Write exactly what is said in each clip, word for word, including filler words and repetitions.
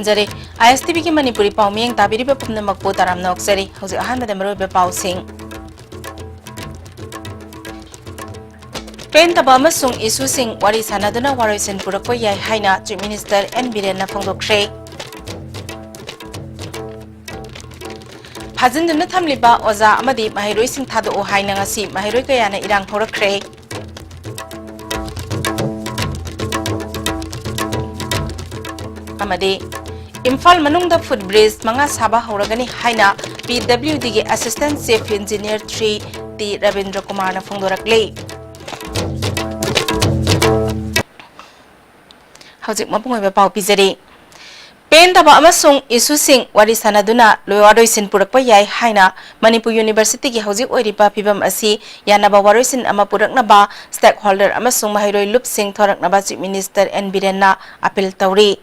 ꯖꯔꯦ꯫ ꯑꯥꯏ ꯑꯦꯁ T ꯚꯤꯒꯤ ꯃꯅꯤꯄꯨꯔꯤ ꯄꯥꯎ ꯃꯤꯠꯌꯦꯡ ꯇꯥꯕꯤꯔꯤꯕ ꯄꯨꯝꯅꯃꯛꯄꯨ ꯇꯔꯥꯝꯅ ꯑꯣꯛꯆꯔꯤ꯫ ꯍꯧꯖꯤꯛ ꯑꯍꯥꯟꯕꯗ ꯃꯔꯨꯑꯣꯏꯕ ꯄꯥꯎꯁꯤꯡ꯫ ꯄꯦꯟꯗꯕ ꯑꯃꯁꯨꯡ ꯏꯁꯨꯁꯤꯡ ꯋꯥꯔꯤ ꯁꯥꯟꯅꯗꯨꯅ ꯋꯥꯔꯣꯏꯁꯤꯟ ꯄꯨꯔꯛꯄ ꯌꯥꯏ ꯍꯥꯏꯅ Chief Minister ꯑꯦꯟ ꯕꯤꯔꯦꯟꯅ ꯐꯣꯡꯗꯣꯛꯈ꯭ꯔꯦ꯫ ꯐꯥꯖꯤꯟꯗꯨꯅ ꯊꯝꯂꯤꯕ ꯑꯣꯖꯥ ꯑꯃꯗꯤ ꯃꯍꯩꯔꯣꯏꯁꯤꯡ ꯊꯥꯗꯣꯛꯎ ꯍꯥꯏꯅ ꯉꯁꯤ ꯃꯍꯩꯔꯣꯏ ꯀꯌꯥꯅ ꯏꯔꯥꯡ ꯍꯧꯔꯛꯈ꯭ꯔꯦ꯫ ꯑꯃꯗꯤ ꯏꯝꯐꯥꯜ ꯃꯅꯨꯡꯗ foot bridge ꯃꯉꯥ ꯁꯥꯕ ꯍꯧꯔꯒꯅꯤ ꯍꯥꯏꯅ P W Dꯒꯤ Assistant Chief Engineer three T Rabindra ꯀꯨꯃꯥꯔꯅ ꯐꯣꯡꯗꯣꯔꯛꯂꯤ꯫ ꯍꯧꯖꯤꯛ ꯃꯄꯨꯡ ꯑꯣꯏꯕ ꯄꯥꯎ ꯄꯤꯖꯔꯤ꯫ ꯄꯦꯟꯗꯕ ꯑꯃꯁꯨꯡ ꯏꯁꯨꯁꯤꯡ ꯋꯥꯔꯤ ꯁꯥꯟꯅꯗꯨꯅ ꯂꯣꯏ-, ꯋꯥꯔꯣꯏꯁꯤꯟ ꯄꯨꯔꯛꯄ ꯌꯥꯏ ꯍꯥꯏꯅ ꯃꯅꯤꯄꯨꯔ ꯌꯨꯅꯤꯚꯔꯁꯤꯇꯤꯒꯤ ꯍꯧꯖꯤꯛ ꯑꯣꯏꯔꯤꯕ ꯐꯤꯕꯝ ꯑꯁꯤ ꯌꯥꯅꯕ ꯋꯥꯔꯣꯏꯁꯤꯟ ꯑꯃ ꯄꯨꯔꯛꯅꯕ stakeholder ꯑꯃꯁꯨꯡ ꯃꯍꯩꯔꯣꯏ ꯂꯨꯞꯁꯤꯡ ꯊꯣꯔꯛꯅꯕ Chief Minister ꯑꯦꯟ ꯕꯤꯔꯦꯟꯅ appeal ꯇꯧꯔꯤ꯫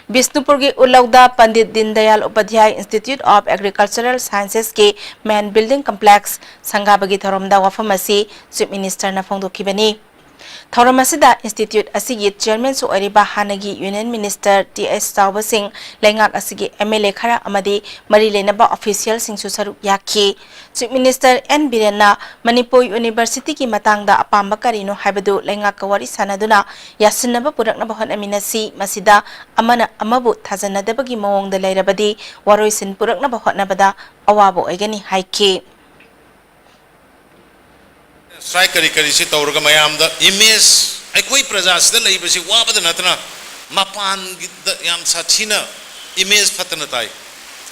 ꯕꯤꯁꯅꯨꯄꯨꯔꯒꯤ ꯎꯠꯂꯧꯗ Pandit Deendayal Upadhyay Institute of Agricultural Sciences ꯀꯤ main building complex ꯁꯪꯒꯥꯕꯒꯤ ꯊꯧꯔꯝꯗ ꯋꯥꯐꯝ ꯑꯁꯤ Chief Ministerꯅ ꯐꯣꯡꯗꯣꯛꯈꯤꯕꯅꯤ꯫ ꯊꯧꯔꯝ ꯑꯁꯤꯗ institute ꯑꯁꯤꯒꯤ chairmanꯁꯨ ꯑꯣꯏꯔꯤꯕ ꯍꯥꯟꯅꯒꯤ Union Minister ꯇꯤ ꯑꯩꯆ ꯆꯥꯎꯕꯁꯤꯡ, ꯂꯩꯉꯥꯛ ꯑꯁꯤꯒꯤ M L A ꯈꯔ ꯑꯃꯗꯤ ꯃꯔꯤ ꯂꯩꯅꯕ officialꯁꯤꯡꯁꯨ ꯁꯔꯨꯛ ꯌꯥꯈꯤ꯫ Chief Minister ꯑꯦꯟ ꯕꯤꯔꯦꯟꯅ ꯃꯅꯤꯄꯨꯔ ꯌꯨꯅꯤꯚꯔꯁꯤꯇꯤꯒꯤ ꯃꯇꯥꯡꯗ ꯑꯄꯥꯝꯕ ꯀꯔꯤꯅꯣ ꯍꯥꯏꯕꯗꯨ ꯂꯩꯉꯥꯛꯀ ꯋꯥꯔꯤ ꯁꯥꯟꯅꯗꯨꯅ ꯌꯥꯁꯤꯟꯅꯕ ꯄꯨꯔꯛꯅꯕ ꯍꯣꯠꯅꯃꯤꯟꯅꯁꯤ, ꯃꯁꯤꯗ ꯑꯃꯅ ꯑꯃꯕꯨ ꯊꯥꯖꯅꯗꯕꯒꯤ ꯃꯑꯣꯡꯗ ꯂꯩꯔꯕꯗꯤ ꯋꯥꯔꯣꯏꯁꯤꯟ ꯄꯨꯔꯛꯅꯕ ꯍꯣꯠꯅꯕꯗ ꯑꯋꯥꯕ ꯑꯣꯏꯒꯅꯤ ꯍꯥꯏꯈꯤ꯫ Strike ꯀꯔꯤ ꯀꯔꯤꯁꯤ ꯇꯧꯔꯒ ꯃꯌꯥꯝꯗ image, ꯑꯩꯈꯣꯏ ꯄ꯭ꯔꯖꯥꯁꯤꯗ ꯂꯩꯕꯁꯤ ꯋꯥꯕꯗ ꯅꯠꯇꯅ ꯃꯄꯥꯟꯒꯤꯗ ꯌꯥꯝ ꯁꯥꯊꯤꯅ image ꯐꯠꯇꯅ ꯇꯥꯏ꯫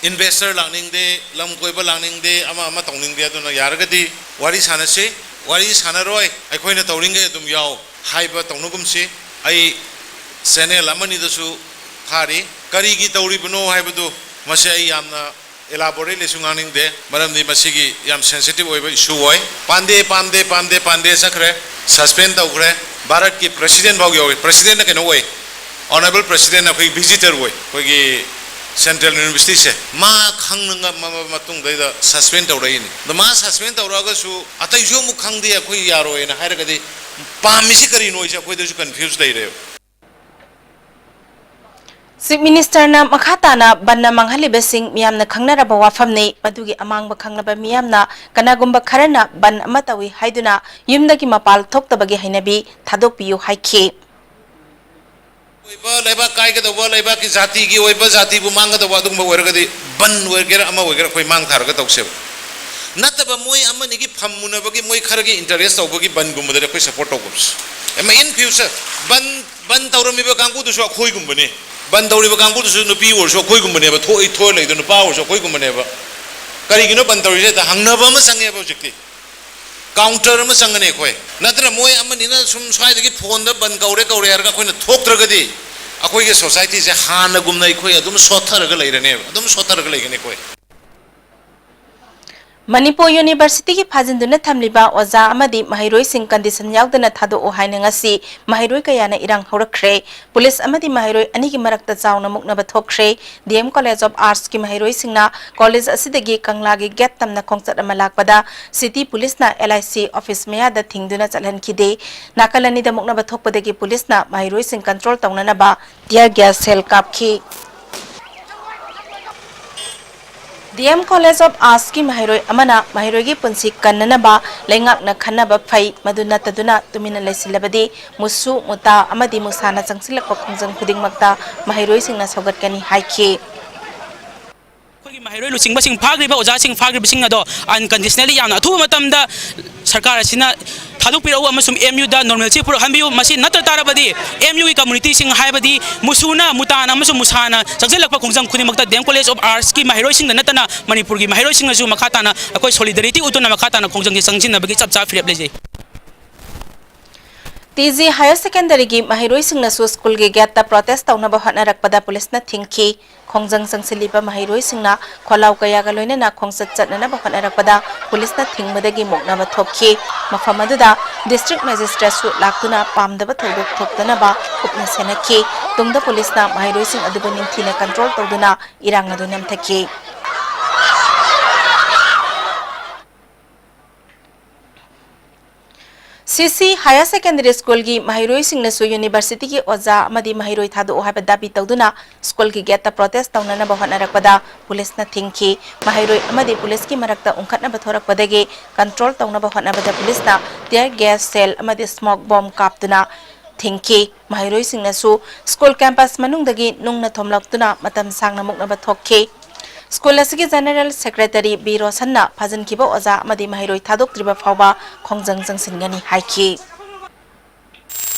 Investor ꯂꯥꯛꯅꯤꯡꯗꯦ, ꯂꯝ ꯀꯣꯏꯕ ꯂꯥꯛꯅꯤꯡꯗꯦ, ꯑꯃ ꯑꯃ ꯇꯧꯅꯤꯡꯗꯦ꯫ ꯑꯗꯨꯅ ꯌꯥꯔꯒꯗꯤ ꯋꯥꯔꯤ ꯁꯥꯟꯅꯁꯤ, ꯋꯥꯔꯤ ꯁꯥꯟꯅꯔꯣꯏ, ꯑꯩꯈꯣꯏꯅ ꯇꯧꯔꯤꯉꯩ ꯑꯗꯨꯝ ꯌꯥꯎ ꯍꯥꯏꯕ ꯇꯧꯅꯒꯨꯝꯁꯤ꯫ ꯑꯩ channel ꯑꯃꯅꯤꯗꯁꯨ ꯊꯥꯔꯤ꯫ ꯀꯔꯤꯒꯤ ꯇꯧꯔꯤꯕꯅꯣ ꯍꯥꯏꯕꯗꯨ ꯃꯁꯤ ꯑꯩ ꯌꯥꯝꯅ elaboratelyꯁꯨ ꯉꯥꯡꯅꯤꯡꯗꯦ, ꯃꯔꯝꯗꯤ ꯃꯁꯤꯒꯤ ꯌꯥꯝ sensitive ꯑꯣꯏꯕ issue ꯑꯣꯏ꯫ ꯄꯥꯟꯗꯦ, ꯄꯥꯟꯗꯦ, ꯄꯥꯟꯗꯦ, ꯄꯥꯟꯗꯦ ꯆꯠꯈ꯭ꯔꯦ, suspend ꯇꯧꯈ꯭ꯔꯦ꯫ ꯚꯥꯔꯠꯀꯤ president ꯐꯥꯎ ꯌꯧꯏ, presidentꯅ ꯀꯩꯅꯣ ꯑꯣꯏ, honourable presidentꯅ ꯑꯩꯈꯣꯏꯒꯤ visitor ꯑꯣꯏ, ꯑꯩꯈꯣꯏꯒꯤ Central Universityꯁꯦ꯫ ꯃꯥ ꯈꯪꯅ ꯉꯝꯃꯕ ꯃꯇꯨꯡꯗꯩꯗ suspend ꯇꯧꯔꯛꯏꯅꯤ꯫ ꯑꯗꯣ ꯃꯥ suspend ꯇꯧꯔꯛꯑꯒꯁꯨ ꯑꯇꯩꯁꯨ ꯑꯃꯨꯛ ꯈꯪꯗꯦ, ꯑꯩꯈꯣꯏ ꯌꯥꯔꯣꯏꯅ ꯍꯥꯏꯔꯒꯗꯤ ꯄꯥꯝꯃꯤꯁꯤ ꯀꯔꯤꯅꯣ ꯍꯥꯏꯁꯦ ꯑꯩꯈꯣꯏꯗꯁꯨ confuse ꯂꯩꯔꯦꯕ꯫ Chief Ministerꯅ ꯃꯈꯥ ꯇꯥꯅ ꯕꯟꯅ ꯃꯥꯡꯍꯜꯂꯤꯕꯁꯤꯡ ꯃꯤꯌꯥꯝꯅ ꯈꯪꯅꯔꯕ ꯋꯥꯐꯝꯅꯤ꯫ ꯃꯗꯨꯒꯤ ꯑꯃꯥꯡꯕ ꯈꯪꯂꯕ ꯃꯤꯌꯥꯝꯅ ꯀꯅꯥꯒꯨꯝꯕ ꯈꯔꯅ ꯕꯟ ꯑꯃ ꯇꯧꯏ ꯍꯥꯏꯗꯨꯅ ꯌꯨꯝꯗꯒꯤ ꯃꯄꯥꯜ ꯊꯣꯛꯇꯕꯒꯤ ꯍꯩꯅꯕꯤ ꯊꯥꯗꯣꯛꯄꯤꯌꯨ ꯍꯥꯏꯈꯤ꯫ ꯑꯣꯏꯕ, ꯂꯩꯕꯥꯛ ꯀꯥꯏꯒꯗꯧꯕ, ꯂꯩꯕꯥꯛꯀꯤ ꯖꯥꯇꯤꯒꯤ ꯑꯣꯏꯕ, ꯖꯥꯇꯤꯕꯨ ꯃꯥꯡꯒꯗꯧꯕ ꯑꯗꯨꯒꯨꯝꯕ ꯑꯣꯏꯔꯒꯗꯤ ꯕꯟ ꯑꯣꯏꯒꯦꯔꯥ ꯑꯃ ꯑꯣꯏꯒꯦꯔꯥ ꯑꯩꯈꯣꯏ ꯃꯥꯡ ꯊꯥꯔꯒ ꯇꯧꯁꯦꯕ꯫ ꯅꯠꯇꯕ ꯃꯣꯏ ꯑꯃꯅꯤꯒꯤ ꯐꯝ ꯃꯨꯟꯅꯕꯒꯤ, ꯃꯣꯏ ꯈꯔꯒꯤ interest ꯇꯧꯕꯒꯤ ꯕꯟꯒꯨꯝꯕꯗꯗꯤ ꯑꯩꯈꯣꯏ support ꯇꯧꯒꯨꯝꯁꯤ꯫ ꯑꯃ in future ꯕꯟ, ꯕꯟ ꯇꯧꯔꯝꯃꯤꯕ ꯀꯥꯡꯕꯨꯗꯨꯁꯨ ꯑꯩꯈꯣꯏꯒꯨꯝꯕꯅꯤ꯫ ꯕꯟ ꯇꯧꯔꯤꯕ ꯀꯥꯡꯕꯨꯗꯨꯁꯨ ꯅꯨꯄꯤ ꯑꯣꯏꯔꯁꯨ ꯑꯩꯈꯣꯏꯒꯨꯝꯕꯅꯦꯕ, ꯊꯣꯛꯏ ꯊꯣꯛꯑ ꯂꯩꯗꯣ ꯅꯨꯄꯥ ꯑꯣꯏꯔꯁꯨ ꯑꯩꯈꯣꯏꯒꯨꯝꯕꯅꯦꯕ꯫ ꯀꯔꯤꯒꯤꯅꯣ ꯕꯟ ꯇꯧꯔꯤꯁꯦ? ꯍꯦꯛꯇ ꯍꯪꯅꯕ ꯑꯃ ꯆꯪꯉꯦꯕ ꯍꯧꯖꯤꯛꯇꯤ꯫ Counter ꯑꯃ ꯆꯪꯒꯅꯤ ꯑꯩꯈꯣꯏ꯫ ꯅꯠꯇꯅ ꯃꯣꯏ ꯑꯃꯅꯤꯅ ꯁꯨꯝ ꯁ꯭ꯋꯥꯏꯗꯒꯤ ꯐꯣꯟꯗ ꯕꯟ ꯀꯧꯔꯦ ꯀꯧꯔꯦ ꯍꯥꯏꯔꯒ ꯑꯩꯈꯣꯏꯅ ꯊꯣꯛꯇ꯭ꯔꯒꯗꯤ ꯑꯩꯈꯣꯏꯒꯤ societyꯁꯦ ꯍꯥꯟꯅꯒꯨꯝꯅ ꯑꯩꯈꯣꯏ ꯑꯗꯨꯝ ꯁꯣꯠꯊꯔꯒ ꯂꯩꯔꯅꯦꯕ, ꯑꯗꯨꯝ ꯁꯣꯠꯊꯔꯒ ꯂꯩꯒꯅꯤ ꯑꯩꯈꯣꯏ꯫ ꯃꯅꯤꯄꯨꯔ Universityꯒꯤ ꯐꯥꯖꯤꯟꯗꯨꯅ ꯊꯝꯂꯤꯕ ꯑꯣꯖꯥ ꯑꯃꯗꯤ ꯃꯍꯩꯔꯣꯏꯁꯤꯡ condition ꯌꯥꯎꯗꯅ ꯊꯥꯗꯣꯛꯎ ꯍꯥꯏꯅ ꯉꯁꯤ ꯃꯍꯩꯔꯣꯏ ꯀꯌꯥꯅ ꯏꯔꯥꯡ ꯍꯧꯔꯛꯈ꯭ꯔꯦ꯫ ꯄꯨꯂꯤꯁ ꯑꯃꯗꯤ ꯃꯍꯩꯔꯣꯏ ꯑꯅꯤꯒꯤ ꯃꯔꯛꯇ ꯆꯥꯎꯅ ꯃꯨꯛꯅꯕ ꯊꯣꯛꯈ꯭ꯔꯦ꯫ D M College of Artsꯀꯤ ꯃꯍꯩꯔꯣꯏꯁꯤꯡꯅ college ꯑꯁꯤꯗꯒꯤ ꯀꯪꯂꯥꯒꯤ gate ꯇꯝꯅ ꯈꯣꯡꯆꯠ ꯑꯃ ꯂꯥꯛꯄꯗ city ꯄꯨꯂꯤꯁꯅ L I C office ꯃꯌꯥꯗ ꯊꯤꯡꯗꯨꯅ ꯆꯠꯍꯟꯈꯤꯗꯦ꯫ ꯅꯥꯀꯜ ꯑꯅꯤꯗ ꯃꯨꯛꯅꯕ ꯊꯣꯛꯄꯗꯒꯤ ꯄꯨꯂꯤꯁꯅ ꯃꯍꯩꯔꯣꯏꯁꯤꯡ control ꯇꯧꯅꯅꯕ tear gas shell ꯀꯥꯞꯈꯤ꯫ D M College of Artsꯀꯤ ꯃꯍꯩꯔꯣꯏ ꯑꯃꯅ ꯃꯍꯩꯔꯣꯏꯒꯤ ꯄꯨꯟꯁꯤ ꯀꯟꯅꯅꯕ ꯂꯩꯉꯥꯛꯅ ꯈꯟꯅꯕ ꯐꯩ, ꯃꯗꯨ ꯅꯠꯇꯗꯨꯅ ꯇꯨꯃꯤꯟꯅ ꯂꯩꯁꯤꯜꯂꯕꯗꯤ ꯃꯨꯁꯨ, ꯃꯨꯇꯥ ꯑꯃꯗꯤ ꯃꯨꯁꯥꯅ ꯆꯪꯁꯤꯜꯂꯛꯄ ꯈꯣꯡꯖꯪ ꯈꯨꯗꯤꯡꯃꯛꯇ ꯃꯍꯩꯔꯣꯏꯁꯤꯡꯅ ꯁꯧꯒꯠꯀꯅꯤ ꯍꯥꯏꯈꯤ꯫ ꯑꯩꯈꯣꯏꯒꯤ ꯃꯍꯩꯔꯣꯏ ꯂꯨꯆꯤꯡꯕꯁꯤꯡ ꯐꯥꯈ꯭ꯔꯤꯕ, ꯑꯣꯖꯥꯁꯤꯡ ꯐꯥꯈ꯭ꯔꯤꯕꯁꯤꯡ ꯑꯗꯣ unconditionally ꯌꯥꯝꯅ ꯑꯊꯨꯕ ꯃꯇꯝꯗ ꯁꯔꯀꯥꯔ ꯑꯁꯤꯅ ꯊꯥꯗꯣꯛꯄꯤꯔꯛꯎ ꯑꯃꯁꯨꯡ M Uꯗ normalcy ꯄꯨꯔꯛꯍꯟꯕꯤꯌꯨ꯫ ꯃꯁꯤ ꯅꯠꯇ ꯇꯥꯔꯕꯗꯤ M Uꯒꯤ communityꯁꯤꯡ ꯍꯥꯏꯕꯗꯤ ꯃꯨꯁꯨꯅ, ꯃꯨꯇꯥꯅ ꯑꯃꯁꯨꯡ ꯃꯨꯁꯥꯅ ꯆꯪꯁꯤꯜꯂꯛꯄ ꯈꯣꯡꯖꯪ ꯈꯨꯗꯤꯡꯃꯛꯇ D M College of Artsꯀꯤ ꯃꯍꯩꯔꯣꯏꯁꯤꯡꯗ ꯅꯠꯇꯅ ꯃꯅꯤꯄꯨꯔꯒꯤ ꯃꯍꯩꯔꯣꯏꯁꯤꯡꯅꯁꯨ ꯃꯈꯥ ꯇꯥꯅ ꯑꯩꯈꯣꯏ solidarity ꯎꯠꯇꯨꯅ ꯃꯈꯥ ꯇꯥꯅ ꯈꯣꯡꯖꯪꯁꯤ ꯆꯪꯁꯤꯟꯅꯕꯒꯤ ꯆꯞ ꯆꯥꯕ ꯐꯤꯔꯦꯞ ꯂꯩꯖꯩ꯫ T G Higher Secondary ꯒꯤ ꯃꯍꯩꯔꯣꯏꯁꯤꯡꯅꯁꯨ school ꯒꯤ gate ꯇ protest ꯇꯧꯅꯕ ꯍꯣꯠꯅꯔꯛꯄꯗ ꯄꯨꯂꯤꯁꯅ ꯊꯤꯡꯈꯤ꯫ ꯈꯣꯡꯖꯪ ꯆꯪꯁꯤꯜꯂꯤꯕ ꯃꯍꯩꯔꯣꯏꯁꯤꯡꯅ ꯈꯣꯜꯂꯥꯎ ꯀꯌꯥꯒ ꯂꯣꯏꯅꯅ ꯈꯣꯡꯆꯠ ꯆꯠꯅꯅꯕ ꯍꯣꯠꯅꯔꯛꯄꯗ ꯄꯨꯂꯤꯁꯅ ꯊꯤꯡꯕꯗꯒꯤ ꯃꯨꯛꯅꯕ ꯊꯣꯛꯈꯤ꯫ ꯃꯐꯝ ꯑꯗꯨꯗ district magistrate ꯁꯨ ꯂꯥꯛꯇꯨꯅ ꯄꯥꯝꯗꯕ ꯊꯧꯗꯣꯛ ꯊꯣꯛꯇꯅꯕ ꯀꯨꯞꯅ ꯁꯦꯟꯅꯈꯤ꯫ ꯇꯨꯡꯗ ꯄꯨꯂꯤꯁꯅ ꯃꯍꯩꯔꯣꯏꯁꯤꯡ ꯑꯗꯨꯕꯨ ꯅꯤꯡꯊꯤꯅ control ꯇꯧꯗꯨꯅ ꯏꯔꯥꯡ ꯑꯗꯨ ꯅꯝꯊꯈꯤ꯫ ꯁꯤ ꯁꯤ Higher Secondary Schoolꯒꯤ ꯃꯍꯩꯔꯣꯏꯁꯤꯡꯅꯁꯨ universityꯒꯤ ꯑꯣꯖꯥ ꯑꯃꯗꯤ ꯃꯍꯩꯔꯣꯏ ꯊꯥꯗꯣꯛꯎ ꯍꯥꯏꯕ ꯗꯥꯕꯤ ꯇꯧꯗꯨꯅ schoolꯒꯤ gateꯇ protest ꯇꯧꯅꯅꯕ ꯍꯣꯠꯅꯔꯛꯄꯗ policeꯅ ꯊꯤꯡꯈꯤ꯫ ꯃꯍꯩꯔꯣꯏ ꯑꯃꯗꯤ policeꯀꯤ ꯃꯔꯛꯇ ꯎꯪꯈꯠꯅꯕ ꯊꯣꯔꯛꯄꯗꯒꯤ control ꯇꯧꯅꯕ ꯍꯣꯠꯅꯕꯗ policeꯅ tear gas shell ꯑꯃꯗꯤ smoke bomb ꯀꯥꯞꯇꯨꯅ ꯊꯤꯡꯈꯤ꯫ ꯃꯍꯩꯔꯣꯏꯁꯤꯡꯅꯁꯨ school campus ꯃꯅꯨꯡꯗꯒꯤ ꯅꯨꯡꯅ ꯊꯣꯝꯂꯛꯇꯨꯅ ꯃꯇꯝ ꯁꯥꯡꯅ ꯃꯨꯛꯅꯕ ꯊꯣꯛꯈꯤ꯫ School ꯑꯁꯤꯒꯤ General Secretary ꯕꯤ ꯔꯣꯁꯟꯅ ꯐꯥꯖꯤꯟꯈꯤꯕ ꯑꯣꯖꯥ ꯑꯃꯗꯤ ꯃꯍꯩꯔꯣꯏ ꯊꯥꯗꯣꯛꯇ꯭ꯔꯤꯕ ꯐꯥꯎꯕ ꯈꯣꯡꯖꯪ ꯆꯪꯁꯤꯟꯒꯅꯤ ꯍꯥꯏꯈꯤ꯫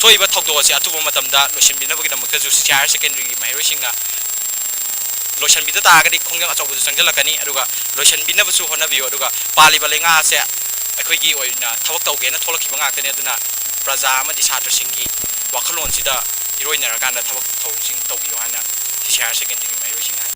ꯊꯣꯛꯏꯕ ꯊꯧꯗꯣꯛ ꯑꯁꯤ ꯑꯊꯨꯕ ꯃꯇꯝꯗ ꯂꯣꯏꯁꯤꯟꯕꯤꯅꯕꯒꯤꯗꯃꯛꯇꯁꯨ ꯁꯤ ꯁꯤ Higher Secondary ꯒꯤ ꯃꯍꯩꯔꯣꯏꯁꯤꯡꯅ ꯂꯣꯏꯁꯤꯟꯕꯤꯗ ꯇꯥꯔꯒꯗꯤ ꯈꯣꯡꯖꯪ ꯑꯆꯧꯕꯗꯨ ꯆꯪꯁꯤꯜꯂꯛꯀꯅꯤ, ꯑꯗꯨꯒ ꯂꯣꯏꯁꯤꯟꯕꯤꯅꯕꯁꯨ ꯍꯣꯠꯅꯕꯤꯌꯨ꯫ ꯑꯗꯨꯒ ꯄꯥꯜꯂꯤꯕ ꯂꯩꯉꯥꯛ ꯑꯁꯦ ꯑꯩꯈꯣꯏꯒꯤ ꯑꯣꯏꯅ ꯊꯕꯛ ꯇꯧꯒꯦꯅ ꯊꯣꯛꯂꯛꯈꯤꯕ ꯉꯥꯛꯇꯅꯤ, ꯑꯗꯨꯅ ꯄ꯭ꯔꯖꯥ ꯑꯃꯗꯤ ꯁꯥꯇ꯭ꯔꯁꯤꯡꯒꯤ ꯋꯥꯈꯜꯂꯣꯟꯁꯤꯗ ꯏꯔꯣꯏꯅꯔꯀꯥꯟꯗ ꯊꯕꯛ ꯊꯧꯑꯣꯡꯁꯤꯡ ꯇꯧꯕꯤꯌꯨ ꯍꯥꯏꯅ ꯁꯤ ꯁꯤ Higher Secondary ꯒꯤ ꯃꯍꯩꯔꯣꯏꯁꯤꯡꯅ ꯍꯥꯏ꯫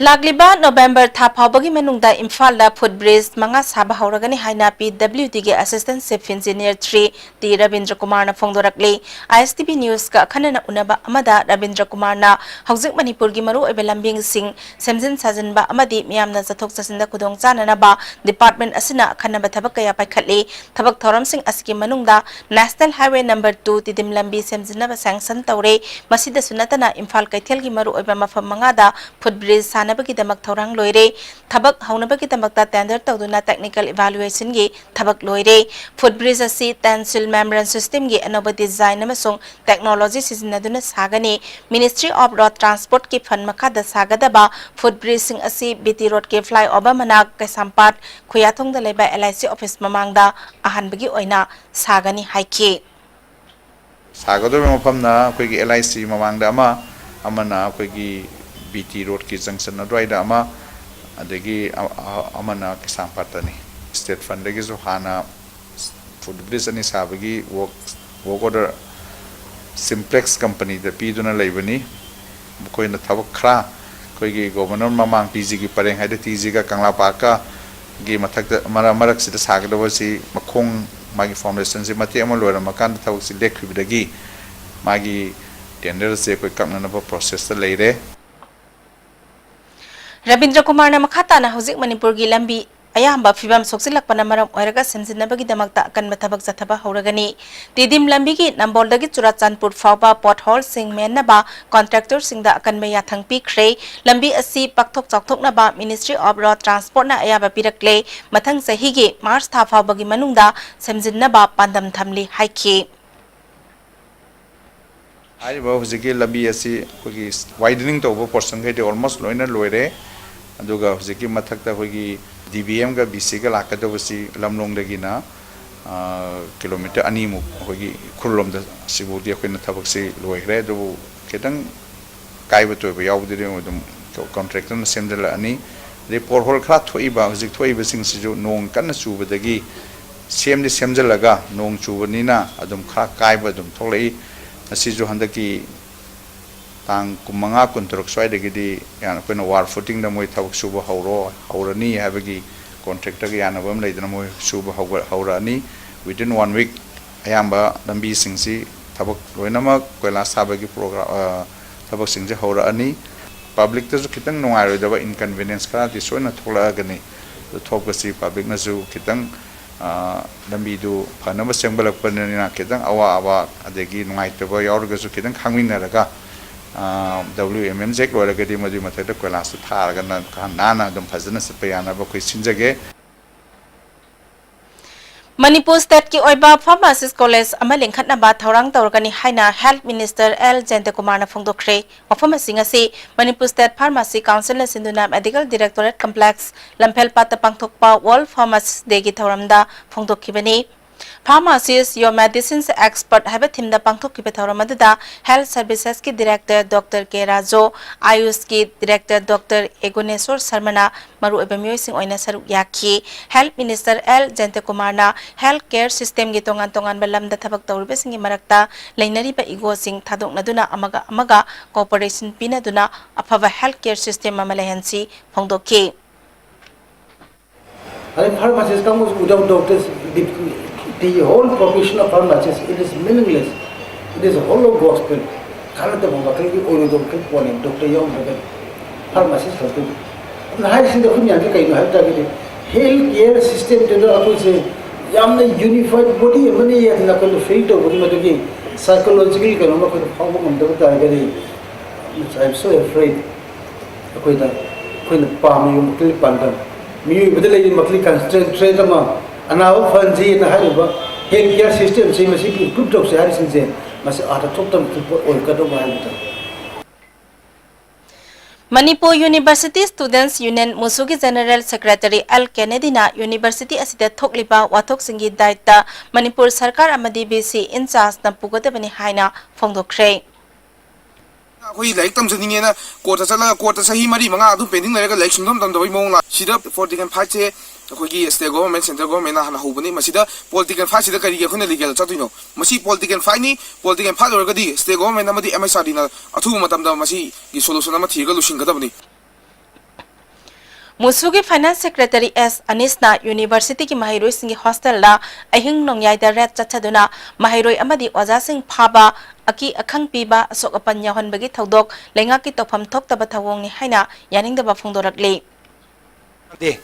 ꯂꯥꯛꯂꯤꯕ November ꯊꯥ ꯐꯥꯎꯕꯒꯤ ꯃꯅꯨꯡꯗ ꯏꯝꯐꯥꯜꯗ footbridge ꯃꯉꯥ ꯁꯥꯕ ꯍꯧꯔꯒꯅꯤ ꯍꯥꯏꯅ ꯄꯤ ꯗꯕ꯭ꯂꯤꯎ ꯗꯤꯒꯤ Assistant Chief Engineer three T Rabindra ꯀꯨꯃꯥꯔꯅ ꯐꯣꯡꯗꯣꯔꯛꯂꯤ꯫ ꯑꯥꯏ ꯑꯦꯁ ꯇꯤ ꯚꯤ Newsꯀ ꯑꯈꯟꯅꯅ ꯎꯅꯕ ꯑꯃꯗ ꯔꯕꯤꯟꯗ꯭ꯔ ꯀꯨꯃꯥꯔꯅ ꯍꯧꯖꯤꯛ ꯃꯅꯤꯄꯨꯔꯒꯤ ꯃꯔꯨꯑꯣꯏꯕ ꯂꯝꯕꯤꯁꯤꯡ ꯁꯦꯝꯖꯤꯟ ꯁꯥꯖꯤꯟꯕ ꯑꯃꯗꯤ ꯃꯤꯌꯥꯝꯅ ꯆꯠꯊꯣꯛ ꯆꯠꯁꯤꯟꯗ ꯈꯨꯗꯣꯡꯆꯥꯅꯅꯕ department ꯑꯁꯤꯅ ꯑꯈꯟꯅꯕ ꯊꯕꯛ ꯀꯌꯥ ꯄꯥꯏꯈꯠꯂꯤ꯫ ꯊꯕꯛ ꯊꯧꯔꯝꯁꯤꯡ ꯑꯁꯤꯒꯤ ꯃꯅꯨꯡꯗ National Highway number two Tiddim ꯂꯝꯕꯤ ꯁꯦꯝꯖꯤꯟꯅꯕ sanction ꯇꯧꯔꯦ꯫ ꯃꯁꯤꯗꯁꯨ ꯅꯠꯇꯅ ꯏꯝꯐꯥꯜ ꯀꯩꯊꯦꯜꯒꯤ ꯃꯔꯨꯑꯣꯏꯕ ꯃꯐꯝ ꯃꯉꯥꯗ footbridge ꯁꯥꯅꯕꯒꯤꯗꯃꯛ ꯊꯧꯔꯥꯡ ꯂꯣꯏꯔꯦ꯫ ꯊꯕꯛ ꯍꯧꯅꯕꯒꯤꯗꯃꯛꯇ tender ꯇꯧꯗꯨꯅ technical evaluationꯒꯤ ꯊꯕꯛ ꯂꯣꯏꯔꯦ꯫ Footbridge ꯑꯁꯤ Tensil membrane systemꯒꯤ ꯑꯅꯧꯕ design ꯑꯃꯁꯨꯡ technology ꯁꯤꯖꯤꯟꯅꯗꯨꯅ ꯁꯥꯒꯅꯤ꯫ Ministry of Road Transportꯀꯤ fund ꯃꯈꯥꯗ ꯁꯥꯒꯗꯕ footbridgeꯁꯤꯡ ꯑꯁꯤ ꯕꯤ ꯇꯤ Roadꯀꯤ flyover ꯃꯅꯥꯛ, ꯀꯩꯁꯥꯝꯄꯥꯠ ꯈꯨꯌꯥꯊꯣꯡꯗ ꯂꯩꯕ ꯑꯦꯜ ꯑꯥꯏ ꯁꯤ office ꯃꯃꯥꯡꯗ ꯑꯍꯥꯟꯕꯒꯤ ꯑꯣꯏꯅ ꯁꯥꯒꯅꯤ ꯍꯥꯏꯈꯤ꯫ ꯁꯥꯒꯗꯧꯔꯤꯕ ꯃꯐꯝꯅ ꯑꯩꯈꯣꯏꯒꯤ ꯑꯦꯜ ꯑꯥꯏ ꯁꯤ ꯃꯃꯥꯡꯗ ꯑꯃ, ꯑꯃꯅ ꯑꯩꯈꯣꯏꯒꯤ ꯕꯤ ꯇꯤ Roadꯀꯤ junction ꯑꯗꯨꯋꯥꯏꯗ ꯑꯃ, ꯑꯗꯒꯤ ꯑ-, ꯑ-, ꯑꯃꯅ ꯀꯩꯁꯥꯝꯄꯥꯠꯇꯅꯤ꯫ State fundꯗꯒꯤꯁꯨ ꯍꯥꯟꯅ footbridge ꯑꯅꯤ ꯁꯥꯕꯒꯤ work, work order Simplex companyꯗ ꯄꯤꯗꯨꯅ ꯂꯩꯕꯅꯤ꯫ ꯃꯈꯣꯏꯅ ꯊꯕꯛ ꯈꯔ ꯑꯩꯈꯣꯏꯒꯤ Governor ꯃꯃꯥꯡ ꯇꯤ ꯖꯤꯒꯤ ꯄꯔꯦꯡ ꯍꯥꯏꯗꯤ ꯇꯤ ꯖꯤꯒ ꯀꯪꯂꯥ ꯄꯥꯔꯛꯀꯒꯤ ꯃꯊꯛꯇ ꯃꯔꯛ, ꯃꯔꯛꯁꯤꯗ ꯁꯥꯒꯗꯕꯁꯤ ꯃꯈꯣꯡ ꯃꯥꯒꯤ foundationꯁꯤ ꯃꯇꯦꯛ ꯑꯃ ꯂꯣꯏꯔꯝꯃꯀꯥꯟꯗ ꯊꯕꯛꯁꯤ ꯂꯦꯞꯈꯤꯕꯗꯒꯤ ꯃꯥꯒꯤ tenderꯁꯦ ꯑꯩꯈꯣꯏ ꯀꯛꯅꯅꯕ processꯇ ꯂꯩꯔꯦ꯫ ꯔꯕꯤꯟꯗ꯭ꯔ ꯀꯨꯃꯥꯔꯅ ꯃꯈꯥ ꯇꯥꯅ ꯍꯧꯖꯤꯛ ꯃꯅꯤꯄꯨꯔꯒꯤ ꯂꯝꯕꯤ ꯑꯌꯥꯝꯕ ꯐꯤꯕꯝ ꯁꯣꯛꯆꯤꯜꯂꯛꯄꯅ ꯃꯔꯝ ꯑꯣꯏꯔꯒ ꯁꯦꯝꯖꯤꯟꯅꯕꯒꯤꯗꯃꯛꯇ ꯑꯀꯟꯕ ꯊꯕꯛ ꯆꯠꯊꯕ ꯍꯧꯔꯒꯅꯤ꯫ ꯇꯤꯗꯤꯝ ꯂꯝꯕꯤꯒꯤ ꯅꯝꯕꯣꯜꯗꯒꯤ ꯆꯨꯔꯥꯆꯥꯟꯄꯨꯔ ꯐꯥꯎꯕ ꯄꯣꯠꯍꯣꯜꯁꯤꯡ ꯃꯦꯟꯅꯕ ꯀꯣꯟꯇ꯭ꯔꯦꯛꯇꯔꯁꯤꯡꯗ ꯑꯀꯟꯕ ꯌꯥꯊꯪ ꯄꯤꯈ꯭ꯔꯦ꯫ ꯂꯝꯕꯤ ꯑꯁꯤ ꯄꯥꯛꯊꯣꯛ ꯆꯥꯎꯊꯣꯛꯅꯕ Ministry of Road Transportꯅ ꯑꯌꯥꯕ ꯄꯤꯔꯛꯂꯦ꯫ ꯃꯊꯪ ꯆꯍꯤꯒꯤ ꯃꯥꯔꯆ ꯊꯥ ꯐꯥꯎꯕꯒꯤ ꯃꯅꯨꯡꯗ ꯁꯦꯝꯖꯤꯟꯅꯕ ꯄꯥꯟꯗꯝ ꯊꯝꯂꯤ ꯍꯥꯏꯈꯤ꯫ ꯍꯥꯏꯔꯤꯕ ꯍꯧꯖꯤꯛꯀꯤ ꯂꯝꯕꯤ ꯑꯁꯤ ꯑꯩꯈꯣꯏꯒꯤ widening ꯇꯧꯕ portionꯈꯩꯗꯤ almost ꯂꯣꯏꯅ ꯂꯣꯏꯔꯦ꯫ ꯑꯗꯨꯒ ꯍꯧꯖꯤꯛꯀꯤ ꯃꯊꯛꯇ ꯑꯩꯈꯣꯏꯒꯤ DBMꯒ BCꯒ ꯂꯥꯛꯀꯗꯕꯁꯤ ꯂꯝꯂꯣꯡꯗꯒꯤꯅ, ꯑ, ꯀꯤꯂꯣꯃꯤꯇꯔ ꯑꯅꯤꯃꯨꯛ ꯑꯩꯈꯣꯏꯒꯤ ꯎꯈ꯭ꯔꯨꯜ ꯂꯣꯝꯗ, ꯁꯤꯐꯥꯎꯗꯤ ꯑꯩꯈꯣꯏꯅ ꯊꯕꯛꯁꯤ ꯂꯣꯏꯈ꯭ꯔꯦ꯫ ꯑꯗꯨꯕꯨ ꯈꯤꯇꯪ ꯀꯥꯏꯕ ꯇꯣꯏꯕ ꯌꯥꯎꯕꯗꯨꯗꯤ ꯑꯗꯨꯝ ꯀꯣꯟꯇ꯭ꯔꯦꯛꯇꯔꯅ ꯁꯦꯝꯖꯤꯜꯂꯛꯑꯅꯤ꯫ ꯑꯗꯩ ꯄꯣꯠꯍꯣꯜ ꯈꯔ ꯊꯣꯛꯏꯕ, ꯍꯧꯖꯤꯛ ꯊꯣꯛꯏꯕꯁꯤꯡꯁꯤꯁꯨ ꯅꯣꯡ ꯀꯟꯅ ꯆꯨꯕꯗꯒꯤ ꯁꯦꯝꯗꯤ ꯁꯦꯝꯖꯤꯜꯂꯒ, ꯅꯣꯡ ꯆꯨꯕꯅꯤꯅ ꯑꯗꯨꯝ ꯈꯔ ꯀꯥꯏꯕ ꯑꯗꯨꯝ ꯊꯣꯛꯂꯛꯏ꯫ ꯃꯁꯤꯁꯨ ꯍꯟꯗꯛꯀꯤ ꯇꯥꯡ ꯀꯨꯟꯃꯉꯥ, ꯀꯨꯟꯇꯔꯨꯛ ꯁ꯭ꯋꯥꯏꯗꯒꯤꯗꯤ ꯌꯥꯝ ꯑꯩꯈꯣꯏꯅ ꯋꯥꯔ ꯐꯨꯇꯤꯡꯗ ꯃꯣꯏ ꯊꯕꯛ ꯁꯨꯕ ꯍꯧꯔꯣ, ꯍꯧꯔꯅꯤ ꯍꯥꯏꯕꯒꯤ ꯀꯣꯟꯇ꯭ꯔꯦꯛꯇꯔꯒ ꯌꯥꯅꯕ ꯑꯃ ꯂꯩꯗꯅ ꯃꯣꯏ ꯁꯨꯕ ꯍꯧꯒ-, ꯍꯧꯔꯛꯑꯅꯤ꯫ Within one week ꯑꯌꯥꯝꯕ ꯂꯝꯕꯤꯁꯤꯡꯁꯤ ꯊꯕꯛ ꯂꯣꯏꯅꯃꯛ ꯀꯣꯏꯂꯥꯁ ꯊꯥꯕꯒꯤ ꯄ꯭ꯔꯣꯒ꯭ꯔꯥꯝ, ꯑ, ꯊꯕꯛꯁꯤꯡꯁꯦ ꯍꯧꯔꯛꯑꯅꯤ꯫ ꯄꯕ꯭ꯂꯤꯛꯇꯁꯨ ꯈꯤꯇꯪ ꯅꯨꯡꯉꯥꯏꯔꯣꯏꯗꯕ inconvenience ꯈꯔꯗꯤ ꯁꯣꯏꯅ ꯊꯣꯛꯂꯛꯑꯒꯅꯤ꯫ ꯑꯗꯨ ꯊꯣꯛꯄꯁꯤ ꯄꯕ꯭ꯂꯤꯛꯅꯁꯨ ꯈꯤꯇꯪ, ꯑ, ꯂꯝꯕꯤꯗꯨ ꯐꯅꯕ ꯁꯦꯝꯒꯠꯂꯛꯄꯅꯤꯅ ꯈꯤꯇꯪ ꯑꯋꯥꯕ ꯑꯗꯒꯤ ꯅꯨꯡꯉꯥꯏꯇꯕ ꯌꯥꯎꯔꯒꯁꯨ ꯈꯤꯇꯪ ꯈꯥꯡꯃꯤꯟꯅꯔꯒ, ꯑ, WMMꯁꯦ ꯍꯦꯛ ꯂꯣꯏꯔꯒꯗꯤ ꯃꯗꯨꯒꯤ ꯃꯊꯛꯇ ꯀꯣꯏꯂꯥꯁꯇꯨ ꯊꯥꯔꯒ ꯅ-, ꯅꯥꯟꯅ ꯑꯗꯨꯝ ꯐꯖꯅ ꯆꯠꯄ ꯌꯥꯅꯕ ꯑꯩꯈꯣꯏ ꯁꯤꯟꯖꯒꯦ꯫ ꯃꯅꯤꯄꯨꯔ stateꯀꯤ ꯑꯣꯏꯕ pharmacist college ꯑꯃ ꯂꯤꯡꯈꯠꯅꯕ ꯊꯧꯔꯥꯡ ꯇꯧꯔꯒꯅꯤ ꯍꯥꯏꯅ Health Minister ꯑꯦꯜ ꯖꯌꯟꯇꯀꯨꯃꯥꯔꯅ ꯐꯣꯡꯗꯣꯛꯈ꯭ꯔꯦ꯫ ꯋꯥꯐꯝ ꯑꯁꯤ ꯉꯁꯤ ꯃꯅꯤꯄꯨꯔ State Pharmacy Councilꯅ ꯁꯤꯟꯗꯨꯅ Medical Directorate Complex ꯂꯝꯐꯦꯜꯄꯥꯠꯇ ꯄꯥꯡꯊꯣꯛꯄ World Pharmacist Dayꯒꯤ ꯊꯧꯔꯝꯗ ꯐꯣꯡꯗꯣꯛꯈꯤꯕꯅꯤ꯫ Pharmacist, Your Medicine's Expert ꯍꯥꯏꯕ themeꯗ ꯄꯥꯡꯊꯣꯛꯈꯤꯕ ꯊꯧꯔꯝ ꯑꯗꯨꯗ Health Servicesꯀꯤ Director Doctor K Raju, ꯑꯥꯌꯨꯁꯀꯤ Director Doctor ꯑꯦꯒꯨꯅꯦꯁꯣꯔ ꯁꯔꯃꯅ ꯃꯔꯨꯑꯣꯏꯕ ꯃꯤꯑꯣꯏꯁꯤꯡ ꯑꯣꯏꯅ ꯁꯔꯨꯛ ꯌꯥꯈꯤ꯫ Health Minister ꯑꯦꯜ ꯖꯌꯟꯇꯀꯨꯃꯥꯔꯅ health care systemꯒꯤ ꯇꯣꯉꯥꯟ ꯇꯣꯉꯥꯟꯕ ꯂꯝꯗ ꯊꯕꯛ ꯇꯧꯔꯤꯕꯁꯤꯡꯒꯤ ꯃꯔꯛꯇ ꯂꯩꯅꯔꯤꯕ egoꯁꯤꯡ ꯊꯥꯗꯣꯛꯅꯗꯨꯅ ꯑꯃꯒ ꯑꯃꯒ cooperation ꯄꯤꯅꯗꯨꯅ ꯑꯐꯕ health care system ꯑꯃ ꯂꯩꯍꯟꯁꯤ ꯐꯣꯡꯗꯣꯛꯈꯤ꯫ ꯑꯗꯩ pharmacist ꯀꯥꯡꯕꯨꯁꯨ without doctors, the, the whole profession of pharmacist, it is meaningless, it is hollow gospel. ꯀꯥꯟꯅꯗꯕ ꯋꯥꯈꯜꯒꯤ ꯑꯣꯏꯔꯣꯏꯗꯕ ꯋꯥꯈꯜ ꯄꯣꯠꯅꯦ doctor ꯌꯥꯎꯗ꯭ꯔꯒꯗꯤ, pharmacist ꯈꯛꯇꯗꯤ꯫ ꯑꯗꯨꯅ ꯍꯥꯏꯔꯤꯁꯤꯡꯗꯣ ꯑꯩꯈꯣꯏ ꯃꯌꯥꯝꯁꯦ ꯀꯩꯅꯣ ꯍꯥꯏꯕ ꯇꯥꯔꯒꯗꯤ, Health care system ꯗꯨꯗ ꯑꯩꯈꯣꯏꯁꯦ ꯌꯥꯝꯅ unified body ꯑꯃꯅꯤ ꯍꯥꯏꯗꯅ ꯑꯩꯈꯣꯏꯅ feel ꯇꯧꯕꯒꯤ ꯃꯗꯨꯒꯤ psychological ꯀꯩꯅꯣꯝ ꯑꯩꯈꯣꯏꯅ ꯐꯥꯎꯕ ꯉꯝꯗꯕ ꯇꯥꯔꯒꯗꯤ, I am so afraid. ꯑꯩꯈꯣꯏꯗ, ꯑꯩꯈꯣꯏꯅ ꯄꯥꯝꯃꯤꯕ ꯃꯈꯜꯒꯤ ꯄꯥꯟꯗꯝ, ꯃꯤꯑꯣꯏꯕꯗ ꯂꯩꯔꯤꯕ ꯃꯈꯜꯒꯤ concentrate ꯑꯃ, ꯑꯅꯥꯕ ꯐꯍꯟꯁꯤꯅ ꯍꯥꯏꯔꯤꯕ health care system ꯁꯤ ꯃꯁꯤꯒꯤ improve ꯇꯧꯁꯦ ꯍꯥꯏꯔꯤꯁꯤꯡꯁꯦ, ꯃꯁꯤ ꯑꯥꯔꯊ ꯊꯣꯛꯇꯕ ꯊꯕꯛ ꯑꯣꯏꯔꯛꯀꯗꯧꯕ ꯍꯥꯏꯕꯗꯨ꯫ ꯃꯅꯤꯄꯨꯔ University Students Union, ꯃꯨꯁꯨꯒꯤ General Secretary ꯑꯦꯜ ꯀꯦꯅꯦꯗꯤꯅ university ꯑꯁꯤꯗ ꯊꯣꯛꯂꯤꯕ ꯋꯥꯊꯣꯛꯁꯤꯡꯒꯤ ꯗꯥꯏꯇ ꯃꯅꯤꯄꯨꯔ ꯁꯔꯀꯥꯔ ꯑꯃꯗꯤ ꯚꯤ ꯁꯤ in charge ꯅ ꯄꯨꯒꯗꯕꯅꯤ ꯍꯥꯏꯅ ꯐꯣꯡꯗꯣꯛꯈ꯭ꯔꯦ꯫ ꯑꯩꯈꯣꯏ ꯂꯥꯏꯔꯤꯛ ꯇꯝꯖꯅꯤꯡꯉꯦꯅ ꯀꯣꯔꯠꯇ ꯆꯠꯂꯒ ꯀꯣꯔꯠꯇ ꯆꯍꯤ ꯃꯔꯤ ꯃꯉꯥ ꯑꯗꯨꯝ pending ꯂꯩꯔꯒ ꯂꯥꯏꯔꯤꯛ ꯁꯨꯡꯇꯝ ꯇꯝꯗꯕꯒꯤ ꯃꯑꯣꯡ ꯂꯥꯛ-, ꯁꯤꯗ political fight ꯁꯦ ꯑꯩꯈꯣꯏꯒꯤ state government, central government ꯅ ꯍꯥꯟꯅ ꯍꯧꯕꯅꯤ꯫ ꯃꯁꯤꯗ political fight ꯁꯤꯗ ꯀꯔꯤꯒꯤ ꯑꯩꯈꯣꯏꯅ legal ꯆꯠꯇꯣꯏꯅꯣ? ꯃꯁꯤ political fight ꯅꯤ꯫ Political fight ꯑꯣꯏꯔꯒꯗꯤ state government ꯑꯃꯗꯤ ꯑꯦꯝ ꯑꯦꯁ ꯑꯥꯔ ꯗꯤꯅ ꯑꯊꯨꯕ ꯃꯇꯝꯗ ꯃꯁꯤꯒꯤ solution ꯑꯃ ꯊꯤꯔꯒ ꯂꯣꯏꯁꯤꯟꯒꯗꯕꯅꯤ꯫ ꯃꯨꯁꯨꯒꯤ Finance Secretary ꯑꯦꯁ ꯑꯅꯤꯁꯅ university ꯒꯤ ꯃꯍꯩꯔꯣꯏꯁꯤꯡꯒꯤ hostel ꯗ ꯑꯍꯤꯡ ꯅꯣꯡꯌꯥꯏꯗ raid ꯆꯠꯊꯗꯨꯅ ꯃꯍꯩꯔꯣꯏ ꯑꯃꯗꯤ ꯑꯣꯖꯥꯁꯤꯡ ꯐꯥꯕ, ꯑꯀꯤ ꯑꯈꯪ ꯄꯤꯕ, ꯑꯁꯣꯛ ꯑꯄꯟ ꯌꯥꯎꯍꯟꯕꯒꯤ ꯊꯧꯗꯣꯛ ꯂꯩꯉꯥꯛꯀꯤ ꯇꯧꯐꯝ ꯊꯣꯛꯇꯕ ꯊꯧꯑꯣꯡꯅꯤ ꯍꯥꯏꯅ ꯌꯥꯅꯤꯡꯗꯕ ꯐꯣꯡꯗꯣꯔꯛꯂꯤ꯫ ꯌꯥꯗꯦ,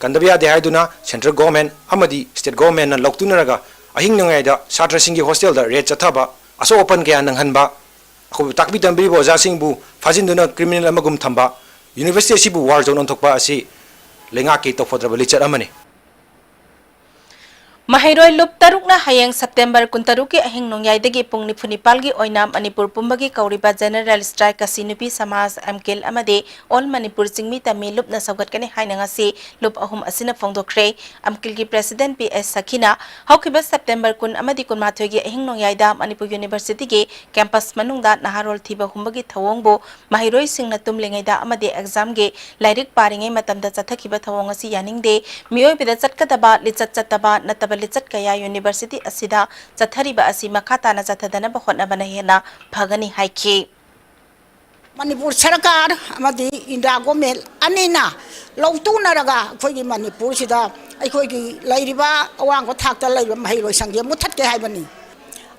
ꯀꯟꯗꯕ ꯌꯥꯗꯦ ꯍꯥꯏꯗꯨꯅ central government ꯑꯃꯗꯤ state government ꯅ ꯂꯧꯇꯨꯅꯔꯒ ꯑꯍꯤꯡ ꯅꯣꯡꯌꯥꯏꯗ ꯁꯥꯇ꯭ꯔꯁꯤꯡꯒꯤ hostel ꯗ raid ꯆꯠꯊꯕ, ꯑꯁꯣꯛ ꯑꯄꯟ ꯀꯌꯥ ꯅꯪꯍꯟꯕ, ꯑꯩꯈꯣꯏꯕꯨ ꯇꯥꯛꯄꯤ ꯇꯝꯕꯤꯔꯤꯕ ꯑꯣꯖꯥꯁꯤꯡꯕꯨ ꯐꯥꯖꯤꯟꯗꯨꯅ criminal ꯑꯃꯒꯨꯝ ꯊꯝꯕ, university ꯑꯁꯤꯕꯨ war zone ꯑꯣꯟꯊꯣꯛꯄ ꯑꯁꯤ ꯂꯩꯉꯥꯛꯀꯤ ꯇꯧꯐꯗ꯭ꯔꯕ ꯂꯤꯆꯠ ꯑꯃꯅꯤ꯫ ꯃꯍꯩꯔꯣꯏ ꯂꯨꯞ ꯇꯔꯨꯛꯅ ꯍꯌꯦꯡ September ꯀꯨꯟꯇꯔꯨꯛꯀꯤ ꯑꯍꯤꯡ ꯅꯣꯡꯌꯥꯏꯗꯒꯤ ꯄꯨꯡ ꯅꯤꯐꯨ ꯅꯤꯄꯥꯜꯒꯤ ꯑꯣꯏꯅ ꯃꯅꯤꯄꯨꯔ ꯄꯨꯝꯕꯒꯤ ꯀꯧꯔꯤꯕ General Strike ꯑꯁꯤ ꯅꯨꯄꯤ ꯁꯃꯥꯖ, ꯑꯦꯝꯀꯤꯜ ꯑꯃꯗꯤ All Manipur ꯆꯤꯡꯃꯤ ꯇꯝꯃꯤ ꯂꯨꯞꯅ ꯁꯧꯒꯠꯀꯅꯤ ꯍꯥꯏꯅ ꯉꯁꯤ ꯂꯨꯞ ꯑꯍꯨꯝ ꯑꯁꯤꯅ ꯐꯣꯡꯗꯣꯛꯈ꯭ꯔꯦ꯫ ꯑꯦꯝꯀꯤꯜꯒꯤ president ꯄꯤ ꯑꯦꯁ ꯁꯈꯤꯅ ꯍꯧꯈꯤꯕ September ꯀꯨꯟ ꯑꯃꯗꯤ ꯀꯨꯟꯃꯥꯊꯣꯏꯒꯤ ꯑꯍꯤꯡ ꯅꯣꯡꯌꯥꯏꯗ ꯃꯅꯤꯄꯨꯔ university ꯒꯤ campus ꯃꯅꯨꯡꯗ ꯅꯍꯥꯔꯣꯜ ꯊꯤꯕ ꯍꯨꯝꯕꯒꯤ ꯊꯧꯑꯣꯡꯕꯨ ꯃꯍꯩꯔꯣꯏꯁꯤꯡꯅ ꯇꯨꯝꯂꯤꯉꯩꯗ ꯑꯃꯗꯤ exam ꯒꯤ ꯂꯥꯏꯔꯤꯛ ꯄꯥꯔꯤꯉꯩ ꯃꯇꯝꯗ ꯆꯠꯊꯈꯤꯕ ꯊꯧꯑꯣꯡ ꯑꯁꯤ ꯌꯥꯅꯤꯡꯗꯦ꯫ ꯃꯤꯑꯣꯏꯕꯗ ꯆꯠꯀꯗꯕ ꯂꯤꯆꯠ ꯆꯠꯇꯕ ꯅꯠꯇꯕ ꯂꯤꯆꯠ ꯀꯌꯥ university ꯑꯁꯤꯗ ꯆꯠꯊꯔꯤꯕ ꯑꯁꯤ ꯃꯈꯥ ꯇꯥꯅ ꯆꯠꯊꯗꯅꯕ ꯍꯣꯠꯅꯕꯅ ꯍꯦꯟꯅ ꯐꯒꯅꯤ ꯍꯥꯏꯈꯤ꯫ ꯃꯅꯤꯄꯨꯔ ꯁꯔꯀꯥꯔ ꯑꯃꯗꯤ ꯏꯟꯗꯤꯌꯥ government ꯑꯅꯤꯅ ꯂꯧꯇꯨꯅꯔꯒ ꯑꯩꯈꯣꯏꯒꯤ ꯃꯅꯤꯄꯨꯔꯁꯤꯗ ꯑꯩꯈꯣꯏꯒꯤ ꯂꯩꯔꯤꯕ ꯑꯋꯥꯡꯕ ꯊꯥꯛꯇ ꯂꯩꯕ ꯃꯍꯩꯔꯣꯏꯁꯪꯁꯦ ꯃꯨꯠꯊꯠꯀꯦ ꯍꯥꯏꯕꯅꯤ꯫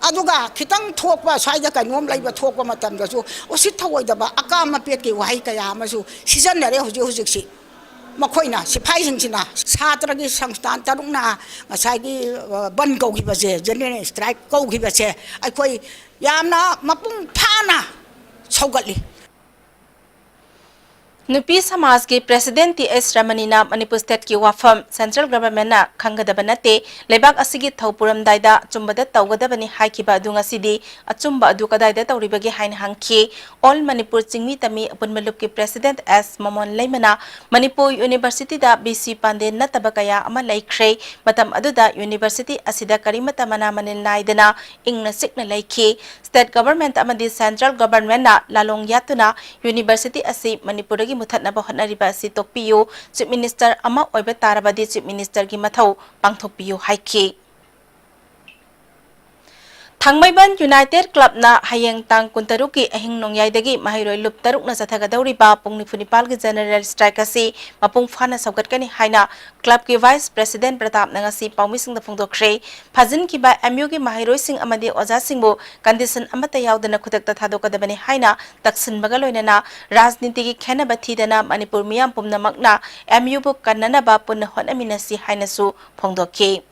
ꯑꯗꯨꯒ ꯈꯤꯇꯪ ꯊꯣꯛꯄ, ꯁ꯭ꯋꯥꯏꯗ ꯀꯩꯅꯣꯝ ꯂꯩꯕ ꯊꯣꯛꯄ ꯃꯇꯝꯗꯁꯨ ꯎꯁꯤꯠ ꯊꯑꯣꯏꯗꯕ ꯑꯀꯥꯝ ꯑꯄꯦꯠꯀꯤ ꯋꯥꯍꯩ ꯀꯌꯥ ꯑꯃꯁꯨ ꯁꯤꯖꯤꯟꯅꯔꯦ ꯍꯧꯖꯤꯛ ꯍꯧꯖꯤꯛꯁꯤ꯫ ꯃꯈꯣꯏꯅ, ꯁꯤꯐꯥꯏꯁꯤꯡꯁꯤꯅ ꯁꯥꯇ꯭ꯔꯒꯤ ꯁꯪꯁꯊꯥꯟ ꯇꯔꯨꯛꯅ ꯉꯁꯥꯏꯒꯤ, ꯑ, ꯕꯟ ꯀꯧꯈꯤꯕꯁꯦ, ꯖꯦꯅꯔꯦꯜ ꯁ꯭ꯇ꯭ꯔꯥꯏꯛ ꯀꯧꯈꯤꯕꯁꯦ ꯑꯩꯈꯣꯏ ꯌꯥꯝꯅ ꯃꯄꯨꯡ ꯐꯥꯅ ꯁꯧꯒꯠꯂꯤ꯫ ꯅꯨꯄꯤ ꯁꯃꯥꯖꯀꯤ ꯄ꯭ꯔꯦꯁꯤꯗꯦꯟꯠ ꯇꯤ ꯑꯦꯁ ꯔꯃꯅꯤꯅ ꯃꯅꯤꯄꯨꯔ ꯁ꯭ꯇꯦꯠꯀꯤ ꯋꯥꯐꯝ ꯁꯦꯟꯇ꯭ꯔꯦꯜ ꯒꯚꯔꯟꯃꯦꯟꯠꯅ ꯈꯪꯒꯗꯕ ꯅꯠꯇꯦ, ꯂꯩꯕꯥꯛ ꯑꯁꯤꯒꯤ ꯊꯧ ꯄꯨꯔꯝꯗꯥꯏꯗ ꯑꯆꯨꯝꯕꯗ ꯇꯧꯒꯗꯕꯅꯤ ꯍꯥꯏꯈꯤꯕ ꯑꯗꯨ ꯉꯁꯤꯗꯤ ꯑꯆꯨꯝꯕ ꯑꯗꯨ ꯀꯗꯥꯏꯗ ꯇꯧꯔꯤꯕꯒꯦ ꯍꯥꯏꯅ ꯍꯪꯈꯤ꯫ ꯑꯣꯜ ꯃꯅꯤꯄꯨꯔ ꯆꯤꯡꯃꯤ ꯇꯝꯃꯤ ꯑꯄꯨꯟꯕ ꯂꯨꯞꯀꯤ ꯄ꯭ꯔꯦꯁꯤꯗꯦꯟꯠ ꯑꯦꯁ ꯃꯣꯃꯣꯟ ꯂꯩꯃꯅ ꯃꯅꯤꯄꯨꯔ ꯌꯨꯅꯤꯚꯔꯁꯤꯇꯤꯗ ꯕꯤ ꯁꯤ ꯄꯥꯟꯗꯦ ꯅꯠꯇꯕ ꯀꯌꯥ ꯑꯃ ꯂꯩꯈ꯭ꯔꯦ꯫ ꯃꯇꯝ ꯑꯗꯨꯗ ꯌꯨꯅꯤꯚꯔꯁꯤꯇꯤ ꯑꯁꯤꯗ ꯀꯔꯤꯃꯠꯇ ꯃꯅꯥ ꯃꯅꯤꯜ ꯅꯥꯏꯗꯅ ꯏꯪꯅ ꯆꯤꯛꯅ ꯂꯩꯈꯤ꯫ ꯁ꯭ꯇꯦꯠ ꯒꯚꯔꯟꯃꯦꯟꯠ ꯑꯃꯗꯤ ꯁꯦꯟꯇ꯭ꯔꯦꯜ ꯒꯚꯔꯟꯃꯦꯟꯠꯅ ꯂꯥꯂꯣꯡ ꯌꯥꯠꯇꯨꯅ ꯌꯨꯅꯤꯚꯔꯁꯤꯇꯤ ꯑꯁꯤ ꯃꯅꯤꯄꯨꯔꯗꯒꯤ ꯃꯨꯊꯠꯅꯕ ꯍꯣꯠꯅꯔꯤꯕ ꯑꯁꯤ ꯇꯣꯛꯄꯤꯌꯨ꯫ ꯆꯤꯐ ꯃꯤꯅꯤꯁꯇꯔ ꯑꯃ ꯑꯣꯏꯕ ꯇꯥꯔꯕꯗꯤ ꯆꯤꯐ ꯃꯤꯅꯤꯁꯇꯔꯒꯤ ꯃꯊꯧ ꯄꯥꯡꯊꯣꯛꯄꯤꯌꯨ ꯍꯥꯏꯈꯤ꯫ ꯊꯥꯡꯃꯩꯕꯟ ꯌꯨꯅꯥꯏꯇꯦꯗ ꯀ꯭ꯂꯕꯅ ꯍꯌꯦꯡ ꯇꯥꯡ ꯀꯨꯟꯇꯔꯨꯛꯀꯤ ꯑꯍꯤꯡ ꯅꯣꯡꯌꯥꯏꯗꯒꯤ ꯃꯍꯩꯔꯣꯏ ꯂꯨꯞ ꯇꯔꯨꯛꯅ ꯆꯠꯊꯒꯗꯧꯔꯤꯕ ꯄꯨꯡ ꯅꯤꯐꯨ ꯅꯤꯄꯥꯜꯒꯤ ꯖꯦꯅꯔꯦꯜ ꯁ꯭ꯇ꯭ꯔꯥꯏꯛ ꯑꯁꯤ ꯃꯄꯨꯡ ꯐꯥꯅ ꯁꯧꯒꯠꯀꯅꯤ ꯍꯥꯏꯅ ꯀ꯭ꯂꯕꯀꯤ ꯚꯥꯏꯁ ꯄ꯭ꯔꯦꯁꯤꯗꯦꯟꯠ ꯄ꯭ꯔꯇꯥꯞꯅ ꯉꯁꯤ ꯄꯥꯎꯃꯤꯁꯤꯡꯗ ꯐꯣꯡꯗꯣꯛꯈ꯭ꯔꯦ꯫ ꯐꯥꯖꯤꯟꯈꯤꯕ ꯑꯦꯝ ꯌꯨꯒꯤ ꯃꯍꯩꯔꯣꯏꯁꯤꯡ ꯑꯃꯗꯤ ꯑꯣꯖꯥꯁꯤꯡꯕꯨ ꯀꯟꯗꯤꯁꯟ ꯑꯃꯠꯇ ꯌꯥꯎꯗꯅ ꯈꯨꯗꯛꯇ ꯊꯥꯗꯣꯛꯀꯗꯕꯅꯤ ꯍꯥꯏꯅ ꯇꯛꯁꯤꯟꯕꯒ ꯂꯣꯏꯅꯅ ꯔꯥꯖꯅꯤꯇꯤꯒꯤ ꯈꯦꯟꯅꯕ ꯊꯤꯗꯅ ꯃꯅꯤꯄꯨꯔ ꯃꯤꯌꯥꯝ ꯄꯨꯝꯅꯃꯛꯅ ꯑꯦꯝ ꯌꯨꯕꯨ ꯀꯟꯅꯅꯕ ꯄꯨꯟꯅ ꯍꯣꯠꯅꯃꯤꯟꯅꯁꯤ ꯍꯥꯏꯅꯁꯨ ꯐꯣꯡꯗꯣꯛꯈꯤ꯫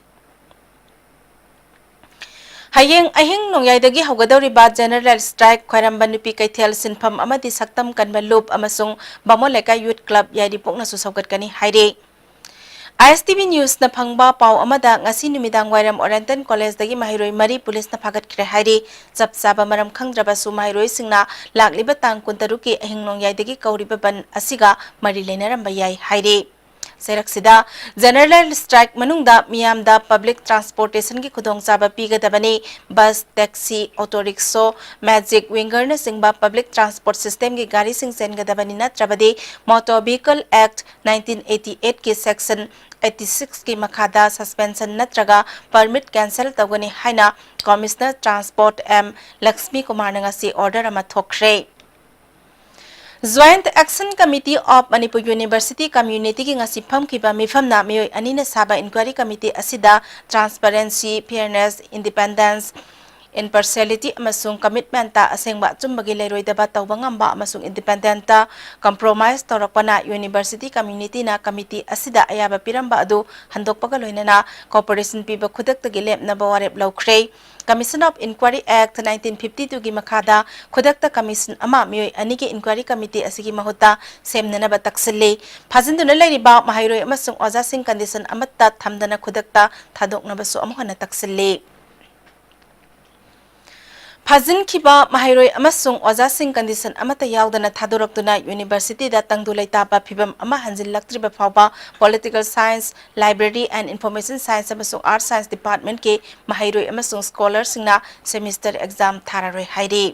ꯍꯌꯦꯡ ꯑꯍꯤꯡ ꯅꯣꯡꯌꯥꯏꯗꯒꯤ ꯍꯧꯒꯗꯧꯔꯤꯕ ꯖꯦꯅꯔꯦꯜ ꯁ꯭ꯇ꯭ꯔꯥꯏꯛ ꯈ꯭ꯋꯥꯏꯔꯝꯕꯟ ꯅꯨꯄꯤ ꯀꯩꯊꯦꯜ ꯁꯤꯟꯐꯝ ꯑꯃꯗꯤ ꯁꯛꯇꯝ ꯀꯟꯕ ꯂꯨꯞ ꯑꯃꯁꯨꯡ ꯕꯥꯃꯣꯟ ꯂꯩꯀꯥꯏ ꯌꯨꯠ ꯀ꯭ꯂꯕ ꯌꯥꯏꯔꯤꯄꯣꯛꯅꯁꯨ ꯁꯧꯒꯠꯀꯅꯤ ꯍꯥꯏꯔꯤ꯫ ꯑꯥꯏ ꯑꯦꯁ ꯇꯤ ꯚꯤ ꯅ꯭ꯌꯨꯁꯅ ꯐꯪꯕ ꯄꯥꯎ ꯑꯃꯗ ꯉꯁꯤ ꯅꯨꯃꯤꯗꯥꯡ ꯋꯥꯏꯔꯝ ꯑꯣꯔꯦꯟꯇꯟ ꯀꯣꯂꯦꯖꯇꯒꯤ ꯃꯍꯩꯔꯣꯏ ꯃꯔꯤ ꯄꯨꯂꯤꯁꯅ ꯐꯥꯒꯠꯈ꯭ꯔꯦ ꯍꯥꯏꯔꯤ꯫ ꯆꯞ ꯆꯥꯕ ꯃꯔꯝ ꯈꯪꯗ꯭ꯔꯕꯁꯨ ꯃꯍꯩꯔꯣꯏꯁꯤꯡꯅ ꯂꯥꯛꯂꯤꯕ ꯇꯥꯡ ꯀꯨꯟꯇꯔꯨꯛꯀꯤ ꯑꯍꯤꯡ ꯅꯣꯡꯌꯥꯏꯗꯒꯤ ꯀꯧꯔꯤꯕ ꯕꯟ ꯑꯁꯤꯒ ꯃꯔꯤ ꯂꯩꯅꯔꯝꯕ ꯌꯥꯏ ꯍꯥꯏꯔꯤ꯫ ꯆꯩꯔꯛꯁꯤꯗ ꯖꯦꯅꯔꯦꯜ ꯁ꯭ꯇ꯭ꯔꯥꯏꯛ ꯃꯅꯨꯡꯗ ꯃꯤꯌꯥꯝꯗ ꯄꯕ꯭ꯂꯤꯛ ꯇ꯭ꯔꯥꯟꯁꯄꯣꯔꯇꯦꯁꯟꯒꯤ ꯈꯨꯗꯣꯡꯆꯥꯕ ꯄꯤꯒꯗꯕꯅꯤ꯫ Bus, taxi, auto rickshaw, magic ꯋꯤꯡꯒꯔꯅꯆꯤꯡꯕ ꯄꯕ꯭ꯂꯤꯛ ꯇ꯭ꯔꯥꯟꯁꯄꯣꯔꯠ ꯁꯤꯁꯇꯦꯝꯒꯤ ꯒꯥꯔꯤꯁꯤꯡ ꯆꯦꯟꯒꯗꯕꯅꯤ, ꯅꯠꯇ꯭ꯔꯕꯗꯤ motor vehicle act nineteen eighty ꯑꯩꯠꯀꯤ ꯁꯦꯛꯁꯟ ꯑꯩꯠꯇꯤ ꯁꯤꯛꯁꯀꯤ ꯃꯈꯥꯗ ꯁꯁꯄꯦꯟꯁꯟ ꯅꯠꯇ꯭ꯔꯒ ꯄꯔꯃꯤꯠ ꯀꯦꯟꯁꯦꯜ ꯇꯧꯒꯅꯤ ꯍꯥꯏꯅ ꯀꯣꯃꯤꯁꯅꯔ ꯇ꯭ꯔꯥꯟꯁꯄꯣꯔꯠ ꯑꯦꯝ ꯂꯛꯁꯃꯤ ꯀꯨꯃꯥꯔꯅ ꯉꯁꯤ ꯑꯣꯔꯗꯔ ꯑꯃ ꯊꯣꯛꯈ꯭ꯔꯦ꯫ Joint Action Committee of Manipur University Communityꯒꯤ ꯉꯁꯤ ꯐꯝꯈꯤꯕ ꯃꯤꯐꯝꯅ ꯃꯤꯑꯣꯏ ꯑꯅꯤꯅ ꯁꯥꯕ ꯏꯟꯀ꯭ꯋꯥꯏꯔꯤ ꯀꯃꯤꯇꯤ ꯑꯁꯤꯗ transparency, fairness, independence, impartiality ꯑꯃꯁꯨꯡ commitment ꯑꯁꯦꯡꯕ ꯑꯆꯨꯝꯕꯒꯤ ꯂꯩꯔꯣꯏꯗꯕ ꯇꯧꯕ ꯉꯝꯕ ꯑꯃꯁꯨꯡ independent compromise ꯇꯧꯔꯛꯄꯅ university community ꯅ committee ꯑꯁꯤꯗ ꯑꯌꯥꯕ ꯄꯤꯔꯝꯕ ꯑꯗꯨ ꯍꯟꯗꯣꯛꯄꯒ ꯂꯣꯏꯅꯅ cooperation ꯄꯤꯕ ꯈꯨꯗꯛꯇꯒꯤ ꯂꯦꯞꯅꯕ ꯋꯥꯔꯦꯞ ꯂꯧꯈ꯭ꯔꯦ꯫ Commission of Inquiry Act nineteen fifty two ꯒꯤ ꯃꯈꯥꯗ ꯈꯨꯗꯛꯇ commission ꯑꯃ ꯃꯤꯑꯣꯏ ꯑꯅꯤꯒꯤ inquiry committee ꯑꯁꯤꯒꯤ ꯃꯍꯨꯠꯇ ꯁꯦꯝꯅꯅꯕ ꯇꯛꯁꯤꯜꯂꯤ꯫ ꯐꯥꯖꯤꯟꯗꯨꯅ ꯂꯩꯔꯤꯕ ꯃꯍꯩꯔꯣꯏ ꯑꯃꯁꯨꯡ ꯑꯣꯖꯥꯁꯤꯡ condition ꯑꯃꯠꯇ ꯊꯝꯗꯅ ꯈꯨꯗꯛꯇ ꯊꯥꯗꯣꯛꯅꯕꯁꯨ ꯑꯃꯨꯛ ꯍꯟꯅ ꯇꯛꯁꯤꯜꯂꯤ꯫ ꯐꯥꯖꯤꯟꯈꯤꯕ ꯃꯍꯩꯔꯣꯏ ꯑꯃꯁꯨꯡ ꯑꯣꯖꯥꯁꯤꯡ condition ꯑꯃꯠꯇ ꯌꯥꯎꯗꯅ ꯊꯥꯗꯣꯔꯛꯇꯨꯅ university ꯗ ꯇꯪꯗꯨ ꯂꯩꯇꯥꯕ ꯐꯤꯚꯝ ꯑꯃ ꯍꯟꯖꯤꯜꯂꯛꯇ꯭ꯔꯤꯕ ꯐꯥꯎꯕ political science, library and information science ꯑꯃꯁꯨꯡ art science department ꯀꯤ ꯃꯍꯩꯔꯣꯏ ꯑꯃꯁꯨꯡ scholar ꯁꯤꯡꯅ semester exam ꯊꯥꯔꯔꯣꯏ ꯍꯥꯏꯔꯤ꯫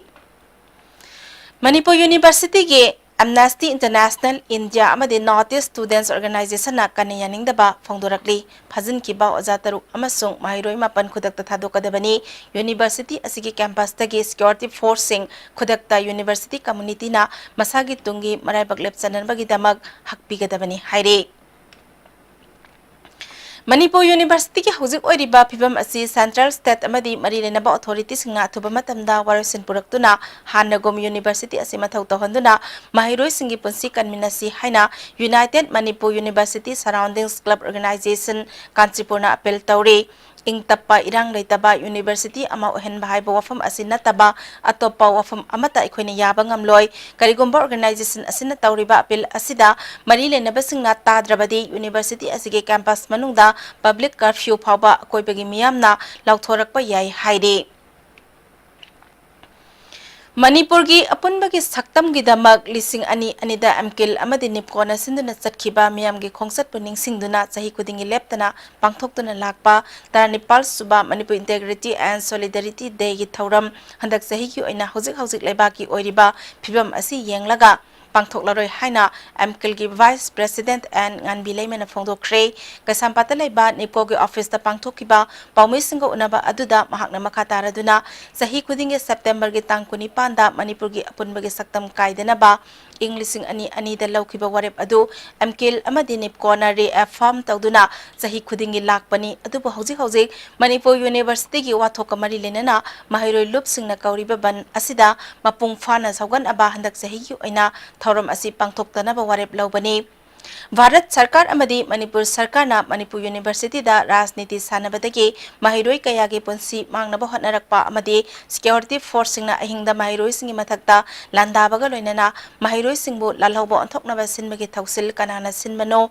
ꯃꯅꯤꯄꯨꯔ university ꯒꯤ Amnesty International India ꯑꯃꯗꯤ North East Students Organization ꯅ ꯀꯟꯅ ꯌꯥꯅꯤꯡꯗꯕ ꯐꯣꯡꯗꯣꯔꯛꯂꯤ꯫ ꯐꯥꯖꯤꯟꯈꯤꯕ ꯑꯣꯖꯥ ꯇꯔꯨꯛ ꯑꯃꯁꯨꯡ ꯃꯍꯩꯔꯣꯏ ꯃꯥꯄꯟ ꯈꯨꯗꯛꯇ ꯊꯥꯗꯣꯛꯀꯗꯕꯅꯤ꯫ University ꯑꯁꯤꯒꯤ campus ꯇꯒꯤ security force ꯁꯤꯡ ꯈꯨꯗꯛꯇ university community ꯅ ꯃꯁꯥꯒꯤ ꯇꯨꯡꯒꯤ ꯃꯔꯥꯏꯕꯛ ꯂꯦꯞꯆꯅꯕꯒꯤꯗꯃꯛ ꯍꯛꯄꯤꯒꯗꯕꯅꯤ ꯍꯥꯏꯔꯤ꯫ ꯃꯅꯤꯄꯨꯔ university ꯒꯤ ꯍꯧꯖꯤꯛ ꯑꯣꯏꯔꯤꯕ ꯐꯤꯕꯝ ꯑꯁꯤ central, state ꯑꯃꯗꯤ ꯃꯔꯤ ꯂꯩꯅꯕ authority ꯁꯤꯡꯅ ꯑꯊꯨꯕ ꯃꯇꯝꯗ ꯋꯥꯔꯣꯏꯁꯤꯟ ꯄꯨꯔꯛꯇꯨꯅ ꯍꯥꯟꯅꯒꯨꯝ university ꯑꯁꯤ ꯃꯊꯧ ꯇꯧꯍꯟꯗꯨꯅ ꯃꯍꯩꯔꯣꯏꯁꯤꯡꯒꯤ ꯄꯨꯟꯁꯤ ꯀꯟꯃꯤꯟꯅꯁꯤ ꯍꯥꯏꯅ United Manipur University Surroundings Club Organization ꯀꯥꯟꯆꯤꯄꯨꯔꯅ appeal ꯇꯧꯔꯤ꯫ ꯏꯪ ꯇꯞꯄ, ꯏꯔꯥꯡ ꯂꯩꯇꯕ university ꯑꯃ ꯑꯣꯏꯍꯟꯕ ꯍꯥꯏꯕ ꯋꯥꯐꯝ ꯑꯁꯤ ꯅꯠꯇꯕ ꯑꯇꯣꯞꯄ ꯋꯥꯐꯝ ꯑꯃꯠꯇ ꯑꯩꯈꯣꯏꯅ ꯌꯥꯕ ꯉꯝꯂꯣꯏ꯫ ꯀꯔꯤꯒꯨꯝꯕ organization ꯑꯁꯤꯅ ꯇꯧꯔꯤꯕ appeal ꯑꯁꯤꯗ ꯃꯔꯤ ꯂꯩꯅꯕꯁꯤꯡꯅ ꯇꯥꯗ꯭ꯔꯕꯗꯤ university ꯑꯁꯤꯒꯤ campus ꯃꯅꯨꯡꯗ public curfew ꯐꯥꯎꯕ ꯑꯀꯣꯏꯕꯒꯤ ꯃꯤꯌꯥꯝꯅ ꯂꯥꯎꯊꯣꯔꯛꯄ ꯌꯥꯏ ꯍꯥꯏꯔꯤ꯫ ꯃꯅꯤꯄꯨꯔꯒꯤ ꯑꯄꯨꯟꯕꯒꯤ ꯁꯛꯇꯝꯒꯤꯗꯃꯛ ꯂꯤꯁꯤꯡ ꯑꯅꯤ ꯑꯅꯤꯗ ꯑꯦꯝꯀꯤꯜ ꯑꯃꯗꯤ ꯅꯤꯞꯀꯣꯅ ꯁꯤꯟꯗꯨꯅ ꯆꯠꯈꯤꯕ ꯃꯤꯌꯥꯝꯒꯤ ꯈꯣꯡꯆꯠꯄꯨ ꯅꯤꯡꯁꯤꯡꯗꯨꯅ ꯆꯍꯤ ꯈꯨꯗꯤꯡꯒꯤ ꯂꯦꯞꯇꯅ ꯄꯥꯡꯊꯣꯛꯇꯨꯅ ꯂꯥꯛꯄ ꯇꯔꯥꯅꯤꯄꯥꯜ ꯁꯨꯕ Manipur Integrity and Solidarity Day ꯒꯤ ꯊꯧꯔꯝ ꯍꯟꯗꯛ ꯆꯍꯤꯒꯤ ꯑꯣꯏꯅ ꯍꯧꯖꯤꯛ ꯍꯧꯖꯤꯛ ꯂꯩꯕꯥꯛꯀꯤ ꯑꯣꯏꯔꯤꯕ ꯐꯤꯕꯝ ꯑꯁꯤ ꯌꯦꯡꯂꯒ ꯄꯥꯡꯊꯣꯛꯂꯔꯣꯏ ꯍꯥꯏꯅ ꯑꯦꯝꯀꯤꯜꯒꯤ Vice President N ꯉꯥꯟꯕꯤ ꯂꯩꯃꯅ ꯐꯣꯡꯗꯣꯛꯈ꯭ꯔꯦ꯫ ꯀꯩꯁꯥꯝꯄꯥꯠꯇ ꯂꯩꯕ ꯅꯤꯞꯀꯣꯒꯤ office ꯇ ꯄꯥꯡꯊꯣꯛꯈꯤꯕ ꯄꯥꯎꯃꯤꯁꯤꯡꯒ ꯎꯅꯕ ꯑꯗꯨꯗ ꯃꯍꯥꯛꯅ ꯃꯈꯥ ꯇꯥꯔꯗꯨꯅ ꯆꯍꯤ ꯈꯨꯗꯤꯡꯒꯤ September ꯒꯤ ꯇꯥꯡ ꯀꯨꯟꯅꯤꯄꯥꯟꯗ ꯃꯅꯤꯄꯨꯔꯒꯤ ꯑꯄꯨꯟꯕꯒꯤ ꯁꯛꯇꯝ ꯀꯥꯏꯗꯅꯕ ꯏꯪ ꯂꯤꯁꯤꯡ ꯑꯅꯤ ꯑꯅꯤꯗ ꯂꯧꯈꯤꯕ ꯋꯥꯔꯦꯞ ꯑꯗꯨ ꯑꯦꯝꯀꯤꯜ ꯑꯃꯗꯤ ꯅꯤꯞꯀꯣꯅ reaffirm ꯇꯧꯗꯨꯅ ꯆꯍꯤ ꯈꯨꯗꯤꯡꯒꯤ ꯂꯥꯛꯄꯅꯤ꯫ ꯑꯗꯨꯕꯨ ꯍꯧꯖꯤꯛ ꯍꯧꯖꯤꯛ ꯃꯅꯤꯄꯨꯔ ꯌꯨꯅꯤꯚꯔꯁꯤꯇꯤꯒꯤ ꯋꯥꯊꯣꯛꯀ ꯃꯔꯤ ꯂꯩꯅꯅ ꯃꯍꯩꯔꯣꯏ ꯂꯨꯞꯁꯤꯡꯅ ꯀꯧꯔꯤꯕ ꯕꯟ ꯑꯁꯤꯗ ꯃꯄꯨꯡ ꯐꯥꯅ ꯁꯧꯒꯠꯅꯕ ꯍꯟꯗꯛ ꯆꯍꯤꯒꯤ ꯑꯣꯏꯅ ꯊꯧꯔꯝ ꯑꯁꯤ ꯄꯥꯡꯊꯣꯛꯇꯅꯕ ꯋꯥꯔꯦꯞ ꯂꯧꯕꯅꯤ꯫ ꯚꯥꯔꯠ ꯁꯔꯀꯥꯔ ꯑꯃꯗꯤ ꯃꯅꯤꯄꯨꯔ ꯁꯔꯀꯥꯔꯅ ꯃꯅꯤꯄꯨꯔ ꯌꯨꯅꯤꯚꯔꯁꯤꯇꯤꯗ ꯔꯥꯖꯅꯤꯇꯤ ꯁꯥꯟꯅꯕꯗꯒꯤ ꯃꯍꯩꯔꯣꯏ ꯀꯌꯥꯒꯤ ꯄꯨꯟꯁꯤ ꯃꯥꯡꯅꯕ ꯍꯣꯠꯅꯔꯛꯄ ꯑꯃꯗꯤ security forceꯁꯤꯡꯅ ꯑꯍꯤꯡꯗ ꯃꯍꯩꯔꯣꯏꯁꯤꯡꯒꯤ ꯃꯊꯛꯇ ꯂꯥꯟꯗꯥꯕꯒ ꯂꯣꯏꯅꯅ ꯃꯍꯩꯔꯣꯏꯁꯤꯡꯕꯨ ꯂꯥꯜꯍꯧꯕ ꯑꯣꯟꯊꯣꯛꯅꯕ ꯁꯤꯟꯕꯒꯤ ꯊꯧꯁꯤꯜ ꯀꯅꯥꯅ ꯁꯤꯟꯕꯅꯣ?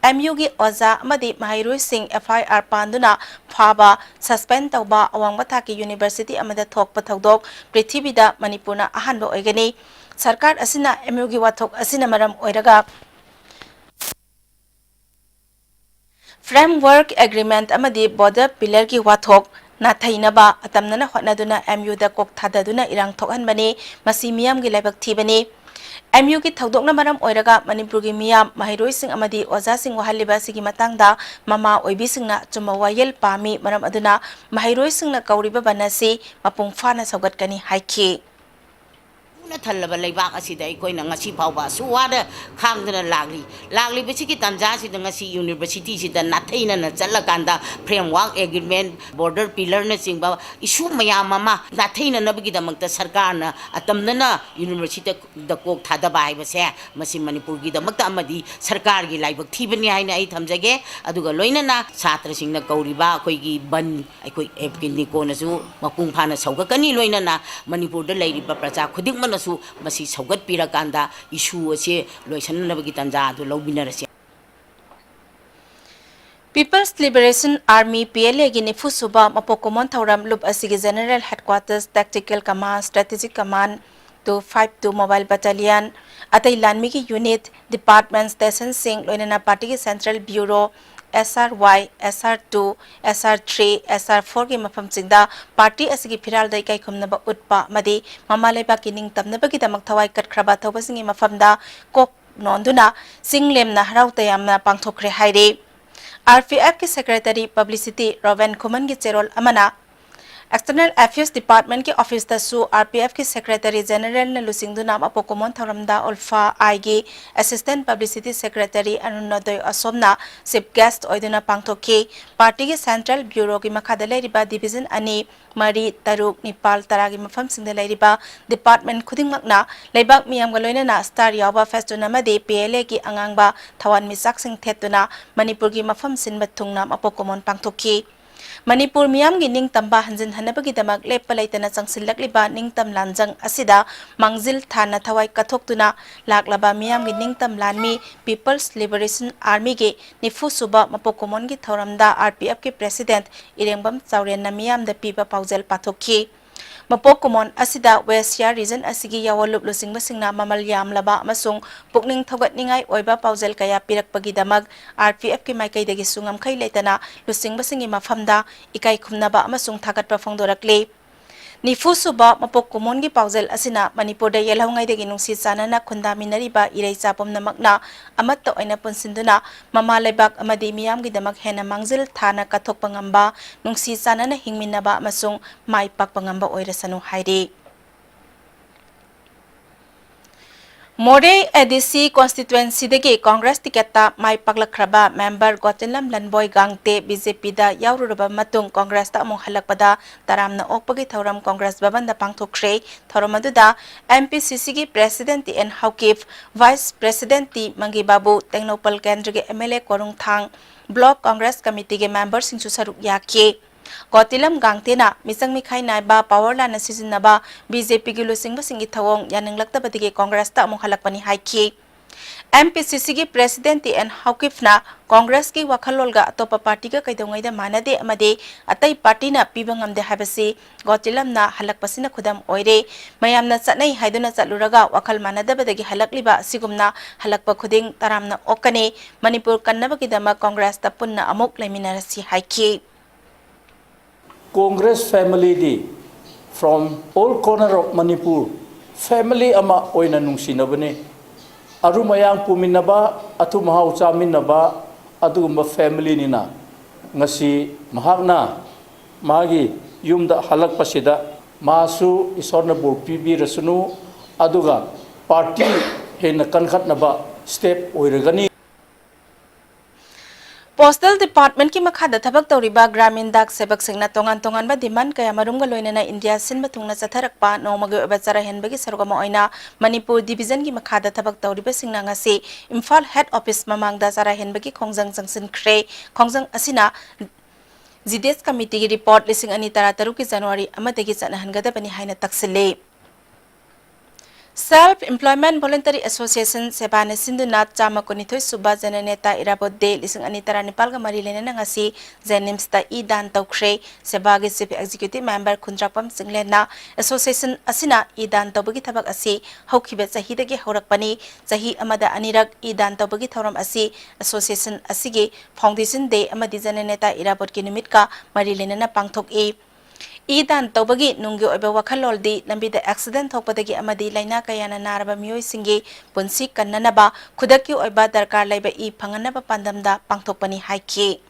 ꯑꯦꯝꯌꯨꯒꯤ ꯑꯣꯖꯥ ꯑꯃꯗꯤ ꯃꯍꯩꯔꯣꯏꯁꯤꯡ FIR ꯄꯥꯟꯗꯨꯅ ꯐꯥꯕ, suspend ꯇꯧꯕ ꯑꯋꯥꯡꯕ ꯊꯥꯛꯀꯤ ꯌꯨꯅꯤꯚꯔꯁꯤꯇꯤ ꯑꯃꯗ ꯊꯣꯛꯄ ꯊꯧꯗꯣꯛ ꯄ꯭ꯔꯤꯊꯤꯕꯤꯗ ꯃꯅꯤꯄꯨꯔꯅ ꯑꯍꯥꯟꯕ ꯑꯣꯏꯒꯅꯤ꯫ ꯁꯔꯀꯥꯔ ꯑꯁꯤꯅ ꯑꯦꯝꯌꯨꯒꯤ ꯋꯥꯊꯣꯛ ꯑꯁꯤꯅ ꯃꯔꯝ ꯑꯣꯏꯔꯒ Framework Agreement ꯑꯃꯗꯤ Border Pillarꯒꯤ ꯋꯥꯊꯣꯛ ꯅꯥꯊꯩꯅꯕ ꯑꯇꯝꯅꯅ ꯍꯣꯠꯅꯗꯨꯅ ꯑꯦꯝꯌꯨꯗ ꯀꯣꯛ ꯊꯥꯗꯗꯨꯅ ꯏꯔꯥꯡ ꯊꯣꯛꯍꯟꯕꯅꯤ꯫ ꯃꯁꯤ ꯃꯤꯌꯥꯝꯒꯤ ꯂꯥꯏꯕꯛ ꯊꯤꯕꯅꯤ꯫ ꯑꯦꯝꯌꯨꯒꯤ ꯊꯧꯗꯣꯛꯅ ꯃꯔꯝ ꯑꯣꯏꯔꯒ ꯃꯅꯤꯄꯨꯔꯒꯤ ꯃꯤꯌꯥꯝ, ꯃꯍꯩꯔꯣꯏꯁꯤꯡ ꯑꯃꯗꯤ ꯑꯣꯖꯥꯁꯤꯡ ꯋꯥꯍꯜꯂꯤꯕ ꯑꯁꯤꯒꯤ ꯃꯇꯥꯡꯗ ꯃꯃꯥ ꯑꯣꯏꯕꯤꯁꯤꯡꯅ ꯑꯆꯨꯝꯕ ꯋꯥꯌꯦꯜ ꯄꯥꯝꯃꯤ꯫ ꯃꯔꯝ ꯑꯗꯨꯅ ꯃꯍꯩꯔꯣꯏꯁꯤꯡꯅ ꯀꯧꯔꯤꯕ ꯕꯟ ꯑꯁꯤ ꯃꯄꯨꯡ ꯐꯥꯅ ꯁꯧꯒꯠꯀꯅꯤ ꯍꯥꯏꯈꯤ꯫ ꯄꯨꯛꯅ ꯊꯜꯂꯕ ꯂꯩꯕꯥꯛ ꯑꯁꯤꯗ ꯑꯩꯈꯣꯏꯅ ꯉꯁꯤ ꯐꯥꯎꯕ ꯑꯁꯨꯛ ꯋꯥꯅ ꯈꯥꯡꯗꯨꯅ ꯂꯥꯛꯂꯤ꯫ ꯂꯥꯛꯂꯤꯕꯁꯤꯒꯤ ꯇꯥꯟꯖꯥꯁꯤꯗ ꯉꯁꯤ ꯌꯨꯅꯤꯚꯔꯁꯤꯇꯤꯁꯤꯗ ꯅꯥꯊꯩꯅꯅ ꯆꯠꯂꯀꯥꯟꯗ Framework Agreement, Border Pillarꯅꯆꯤꯡꯕ issue ꯃꯌꯥꯝ ꯑꯃ ꯅꯥꯊꯩꯅꯅꯕꯒꯤꯗꯃꯛꯇ ꯁꯔꯀꯥꯔꯅ ꯑꯇꯝꯅꯅ ꯌꯨꯅꯤꯚꯔꯁꯤꯇꯤꯗ ꯀꯣꯛ ꯊꯥꯗꯕ ꯍꯥꯏꯕꯁꯦ ꯃꯁꯤ ꯃꯅꯤꯄꯨꯔꯒꯤꯗꯃꯛꯇ ꯑꯃꯗꯤ ꯁꯔꯀꯥꯔꯒꯤ ꯂꯥꯏꯕꯛ ꯊꯤꯕꯅꯤ ꯍꯥꯏꯅ ꯑꯩ ꯊꯝꯖꯒꯦ꯫ ꯑꯗꯨꯒ ꯂꯣꯏꯅꯅ ꯁꯥꯇ꯭ꯔꯁꯤꯡꯅ ꯀꯧꯔꯤꯕ ꯑꯩꯈꯣꯏꯒꯤ ꯕꯟ, ꯑꯩꯈꯣꯏ ꯑꯦꯞꯀꯤ ꯅꯤꯀꯣꯅꯁꯨ ꯃꯄꯨꯡ ꯐꯥꯅ ꯁꯧꯒꯠꯀꯅꯤ꯫ ꯂꯣꯏꯅꯅ ꯃꯅꯤꯄꯨꯔꯗ ꯂꯩꯔꯤꯕ ꯄ꯭ꯔꯖꯥ ꯈꯨꯗꯤꯡꯃꯛꯅꯁꯨ ꯃꯁꯤ ꯁꯧꯒꯠꯄꯤꯔꯀꯥꯟꯗ issue ꯑꯁꯤ ꯂꯣꯏꯁꯤꯟꯅꯅꯕꯒꯤ ꯇꯥꯟꯖꯥ ꯑꯗꯨ ꯂꯧꯃꯤꯟꯅꯔꯁꯤ꯫ People's Liberation Army, PLAꯒꯤ ꯅꯤꯐꯨ ꯁꯨꯕ ꯃꯄꯣꯛ ꯀꯨꯝꯑꯣꯟ ꯊꯧꯔꯝ ꯂꯨꯞ ꯑꯁꯤꯒꯤ General Headquarters, Tactical Command, Strategic Command two five two Mobile Battalion, ꯑꯇꯩ ꯂꯥꯟꯃꯤꯒꯤ unit, department stationꯁꯤꯡ, ꯂꯣꯏꯅꯅ partyꯒꯤ Central Bureau, SRY, SR two, SR three, SR fourꯒꯤ ꯃꯐꯝꯁꯤꯡꯗ party ꯑꯁꯤꯒꯤ ꯐꯤꯔꯥꯜꯗ ꯏꯀꯥꯏ ꯈꯨꯝꯅꯕ ꯎꯠꯄ ꯑꯃꯗꯤ ꯃꯃꯥ ꯂꯩꯕꯥꯛꯀꯤ ꯅꯤꯡꯇꯝꯅꯕꯒꯤꯗꯃꯛ ꯊꯋꯥꯏ ꯀꯠꯈ꯭ꯔꯕ ꯊꯧꯕꯁꯤꯡꯒꯤ ꯃꯐꯝꯗ ꯀꯣꯛ ꯅꯣꯟꯗꯨꯅ ꯆꯤꯡ ꯂꯦꯝꯅ ꯍꯔꯥꯎ ꯇꯌꯥꯝꯅ ꯄꯥꯡꯊꯣꯛꯈ꯭ꯔꯦ ꯍꯥꯏꯔꯤ꯫ RPFꯀꯤ Secretary Publicity ꯔꯣꯕꯦꯟ ꯈꯨꯃꯟꯒꯤ ꯆꯦꯔꯣꯜ ꯑꯃꯅ External Affairs Department ꯀꯤ office ꯇꯁꯨ R P F ꯀꯤ Secretary General ꯅ ꯂꯨꯆꯤꯡꯗꯨꯅ ꯃꯄꯣꯛ ꯀꯨꯝꯑꯣꯟ ꯊꯧꯔꯝꯗ ULFA I ꯒꯤ Assistant Publicity Secretary ꯑꯔꯨꯅꯣꯗꯣꯏ ꯑꯁꯣꯝꯅ chief guest ꯑꯣꯏꯗꯨꯅ ꯄꯥꯡꯊꯣꯛꯈꯤ꯫ Party ꯒꯤ Central Bureau ꯒꯤ ꯃꯈꯥꯗ ꯂꯩꯔꯤꯕ division ꯑꯅꯤ, ꯃꯔꯤ, ꯇꯔꯨꯛ, ꯅꯤꯄꯥꯜ, ꯇꯔꯥꯒꯤ ꯃꯐꯝꯁꯤꯡꯗ ꯂꯩꯔꯤꯕ department ꯈꯨꯗꯤꯡꯃꯛꯅ ꯂꯩꯕꯥꯛ ꯃꯤꯌꯥꯝꯒ ꯂꯣꯏꯅꯅ star ꯌꯥꯎꯕ festoon ꯑꯃꯗꯤ P L A ꯒꯤ ꯑꯉꯥꯡꯕ ꯊꯋꯥꯟꯃꯤꯆꯥꯛꯁꯤꯡ ꯊꯦꯠꯇꯨꯅ ꯃꯅꯤꯄꯨꯔꯒꯤ ꯃꯐꯝ ꯁꯤꯟꯕ ꯊꯨꯡꯅ ꯃꯄꯣꯛ ꯀꯨꯝꯑꯣꯟ ꯄꯥꯡꯊꯣꯛꯈꯤ꯫ ꯃꯅꯤꯄꯨꯔ ꯃꯤꯌꯥꯝꯒꯤ ꯅꯤꯡꯇꯝꯕ ꯍꯟꯖꯤꯟꯍꯟꯅꯕꯒꯤꯗꯃꯛ ꯂꯦꯞꯄ ꯂꯩꯇꯅ ꯆꯪꯁꯤꯜꯂꯛꯂꯤꯕ ꯅꯤꯡꯇꯝ ꯂꯥꯟꯖꯪ ꯑꯁꯤꯗ ꯃꯥꯡꯖꯤꯜ ꯊꯥꯅ ꯊꯋꯥꯏ ꯀꯠꯊꯣꯛꯇꯨꯅ ꯂꯥꯛꯂꯕ ꯃꯤꯌꯥꯝꯒꯤ ꯅꯤꯡꯇꯝ ꯂꯥꯟꯃꯤ People's Liberation Army ꯒꯤ ꯅꯤꯐꯨ ꯁꯨꯕ ꯃꯄꯣꯛ ꯀꯨꯝꯑꯣꯟꯒꯤ ꯊꯧꯔꯝꯗ R P F ꯀꯤ President ꯏꯔꯦꯡꯕꯝ ꯆꯥꯎꯔꯦꯟꯅ ꯃꯤꯌꯥꯝꯗ ꯄꯤꯕ ꯄꯥꯎꯖꯦꯜ ꯄꯥꯊꯣꯛꯈꯤ꯫ ꯃꯄꯣꯛ ꯀꯨꯝꯑꯣꯟ ꯑꯁꯤꯗ West Siar region ꯑꯁꯤꯒꯤ ꯌꯥꯑꯣꯟꯂꯨꯞ ꯂꯨꯆꯤꯡꯕꯁꯤꯡꯅ ꯃꯃꯜ ꯌꯥꯝꯂꯕ ꯑꯃꯁꯨꯡ ꯄꯨꯛꯅꯤꯡ ꯊꯧꯒꯠꯅꯤꯡꯉꯥꯏ ꯑꯣꯏꯕ ꯄꯥꯎꯖꯦꯜ ꯀꯌꯥ ꯄꯤꯔꯛꯄꯒꯤꯗꯃꯛ R P F ꯀꯤ ꯃꯥꯏꯀꯩꯗꯒꯤꯁꯨ ꯉꯝꯈꯩ ꯂꯩꯇꯅ ꯂꯨꯆꯤꯡꯕꯁꯤꯡꯒꯤ ꯃꯐꯝꯗ ꯏꯀꯥꯏ ꯈꯨꯝꯅꯕ ꯑꯃꯁꯨꯡ ꯊꯥꯒꯠꯄ ꯐꯣꯡꯗꯣꯔꯛꯂꯤ꯫ ꯅꯤꯐꯨ ꯁꯨꯕ ꯃꯄꯣꯛ ꯀꯨꯝꯑꯣꯟꯒꯤ ꯄꯥꯎꯖꯦꯜ ꯑꯁꯤꯅ ꯃꯅꯤꯄꯨꯔꯗ ꯌꯦꯜꯍꯧꯉꯩꯗꯒꯤ ꯅꯨꯡꯁꯤ ꯆꯥꯟꯅꯅ ꯈꯨꯟꯗꯥꯃꯤꯟꯅꯔꯤꯕ ꯏꯔꯩꯆꯥ ꯄꯨꯝꯅꯃꯛꯅ ꯑꯃꯠꯇ ꯑꯣꯏꯅ ꯄꯨꯟꯁꯤꯟꯗꯨꯅ ꯃꯃꯥ ꯂꯩꯕꯥꯛ ꯑꯃꯗꯤ ꯃꯤꯌꯥꯝꯒꯤꯗꯃꯛ ꯍꯦꯟꯅ ꯃꯥꯡꯖꯤꯜ ꯊꯥꯅ ꯀꯠꯊꯣꯛꯄ ꯉꯝꯕ, ꯅꯨꯡꯁꯤ ꯆꯥꯟꯅꯅ ꯍꯤꯡꯃꯤꯟꯅꯕ ꯑꯃꯁꯨꯡ ꯃꯥꯏ ꯄꯥꯛꯄ ꯉꯝꯕ ꯑꯣꯏꯔꯁꯅꯨ ꯍꯥꯏꯔꯤ꯫ ꯃꯣꯔꯦ A D C constituency ꯗꯒꯤ Congress ticket ꯇ ꯃꯥꯏ ꯄꯥꯛꯂꯛꯈ꯭ꯔꯕ member ꯒꯣꯇꯤꯂꯝ ꯂꯟꯕꯣꯏ ꯒꯥꯡꯇꯦ B J P ꯗ ꯌꯥꯎꯔꯨꯔꯕ ꯃꯇꯨꯡ Congress ꯇ ꯑꯃꯨꯛ ꯍꯜꯂꯛꯄꯗ ꯇꯔꯥꯝꯅ ꯑꯣꯛꯄꯒꯤ ꯊꯧꯔꯝ Congress ꯚꯕꯟꯗ ꯄꯥꯡꯊꯣꯛꯈ꯭ꯔꯦ꯫ ꯊꯧꯔꯝ ꯑꯗꯨꯗ M P C C ꯒꯤ President T N Haokip, Vice President T Mangi Babu, Tengnoupal ꯀꯦꯟꯗ꯭ꯔꯒꯤ M L A ꯀꯣꯔꯨꯡꯊꯥꯡ, Block Congress Committee ꯒꯤ member ꯁꯤꯡꯁꯨ ꯁꯔꯨꯛ ꯌꯥꯈꯤ꯫ ꯒꯣꯇꯤꯂꯝ ꯒꯥꯡꯇꯦꯅ ꯃꯤꯆꯪ ꯃꯤꯈꯥꯏ ꯅꯥꯏꯕ power ꯂꯥꯟꯅ ꯁꯤꯖꯤꯟꯅꯕ B J P ꯒꯤ ꯂꯨꯆꯤꯡꯕꯁꯤꯡꯒꯤ ꯊꯧꯑꯣꯡ ꯌꯥꯅꯤꯡꯂꯛꯇꯕꯗꯒꯤ Congress ꯇ ꯑꯃꯨꯛ ꯍꯜꯂꯛꯄꯅꯤ ꯍꯥꯏꯈꯤ꯫ M P C C ꯒꯤ President ꯇꯤ ꯑꯦꯟ ꯍꯥꯎꯀꯤꯞꯅ Congress ꯀꯤ ꯋꯥꯈꯜꯂꯣꯟꯒ ꯑꯇꯣꯞꯄ party ꯒ ꯀꯩꯗꯧꯉꯩꯗ ꯃꯥꯟꯅꯗꯦ ꯑꯃꯗꯤ ꯑꯇꯩ party ꯅ ꯄꯤꯕ ꯉꯝꯗꯦ ꯍꯥꯏꯕꯁꯤ ꯒꯣꯇꯤꯂꯝꯅ ꯍꯜꯂꯛꯄꯁꯤꯅ ꯈꯨꯗꯝ ꯑꯣꯏꯔꯦ꯫ ꯃꯌꯥꯝꯅ ꯆꯠꯅꯩ ꯍꯥꯏꯗꯨꯅ ꯆꯠꯂꯨꯔꯒ ꯋꯥꯈꯜ ꯃꯥꯟꯅꯗꯕꯗꯒꯤ ꯍꯜꯂꯛꯂꯤꯕ ꯑꯁꯤꯒꯨꯝꯅ ꯍꯜꯂꯛꯄ ꯈꯨꯗꯤꯡ ꯇꯔꯥꯝꯅ ꯑꯣꯛꯀꯅꯤ꯫ ꯃꯅꯤꯄꯨꯔ ꯀꯟꯅꯕꯒꯤꯗꯃꯛ Congress ꯇ ꯄꯨꯟꯅ ꯑꯃꯨꯛ ꯂꯩꯃꯤꯟꯅꯔꯁꯤ ꯍꯥꯏꯈꯤ꯫ Congress family D from all corner of Manipur family ꯑꯃ ꯑꯣꯏꯅ ꯅꯨꯡꯁꯤꯅꯕꯅꯤ꯫ ꯑꯔꯨꯝ ꯑꯌꯥꯡ ꯄꯨꯃꯤꯟꯅꯕ, ꯑꯊꯨꯝ ꯑꯍꯥꯎ ꯆꯥꯃꯤꯟꯅꯕ ꯑꯗꯨꯒꯨꯝꯕ family ꯅꯤꯅ ꯉꯁꯤ ꯃꯍꯥꯛꯅ ꯃꯥꯒꯤ ꯌꯨꯝꯗ ꯍꯜꯂꯛꯄꯁꯤꯗ ꯃꯥꯁꯨ ꯏꯁꯣꯔꯅ ꯕꯣꯔ ꯄꯤꯕꯤꯔꯁꯅꯨ, ꯑꯗꯨꯒ ꯄꯥꯔꯇꯤ ꯍꯦꯟꯅ ꯀꯟꯈꯠꯅꯕ ꯁ꯭ꯇꯦꯞ ꯑꯣꯏꯔꯒꯅꯤ꯫ Postal Department ꯀꯤ ꯃꯈꯥꯗ ꯊꯕꯛ ꯇꯧꯔꯤꯕ ꯒ꯭ꯔꯥꯃꯤꯟ ꯗꯥꯛ ꯁꯦꯕꯛꯁꯤꯡꯅ ꯇꯣꯉꯥꯟ ꯇꯣꯉꯥꯟꯕ demand ꯀꯌꯥꯃꯔꯨꯝꯒ ꯂꯣꯏꯅꯅ ꯏꯟꯗꯤꯌꯥ ꯁꯤꯟꯕ ꯊꯨꯡꯅ ꯆꯠꯊꯔꯛꯄ ꯅꯣꯡꯃꯒꯤ ꯑꯣꯏꯕ ꯆꯔꯥ ꯍꯦꯟꯕꯒꯤ ꯁꯔꯨꯛ ꯑꯃ ꯑꯣꯏꯅ ꯃꯅꯤꯄꯨꯔ division ꯒꯤ ꯃꯈꯥꯗ ꯊꯕꯛ ꯇꯧꯔꯤꯕꯁꯤꯡꯅ ꯉꯁꯤ ꯏꯝꯐꯥꯜ head office ꯃꯃꯥꯡꯗ ꯆꯔꯥ ꯍꯦꯟꯕꯒꯤ ꯈꯣꯡꯖꯪ ꯆꯪꯁꯤꯟꯈ꯭ꯔꯦ꯫ ꯈꯣꯡꯖꯪ ꯑꯁꯤꯅ G D S committee ꯒꯤ report ꯂꯤꯁꯤꯡ ꯑꯅꯤ ꯇꯔꯥꯇꯔꯨꯛꯀꯤ January ꯑꯃꯗꯒꯤ ꯆꯠꯅꯍꯟꯒꯗꯕꯅꯤ ꯍꯥꯏꯅ ꯇꯛꯁꯤꯜꯂꯤ꯫ Self Employment Voluntary Association ꯁꯦꯕꯥꯅ ꯁꯤꯟꯗꯨꯅ ꯆꯥꯝꯃ ꯀꯨꯟꯅꯤꯊꯣꯏ ꯁꯨꯕ ꯖꯦꯅꯦꯅꯦꯇꯥ ꯏꯔꯥꯕꯣꯠ ꯗꯦ ꯂꯤꯁꯤꯡ ꯑꯅꯤ ꯇꯔꯥꯅꯤꯄꯥꯜꯒ ꯃꯔꯤ ꯂꯩꯅꯅ ꯉꯁꯤ ꯖꯦꯅꯤꯝꯁꯇ ꯏ ꯗꯥꯟ ꯇꯧꯈ꯭ꯔꯦ꯫ ꯁꯦꯕꯥꯒꯤ chief executive member ꯈꯨꯟꯗ꯭ꯔꯥꯛꯄꯝ ꯆꯤꯡꯂꯦꯟꯅ association ꯑꯁꯤꯅ ꯏ ꯗꯥꯟ ꯇꯧꯕꯒꯤ ꯊꯕꯛ ꯑꯁꯤ ꯍꯧꯈꯤꯕ ꯆꯍꯤꯗꯒꯤ ꯍꯧꯔꯛꯄꯅꯤ꯫ ꯆꯍꯤ ꯑꯃꯗ ꯑꯅꯤꯔꯛ ꯏ ꯗꯥꯟ ꯇꯧꯕꯒꯤ ꯊꯧꯔꯝ ꯑꯁꯤ association ꯑꯁꯤꯒꯤ foundation day ꯑꯃꯗꯤ ꯖꯦꯅꯦꯅꯦꯇꯥ ꯏꯔꯥꯕꯣꯠꯀꯤ ꯅꯨꯃꯤꯠꯀ ꯃꯔꯤ ꯂꯩꯅꯅ ꯄꯥꯡꯊꯣꯛꯏ꯫ ꯏ ꯗꯥꯟ ꯇꯧꯕꯒꯤ ꯅꯨꯡꯒꯤ ꯑꯣꯏꯕ ꯋꯥꯈꯜꯂꯣꯟꯗꯤ ꯂꯝꯕꯤꯗ accident ꯊꯣꯛꯄꯗꯒꯤ ꯑꯃꯗꯤ ꯂꯥꯏꯅꯥ ꯀꯌꯥꯅ ꯅꯥꯔꯕ ꯃꯤꯑꯣꯏꯁꯤꯡꯒꯤ ꯄꯨꯟꯁꯤ ꯀꯟꯅꯅꯕ ꯈꯨꯗꯛꯀꯤ ꯑꯣꯏꯕ ꯗꯔꯀꯥꯔ ꯂꯩꯕ ꯏ ꯐꯪꯍꯟꯅꯕ ꯄꯥꯟꯗꯝꯗ ꯄꯥꯡꯊꯣꯛꯄꯅꯤ ꯍꯥꯏꯈꯤ꯫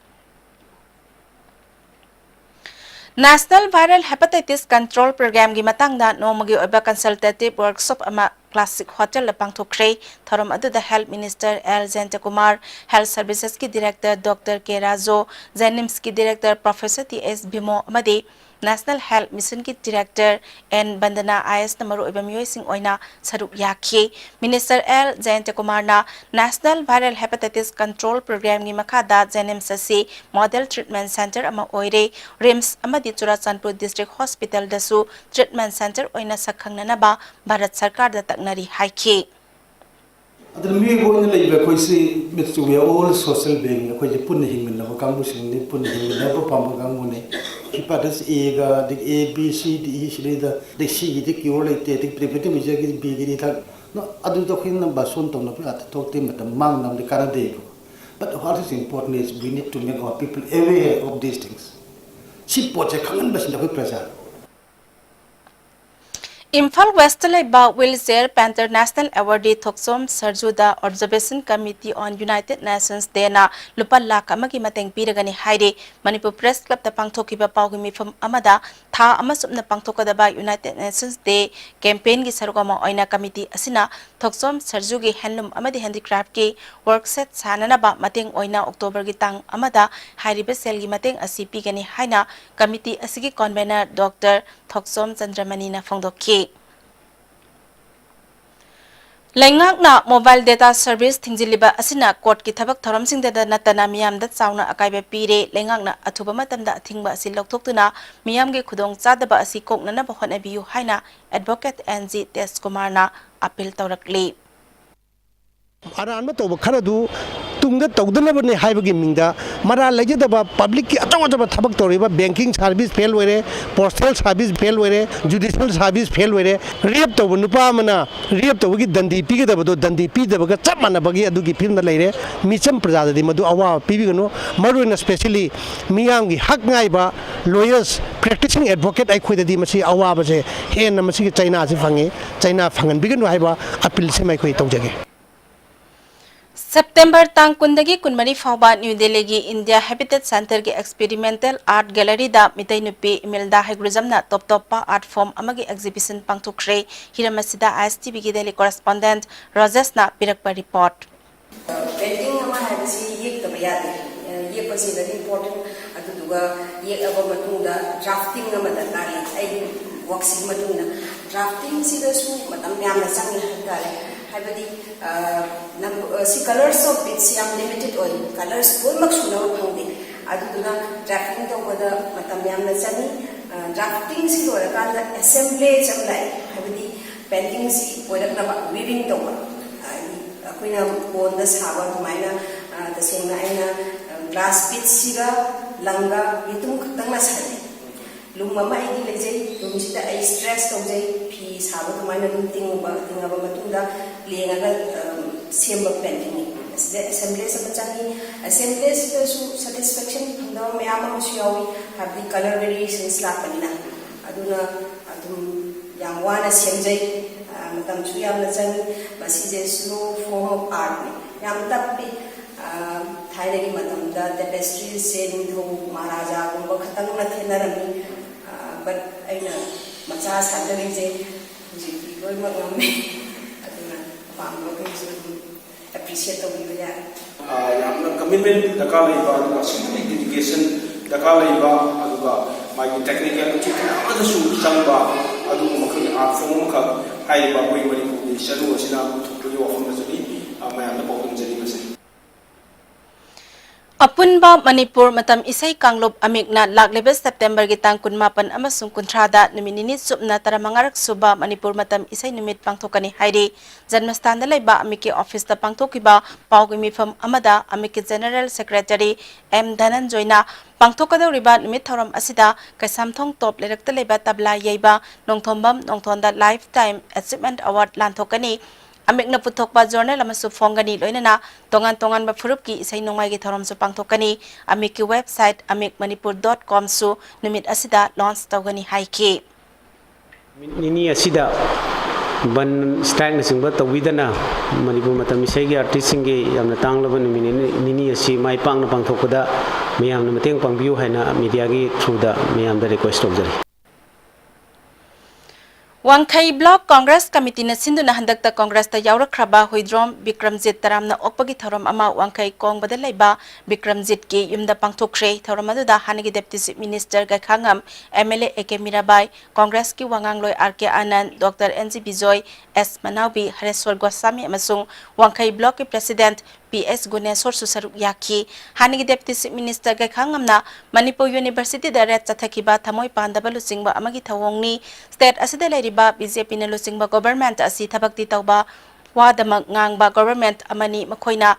National Viral Hepatitis Control Program ꯒꯤ ꯃꯇꯥꯡꯗ ꯅꯣꯡꯃꯒꯤ ꯑꯣꯏꯕ consultative workshop ꯑꯃ Classic Hotel ꯗ ꯄꯥꯡꯊꯣꯛꯈ꯭ꯔꯦ꯫ ꯊꯧꯔꯝ ꯑꯗꯨꯗ Health Minister ꯑꯦꯜ ꯖꯌꯟꯇꯀꯨꯃꯥꯔ, Health Services ꯀꯤ Director Doctor K Raju, JNIMS ꯀꯤ Director Professor T S Vimo ꯑꯃꯗꯤ National Health Mission ꯀꯤ Director ꯑꯦꯟ ꯕꯟꯗꯅꯥ ꯑꯥꯏ ꯑꯦꯁꯅ ꯃꯔꯨꯑꯣꯏꯕ ꯃꯤꯑꯣꯏꯁꯤꯡ ꯑꯣꯏꯅ ꯁꯔꯨꯛ ꯌꯥꯈꯤ꯫ Minister ꯑꯦꯜ ꯖꯌꯟꯇꯀꯨꯃꯥꯔꯅ National Viral Hepatitis Control Program ꯒꯤ ꯃꯈꯥꯗ JNIMS ꯑꯁꯤ model treatment center ꯑꯃ ꯑꯣꯏꯔꯦ꯫ RIMS ꯑꯃꯗꯤ ꯆꯨꯔꯥꯆꯥꯟꯄꯨꯔ District Hospital ꯗꯁꯨ treatment center ꯑꯣꯏꯅ ꯁꯛꯈꯪꯅꯅꯕ ꯚꯥꯔꯠ ꯁꯔꯀꯥꯔꯗ ꯇꯛꯅꯔꯤ ꯍꯥꯏꯈꯤ꯫ ꯑꯗꯨꯅ ꯃꯤꯑꯣꯏꯕ ꯑꯣꯏꯅ ꯂꯩꯕ ꯑꯩꯈꯣꯏꯁꯤ, ꯃꯤꯠꯁꯨ, we are all social being, ꯑꯩꯈꯣꯏꯁꯦ ꯄꯨꯟꯅ ꯍꯤꯡꯃꯤꯟꯅꯕ ꯀꯥꯡꯕꯨꯁꯤꯡꯅꯤ, ꯄꯨꯟꯅ ꯍꯤꯡꯃꯤꯟꯅꯕ ꯄꯥꯝꯕ ꯀꯥꯡꯕꯨꯅꯤ꯫ Hepatitis A ꯒ, ꯑꯗꯒꯤ A, B, C, D, E ꯁꯤꯗꯩꯗ, ꯑꯗꯩ C ꯒꯤꯗꯤ cure ꯂꯩꯇꯦ, ꯑꯗꯒꯤ preventive measure ꯒꯤꯗꯤ B ꯒꯤꯗꯤ ꯍꯤꯗꯥꯛ, no, ꯑꯗꯨꯗ ꯑꯩꯈꯣꯏꯅ ꯕꯥꯁꯣꯟ ꯇꯧꯅꯕ ꯉꯥꯛꯇ ꯊꯣꯛꯇꯦ, ꯃꯇꯝ ꯃꯥꯡꯅꯕꯗꯤ ꯀꯥꯟꯅꯗꯦꯕꯀꯣ꯫ But what is important is we need to make our people aware of these things. ꯁꯤ ꯄꯣꯠꯁꯦ ꯈꯪꯍꯟꯕꯁꯤꯅ ꯑꯩꯈꯣꯏ ꯄ꯭ꯔꯖꯥ꯫ ꯏꯝꯐꯥꯜ ꯋꯦꯁꯇ ꯂꯩꯕ Wheelchair Painter National Awardee Thokchom ꯁꯔꯖꯨꯗ Observation Committee on United Nations Dayꯅ ꯂꯨꯄꯥ ꯂꯥꯈ ꯑꯃꯒꯤ ꯃꯇꯦꯡ ꯄꯤꯔꯒꯅꯤ ꯍꯥꯏꯔꯤ꯫ ꯃꯅꯤꯄꯨꯔ ꯄ꯭ꯔꯦꯁ ꯀ꯭ꯂꯕꯇ ꯄꯥꯡꯊꯣꯛꯈꯤꯕ ꯄꯥꯎꯒꯤ ꯃꯤꯐꯝ ꯑꯃꯗ ꯊꯥ ꯑꯃ ꯆꯨꯞꯅ ꯄꯥꯡꯊꯣꯛꯀꯗꯕ United Nations Day campaignꯒꯤ ꯁꯔꯨꯛ ꯑꯃ ꯑꯣꯏꯅ committee ꯑꯁꯤꯅ ꯊꯣꯛꯆꯣꯝ ꯁꯔꯖꯨꯒꯤ handloom ꯑꯃꯗꯤ handicraftꯀꯤ workshop ꯁꯥꯅꯅꯕ ꯃꯇꯦꯡ ꯑꯣꯏꯅ Octoberꯒꯤ ꯇꯥꯡ ꯑꯃꯗ ꯍꯥꯏꯔꯤꯕ ꯁꯦꯜꯒꯤ ꯃꯇꯦꯡ ꯑꯁꯤ ꯄꯤꯒꯅꯤ ꯍꯥꯏꯅ committee ꯑꯁꯤꯒꯤ convener Doctor ꯊꯣꯛꯆꯣꯝ ꯆꯟꯗ꯭ꯔꯃꯅꯤꯅ ꯐꯣꯡꯗꯣꯛꯈꯤ꯫ ꯂꯩꯉꯥꯛꯅ mobile data service ꯊꯤꯡꯖꯤꯜꯂꯤꯕ ꯑꯁꯤꯅ courtꯀꯤ ꯊꯕꯛ ꯊꯧꯔꯝꯁꯤꯡꯗꯇ ꯅꯠꯇꯅ ꯃꯤꯌꯥꯝꯗ ꯆꯥꯎꯅ ꯑꯀꯥꯏꯕ ꯄꯤꯔꯦ꯫ ꯂꯩꯉꯥꯛꯅ ꯑꯊꯨꯕ ꯃꯇꯝꯗ ꯑꯊꯤꯡꯕ ꯑꯁꯤ ꯂꯧꯊꯣꯛꯇꯨꯅ ꯃꯤꯌꯥꯝꯒꯤ ꯈꯨꯗꯣꯡꯆꯥꯗꯕ ꯑꯁꯤ ꯀꯣꯛꯅꯅꯕ ꯍꯣꯠꯅꯕꯤꯌꯨ ꯍꯥꯏꯅ advocate N G ꯇꯦꯖꯀꯨꯃꯥꯔꯅ appeal ꯇꯧꯔꯛꯂꯤ꯫ ꯑꯔꯥꯟꯕ ꯇꯧꯕ ꯈꯔꯗꯨ ꯇꯨꯡꯗ ꯇꯧꯗꯅꯕꯅꯤ ꯍꯥꯏꯕꯒꯤ ꯃꯤꯡꯗ ꯃꯔꯥꯜ ꯂꯩꯖꯗꯕ publicꯀꯤ ꯑꯆꯧ ꯑꯆꯧꯕ ꯊꯕꯛ ꯇꯧꯔꯤꯕ banking service fail ꯑꯣꯏꯔꯦ, postal service fail ꯑꯣꯏꯔꯦ, judicial service fail ꯑꯣꯏꯔꯦ꯫ Rape ꯇꯧꯕ ꯅꯨꯄꯥ ꯑꯃꯅ rape ꯇꯧꯕꯒꯤ ꯗꯟꯗꯤ ꯄꯤꯒꯗꯕꯗꯣ ꯗꯟꯗꯤ ꯄꯤꯗꯕꯒ ꯆꯞ ꯃꯥꯟꯅꯕꯒꯤ ꯑꯗꯨꯒꯤ ꯐꯤꯕꯝꯗ ꯂꯩꯔꯦ꯫ ꯃꯤꯆꯝ ꯄ꯭ꯔꯖꯥꯗꯗꯤ ꯃꯗꯨ ꯑꯋꯥꯕ ꯄꯤꯕꯤꯒꯅꯨ꯫ ꯃꯔꯨꯑꯣꯏꯅ specially ꯃꯤꯌꯥꯝꯒꯤ ꯍꯛ ꯉꯥꯏꯕ lawyers, practicing advocate ꯑꯩꯈꯣꯏꯗꯗꯤ ꯃꯁꯤ ꯑꯋꯥꯕꯁꯦ ꯍꯦꯟꯅ ꯃꯁꯤꯒꯤ ꯆꯩꯅꯥꯁꯤ ꯐꯪꯉꯤ꯫ ꯆꯩꯅꯥ ꯐꯪꯍꯟꯕꯤꯒꯅꯨ ꯍꯥꯏꯕ appealꯁꯤꯃ ꯑꯩꯈꯣꯏ ꯇꯧꯖꯒꯦ꯫ September ꯇꯥꯡ ꯀꯨꯟꯗꯒꯤ ꯀꯨꯟꯃꯔꯤ ꯐꯥꯎꯕ New Delhiꯒꯤ India Habitat Centreꯒꯤ Experimental Art Galleryꯗ Meitei ꯅꯨꯄꯤ ꯏꯃꯤꯜꯗꯥ ꯍꯩꯒ꯭ꯔꯨꯖꯝꯅ ꯇꯣꯞ ꯇꯣꯞꯄ art form ꯑꯃꯒꯤ exhibition ꯄꯥꯡꯊꯣꯛꯈ꯭ꯔꯦ꯫ ꯍꯤꯔꯝ ꯑꯁꯤꯗ ISTVꯒꯤ Delhi correspondent ꯔꯣꯖꯦꯁꯅ ꯄꯤꯔꯛꯄ report꯫ Painting ꯑꯃ ꯍꯥꯏꯕꯁꯤ ꯌꯦꯛꯇꯕ ꯌꯥꯗꯦ꯫ ꯌꯦꯛꯄꯁꯤ very important꯫ ꯑꯗꯨꯗꯨꯒ ꯌꯦꯛꯂꯕ ꯃꯇꯨꯡꯗ drafting ꯑꯃ ꯗꯔꯀꯥꯔ ꯂꯩ꯫ ꯑꯩꯒꯤ workꯁꯤꯒꯤ ꯃꯇꯨꯡ ꯏꯟꯅ draftingꯁꯤꯗꯁꯨ ꯃꯇꯝ ꯌꯥꯝꯅ ꯆꯪꯉꯤ ꯍꯥꯏꯕ ꯇꯥꯔꯦ꯫ ꯍꯥꯏꯕꯗꯤ, ꯑ, ꯅꯝ-, ꯑ, ꯁꯤ colours of beads ꯌꯥꯝ limited ꯑꯣꯏ, colours ꯂꯣꯏꯅꯃꯛ ꯁꯨꯅꯕ ꯐꯪꯗꯦ꯫ ꯑꯗꯨꯗꯨꯅ drafting ꯇꯧꯕꯗ ꯃꯇꯝ ꯌꯥꯝꯅ ꯆꯪꯉꯤ꯫ ꯑ, draftingꯁꯤ ꯂꯣꯏꯔꯀꯥꯟꯗ assemblage ꯑꯃ ꯂꯥꯛꯑꯦ, ꯍꯥꯏꯕꯗꯤ paintingꯁꯤ ꯑꯣꯏꯔꯛꯅꯕ weaving ꯇꯧꯕ꯫ ꯍꯥꯏꯗꯤ ꯑꯩꯈꯣꯏꯅ ꯀꯣꯟꯗ ꯁꯥꯕ ꯑꯗꯨꯃꯥꯏꯅ, ꯑ, ꯇꯁꯦꯡꯅ ꯑꯩꯅ, ꯑ, glass beadsꯁꯤꯒ ꯂꯪꯒ ꯌꯦꯇꯨꯝ ꯈꯛꯇꯪꯅ ꯁꯥꯖꯩ꯫ Loom ꯑꯃ ꯑꯩꯒꯤ ꯂꯩꯖꯩ, loomꯁꯤꯗ ꯑꯩ stress ꯇꯧꯖꯩ, ꯐꯤ ꯁꯥꯕ ꯑꯗꯨꯃꯥꯏꯅ ꯑꯗꯨꯝ ꯇꯤꯡꯉꯨꯕ, ꯇꯤꯡꯉꯕ ꯃꯇꯨꯡꯗ ꯂꯦꯡꯉꯒ, ꯑ, ꯁꯦꯝꯕ paintingꯅꯤ꯫ ꯑꯁꯤꯗ assemblage ꯑꯃ ꯆꯪꯉꯤ꯫ Assemblageꯁꯤꯗꯁꯨ satisfaction ꯐꯪꯗꯕ ꯃꯌꯥꯝ ꯑꯃꯁꯨ ꯌꯥꯎꯏ, ꯍꯥꯏꯕꯗꯤ colour variations ꯂꯥꯛꯄꯅꯤꯅ꯫ ꯑꯗꯨꯅ ꯑꯗꯨꯝ ꯌꯥꯝ ꯋꯥꯅ ꯁꯦꯝꯖꯩ꯫ ꯑ, ꯃꯇꯝꯁꯨ ꯌꯥꯝꯅ ꯆꯪꯏ꯫ ꯃꯁꯤꯁꯦ slow form of artꯅꯤ꯫ ꯌꯥꯝ ꯇꯞꯄꯤ꯫ ꯑ, ꯊꯥꯏꯅꯒꯤ ꯃꯇꯝꯗ tapestryꯁꯦ ꯅꯤꯡꯊꯧ ꯃꯍꯥꯔꯥꯖꯥꯒꯨꯝꯕ ꯈꯛꯇꯪꯅ ꯊꯦꯠꯅꯔꯝꯃꯤ꯫ ꯑ, but ꯑꯩꯅ ꯃꯆꯥ ꯁꯥꯖꯔꯤꯁꯦ ꯍꯧꯖꯤꯛꯇꯤ ꯂꯣꯏꯅꯃꯛ ꯉꯝꯃꯦ꯫ ꯑꯗꯨꯅ ꯑꯄꯥꯝꯕꯈꯩꯁꯨ ꯑꯗꯨꯝ appreciate ꯇꯧꯕꯤꯕ ꯌꯥꯏ꯫ ꯑ, ꯌꯥꯝꯅ commitment ꯗꯔꯀꯥꯔ ꯂꯩꯕ, ꯑꯗꯨꯒ simply dedication ꯗꯔꯀꯥꯔ ꯂꯩꯕ, ꯑꯗꯨꯒ ꯃꯥꯒꯤ technicality ꯀꯌꯥ ꯑꯃꯗꯁꯨ ꯆꯪꯕ, ꯑꯗꯨꯒꯨꯝꯕ ꯃꯈꯜꯒꯤ art form ꯑꯃꯈꯛ ꯍꯥꯏꯔꯤꯕ ꯑꯩꯈꯣꯏ ꯃꯅꯤꯄꯨꯔꯒꯤ ꯆꯅꯨ ꯑꯁꯤꯅ ꯄꯨꯊꯣꯛꯄꯒꯤ ꯋꯥꯐꯝ ꯑꯁꯤꯅꯤ, ꯑ, ꯃꯌꯥꯝꯗ ꯄꯥꯎꯗꯝꯖꯔꯤꯕꯁꯦ꯫ ꯑꯄꯨꯟꯕ ꯃꯅꯤꯄꯨꯔ ꯃꯇꯝ ꯏꯁꯩ ꯀꯥꯡꯂꯨꯞ ꯑꯃꯤꯛꯅ ꯂꯥꯛꯂꯤꯕ ꯁꯦꯞꯇꯦꯝꯕꯔꯒꯤ ꯇꯥꯡ ꯀꯨꯟꯃꯥꯄꯟ ꯑꯃꯁꯨꯡ ꯀꯨꯟꯊ꯭ꯔꯥꯗ ꯅꯨꯃꯤꯠ ꯅꯤꯅꯤ ꯆꯨꯞꯅ ꯇꯔꯥꯃꯉꯥꯔꯛ ꯁꯨꯕ ꯃꯅꯤꯄꯨꯔ ꯃꯇꯝ ꯏꯁꯩ ꯅꯨꯃꯤꯠ ꯄꯥꯡꯊꯣꯛꯀꯅꯤ ꯍꯥꯏꯔꯤ꯫ ꯖꯟꯃꯁꯊꯥꯟꯗ ꯂꯩꯕ ꯑꯃꯤꯛꯀꯤ ꯑꯣꯐꯤꯁꯇ ꯄꯥꯡꯊꯣꯛꯈꯤꯕ ꯄꯥꯎꯒꯤ ꯃꯤꯐꯝ ꯑꯃꯗ ꯑꯃꯤꯛꯀꯤ ꯖꯦꯅꯔꯦꯜ ꯁꯦꯀ꯭ꯔꯦꯇꯔꯤ ꯑꯦꯝ ꯙꯅꯟꯖꯣꯏꯅ ꯄꯥꯡꯊꯣꯛꯀꯗꯧꯔꯤꯕ ꯅꯨꯃꯤꯠ ꯊꯧꯔꯝ ꯑꯁꯤꯗ ꯀꯩꯁꯥꯝꯊꯣꯡ ꯇꯣꯞ ꯂꯩꯔꯛꯇ ꯂꯩꯕ ꯇꯕ꯭ꯂꯥ ꯌꯩꯕ ꯅꯣꯡꯊꯣꯝꯕꯝ ꯅꯣꯡꯊꯣꯟꯗ lifetime achievement award ꯂꯥꯟꯊꯣꯛꯀꯅꯤ꯫ ꯑꯃꯤꯛꯅ ꯄꯨꯊꯣꯛꯄ journal ꯑꯃꯁꯨ ꯐꯣꯡꯒꯅꯤ, ꯂꯣꯏꯅꯅ ꯇꯣꯉꯥꯟ ꯇꯣꯉꯥꯟꯕ ꯐꯨꯔꯨꯞꯀꯤ ꯏꯁꯩ ꯅꯣꯡꯃꯥꯏꯒꯤ ꯊꯧꯔꯝꯁꯨ ꯄꯥꯡꯊꯣꯛꯀꯅꯤ꯫ ꯑꯃꯤꯛꯀꯤ website amicmanipur dot comꯁꯨ ꯅꯨꯃꯤꯠ ꯑꯁꯤꯗ launch ꯇꯧꯒꯅꯤ ꯍꯥꯏꯈꯤ꯫ ꯅꯨꯃꯤꯠ ꯅꯤꯅꯤ ꯑꯁꯤꯗ ꯕꯟ ꯁ꯭ꯇ꯭ꯔꯥꯏꯛꯅꯆꯤꯡꯕ ꯇꯧꯕꯤꯗꯅ ꯃꯅꯤꯄꯨꯔ ꯃꯇꯝ ꯏꯁꯩꯒꯤ ꯑꯥꯔꯇꯤꯁꯁꯤꯡꯒꯤ ꯌꯥꯝꯅ ꯇꯥꯡꯂꯕ ꯅꯨꯃꯤꯠ ꯅꯤꯅꯤ, ꯅꯤꯅꯤ ꯑꯁꯤ ꯃꯥꯏ ꯄꯥꯛꯅ ꯄꯥꯡꯊꯣꯛꯄꯗ ꯃꯌꯥꯝꯅ ꯃꯇꯦꯡ ꯄꯥꯡꯕꯤꯌꯨ ꯍꯥꯏꯅ ꯃꯤꯗꯤꯌꯥꯒꯤ ꯊ꯭ꯔꯨꯗ ꯃꯌꯥꯝꯗ ꯔꯤꯀ꯭ꯋꯦꯁ ꯇꯧꯖꯔꯤ꯫ ꯋꯥꯡꯈꯩ ꯕ꯭ꯂꯣꯛ ꯀꯣꯡꯒ꯭ꯔꯦꯁ ꯀꯃꯤꯇꯤꯅ ꯁꯤꯟꯗꯨꯅ ꯍꯟꯗꯛꯇ ꯀꯣꯡꯒ꯭ꯔꯦꯁꯇ ꯌꯥꯎꯔꯛꯈ꯭ꯔꯕ ꯍꯨꯏꯗ꯭ꯔꯣꯝ ꯕꯤꯀ꯭ꯔꯝꯖꯤꯠ ꯇꯔꯥꯝꯅ ꯑꯣꯛꯄꯒꯤ ꯊꯧꯔꯝ ꯑꯃ ꯋꯥꯡꯈꯩ ꯀꯣꯡꯕꯗ ꯂꯩꯕ ꯕꯤꯀ꯭ꯔꯝꯖꯤꯠꯀꯤ ꯌꯨꯝꯗ ꯄꯥꯡꯊꯣꯛꯈ꯭ꯔꯦ꯫ ꯊꯧꯔꯝ ꯑꯗꯨꯗ ꯍꯥꯟꯅꯒꯤ Deputy Chief Minister ꯒꯩꯈꯥꯉꯝ, MLA A K Mirabai, ꯀꯣꯡꯒ꯭ꯔꯦꯁꯀꯤ ꯋꯥꯉꯥꯡꯂꯣꯏ R K ꯑꯅꯟ, Doctor N G Bijoy, S ꯃꯅꯥꯎꯕꯤ, ꯍꯔꯦꯁ꯭ꯋꯔ ꯒꯣꯁꯥꯃꯤ ꯑꯃꯁꯨꯡ ꯋꯥꯡꯈꯩ ꯕ꯭ꯂꯣꯛꯀꯤ President P S ꯒꯨꯅꯦꯁꯣꯔꯁꯨ ꯁꯔꯨꯛ ꯌꯥꯈꯤ꯫ ꯍꯥꯟꯅꯒꯤ Deputy Chief Minister ꯒꯩꯈꯥꯉꯝꯅ Manipur Universityꯗ raid ꯆꯠꯊꯈꯤꯕ ꯊꯃꯣꯏ ꯄꯥꯟꯗꯕ ꯂꯨꯆꯤꯡꯕ ꯑꯃꯒꯤ ꯊꯧꯑꯣꯡꯅꯤ꯫ State ꯑꯁꯤꯗ ꯂꯩꯔꯤꯕ BJPꯅ ꯂꯨꯆꯤꯡꯕ government ꯑꯁꯤ ꯊꯕꯛꯇꯤ ꯇꯧꯕ ꯋꯥꯗꯃꯛ ꯉꯥꯡꯕ government ꯑꯃꯅꯤ꯫ ꯃꯈꯣꯏꯅ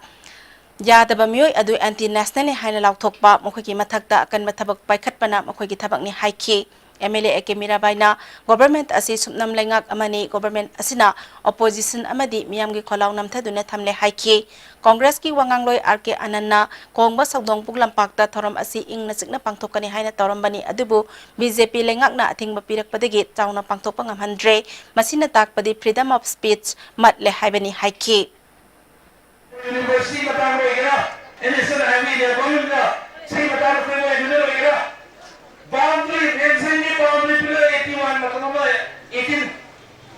ꯌꯥꯗꯕ ꯃꯤꯑꯣꯏ ꯑꯗꯨ anti nationalꯅꯤ ꯍꯥꯏꯅ ꯂꯥꯎꯊꯣꯛꯄ, ꯃꯈꯣꯏꯒꯤ ꯃꯊꯛꯇ ꯑꯀꯟꯕ ꯊꯕꯛ ꯄꯥꯏꯈꯠꯄꯅ ꯃꯈꯣꯏꯒꯤ ꯊꯕꯛꯅꯤ ꯍꯥꯏꯈꯤ꯫ M L A A K ꯃꯤꯔꯥꯕꯥꯏꯅ ꯒꯣꯚꯔꯟꯃꯦꯟꯠ ꯑꯁꯤ ꯁꯨꯞꯅꯝ ꯂꯩꯉꯥꯛ ꯑꯃꯅꯤ, ꯒꯣꯚꯔꯟꯃꯦꯟꯠ ꯑꯁꯤꯅ ꯑꯣꯄꯣꯖꯤꯁꯟ ꯑꯃꯗꯤ ꯃꯤꯌꯥꯝꯒꯤ ꯈꯣꯜꯂꯥꯎ ꯅꯝꯊꯗꯨꯅ ꯊꯝꯂꯦ ꯍꯥꯏꯈꯤ꯫ ꯀꯣꯡꯒ꯭ꯔꯦꯁꯀꯤ ꯋꯥꯉꯥꯡꯂꯣꯏ ꯑꯥꯔ ꯀꯦ ꯑꯅꯟꯅ ꯀꯣꯡꯕ ꯁꯧꯗꯣꯡꯄꯣꯛ ꯂꯝꯄꯥꯛꯇ ꯊꯧꯔꯝ ꯑꯁꯤ ꯏꯪꯅ ꯆꯤꯛꯅ ꯄꯥꯡꯊꯣꯛꯀꯅꯤ ꯍꯥꯏꯅ ꯇꯧꯔꯝꯕꯅꯤ, ꯑꯗꯨꯕꯨ ꯕꯤ ꯖꯦ ꯄꯤ ꯂꯩꯉꯥꯛꯅ ꯑꯊꯤꯡꯕ ꯄꯤꯔꯛꯄꯗꯒꯤ ꯆꯥꯎꯅ ꯄꯥꯡꯊꯣꯛꯄ ꯉꯝꯍꯟꯗ꯭ꯔꯦ꯫ ꯃꯁꯤꯅ ꯇꯥꯛꯄꯗꯤ freedom of speech ꯃꯠꯂꯦ ꯍꯥꯏꯕꯅꯤ ꯍꯥꯏꯈꯤ꯫ ꯌꯨꯅꯤꯚꯔꯁꯤꯇꯤ ꯃꯇꯥꯡꯗ ꯑꯣꯏꯒꯦꯔꯥ, ꯅꯦꯁꯅꯦꯜ ꯍꯥꯏꯋꯦ ꯗꯦꯕꯂꯞꯃꯦꯟꯠꯇ ꯁꯤ ꯃꯇꯥꯡꯗ ꯑꯩꯈꯣꯏ ꯑꯣꯏꯕꯅ ꯑꯣꯏꯒꯦꯔꯥ, ꯕꯥꯎꯟꯗꯔꯤ ꯃꯦꯟꯁꯟꯒꯤ ꯕꯥꯎꯟꯗꯔꯤ ꯄꯤꯂꯔ eighty one ꯃꯇꯝ ꯑꯃ eighteen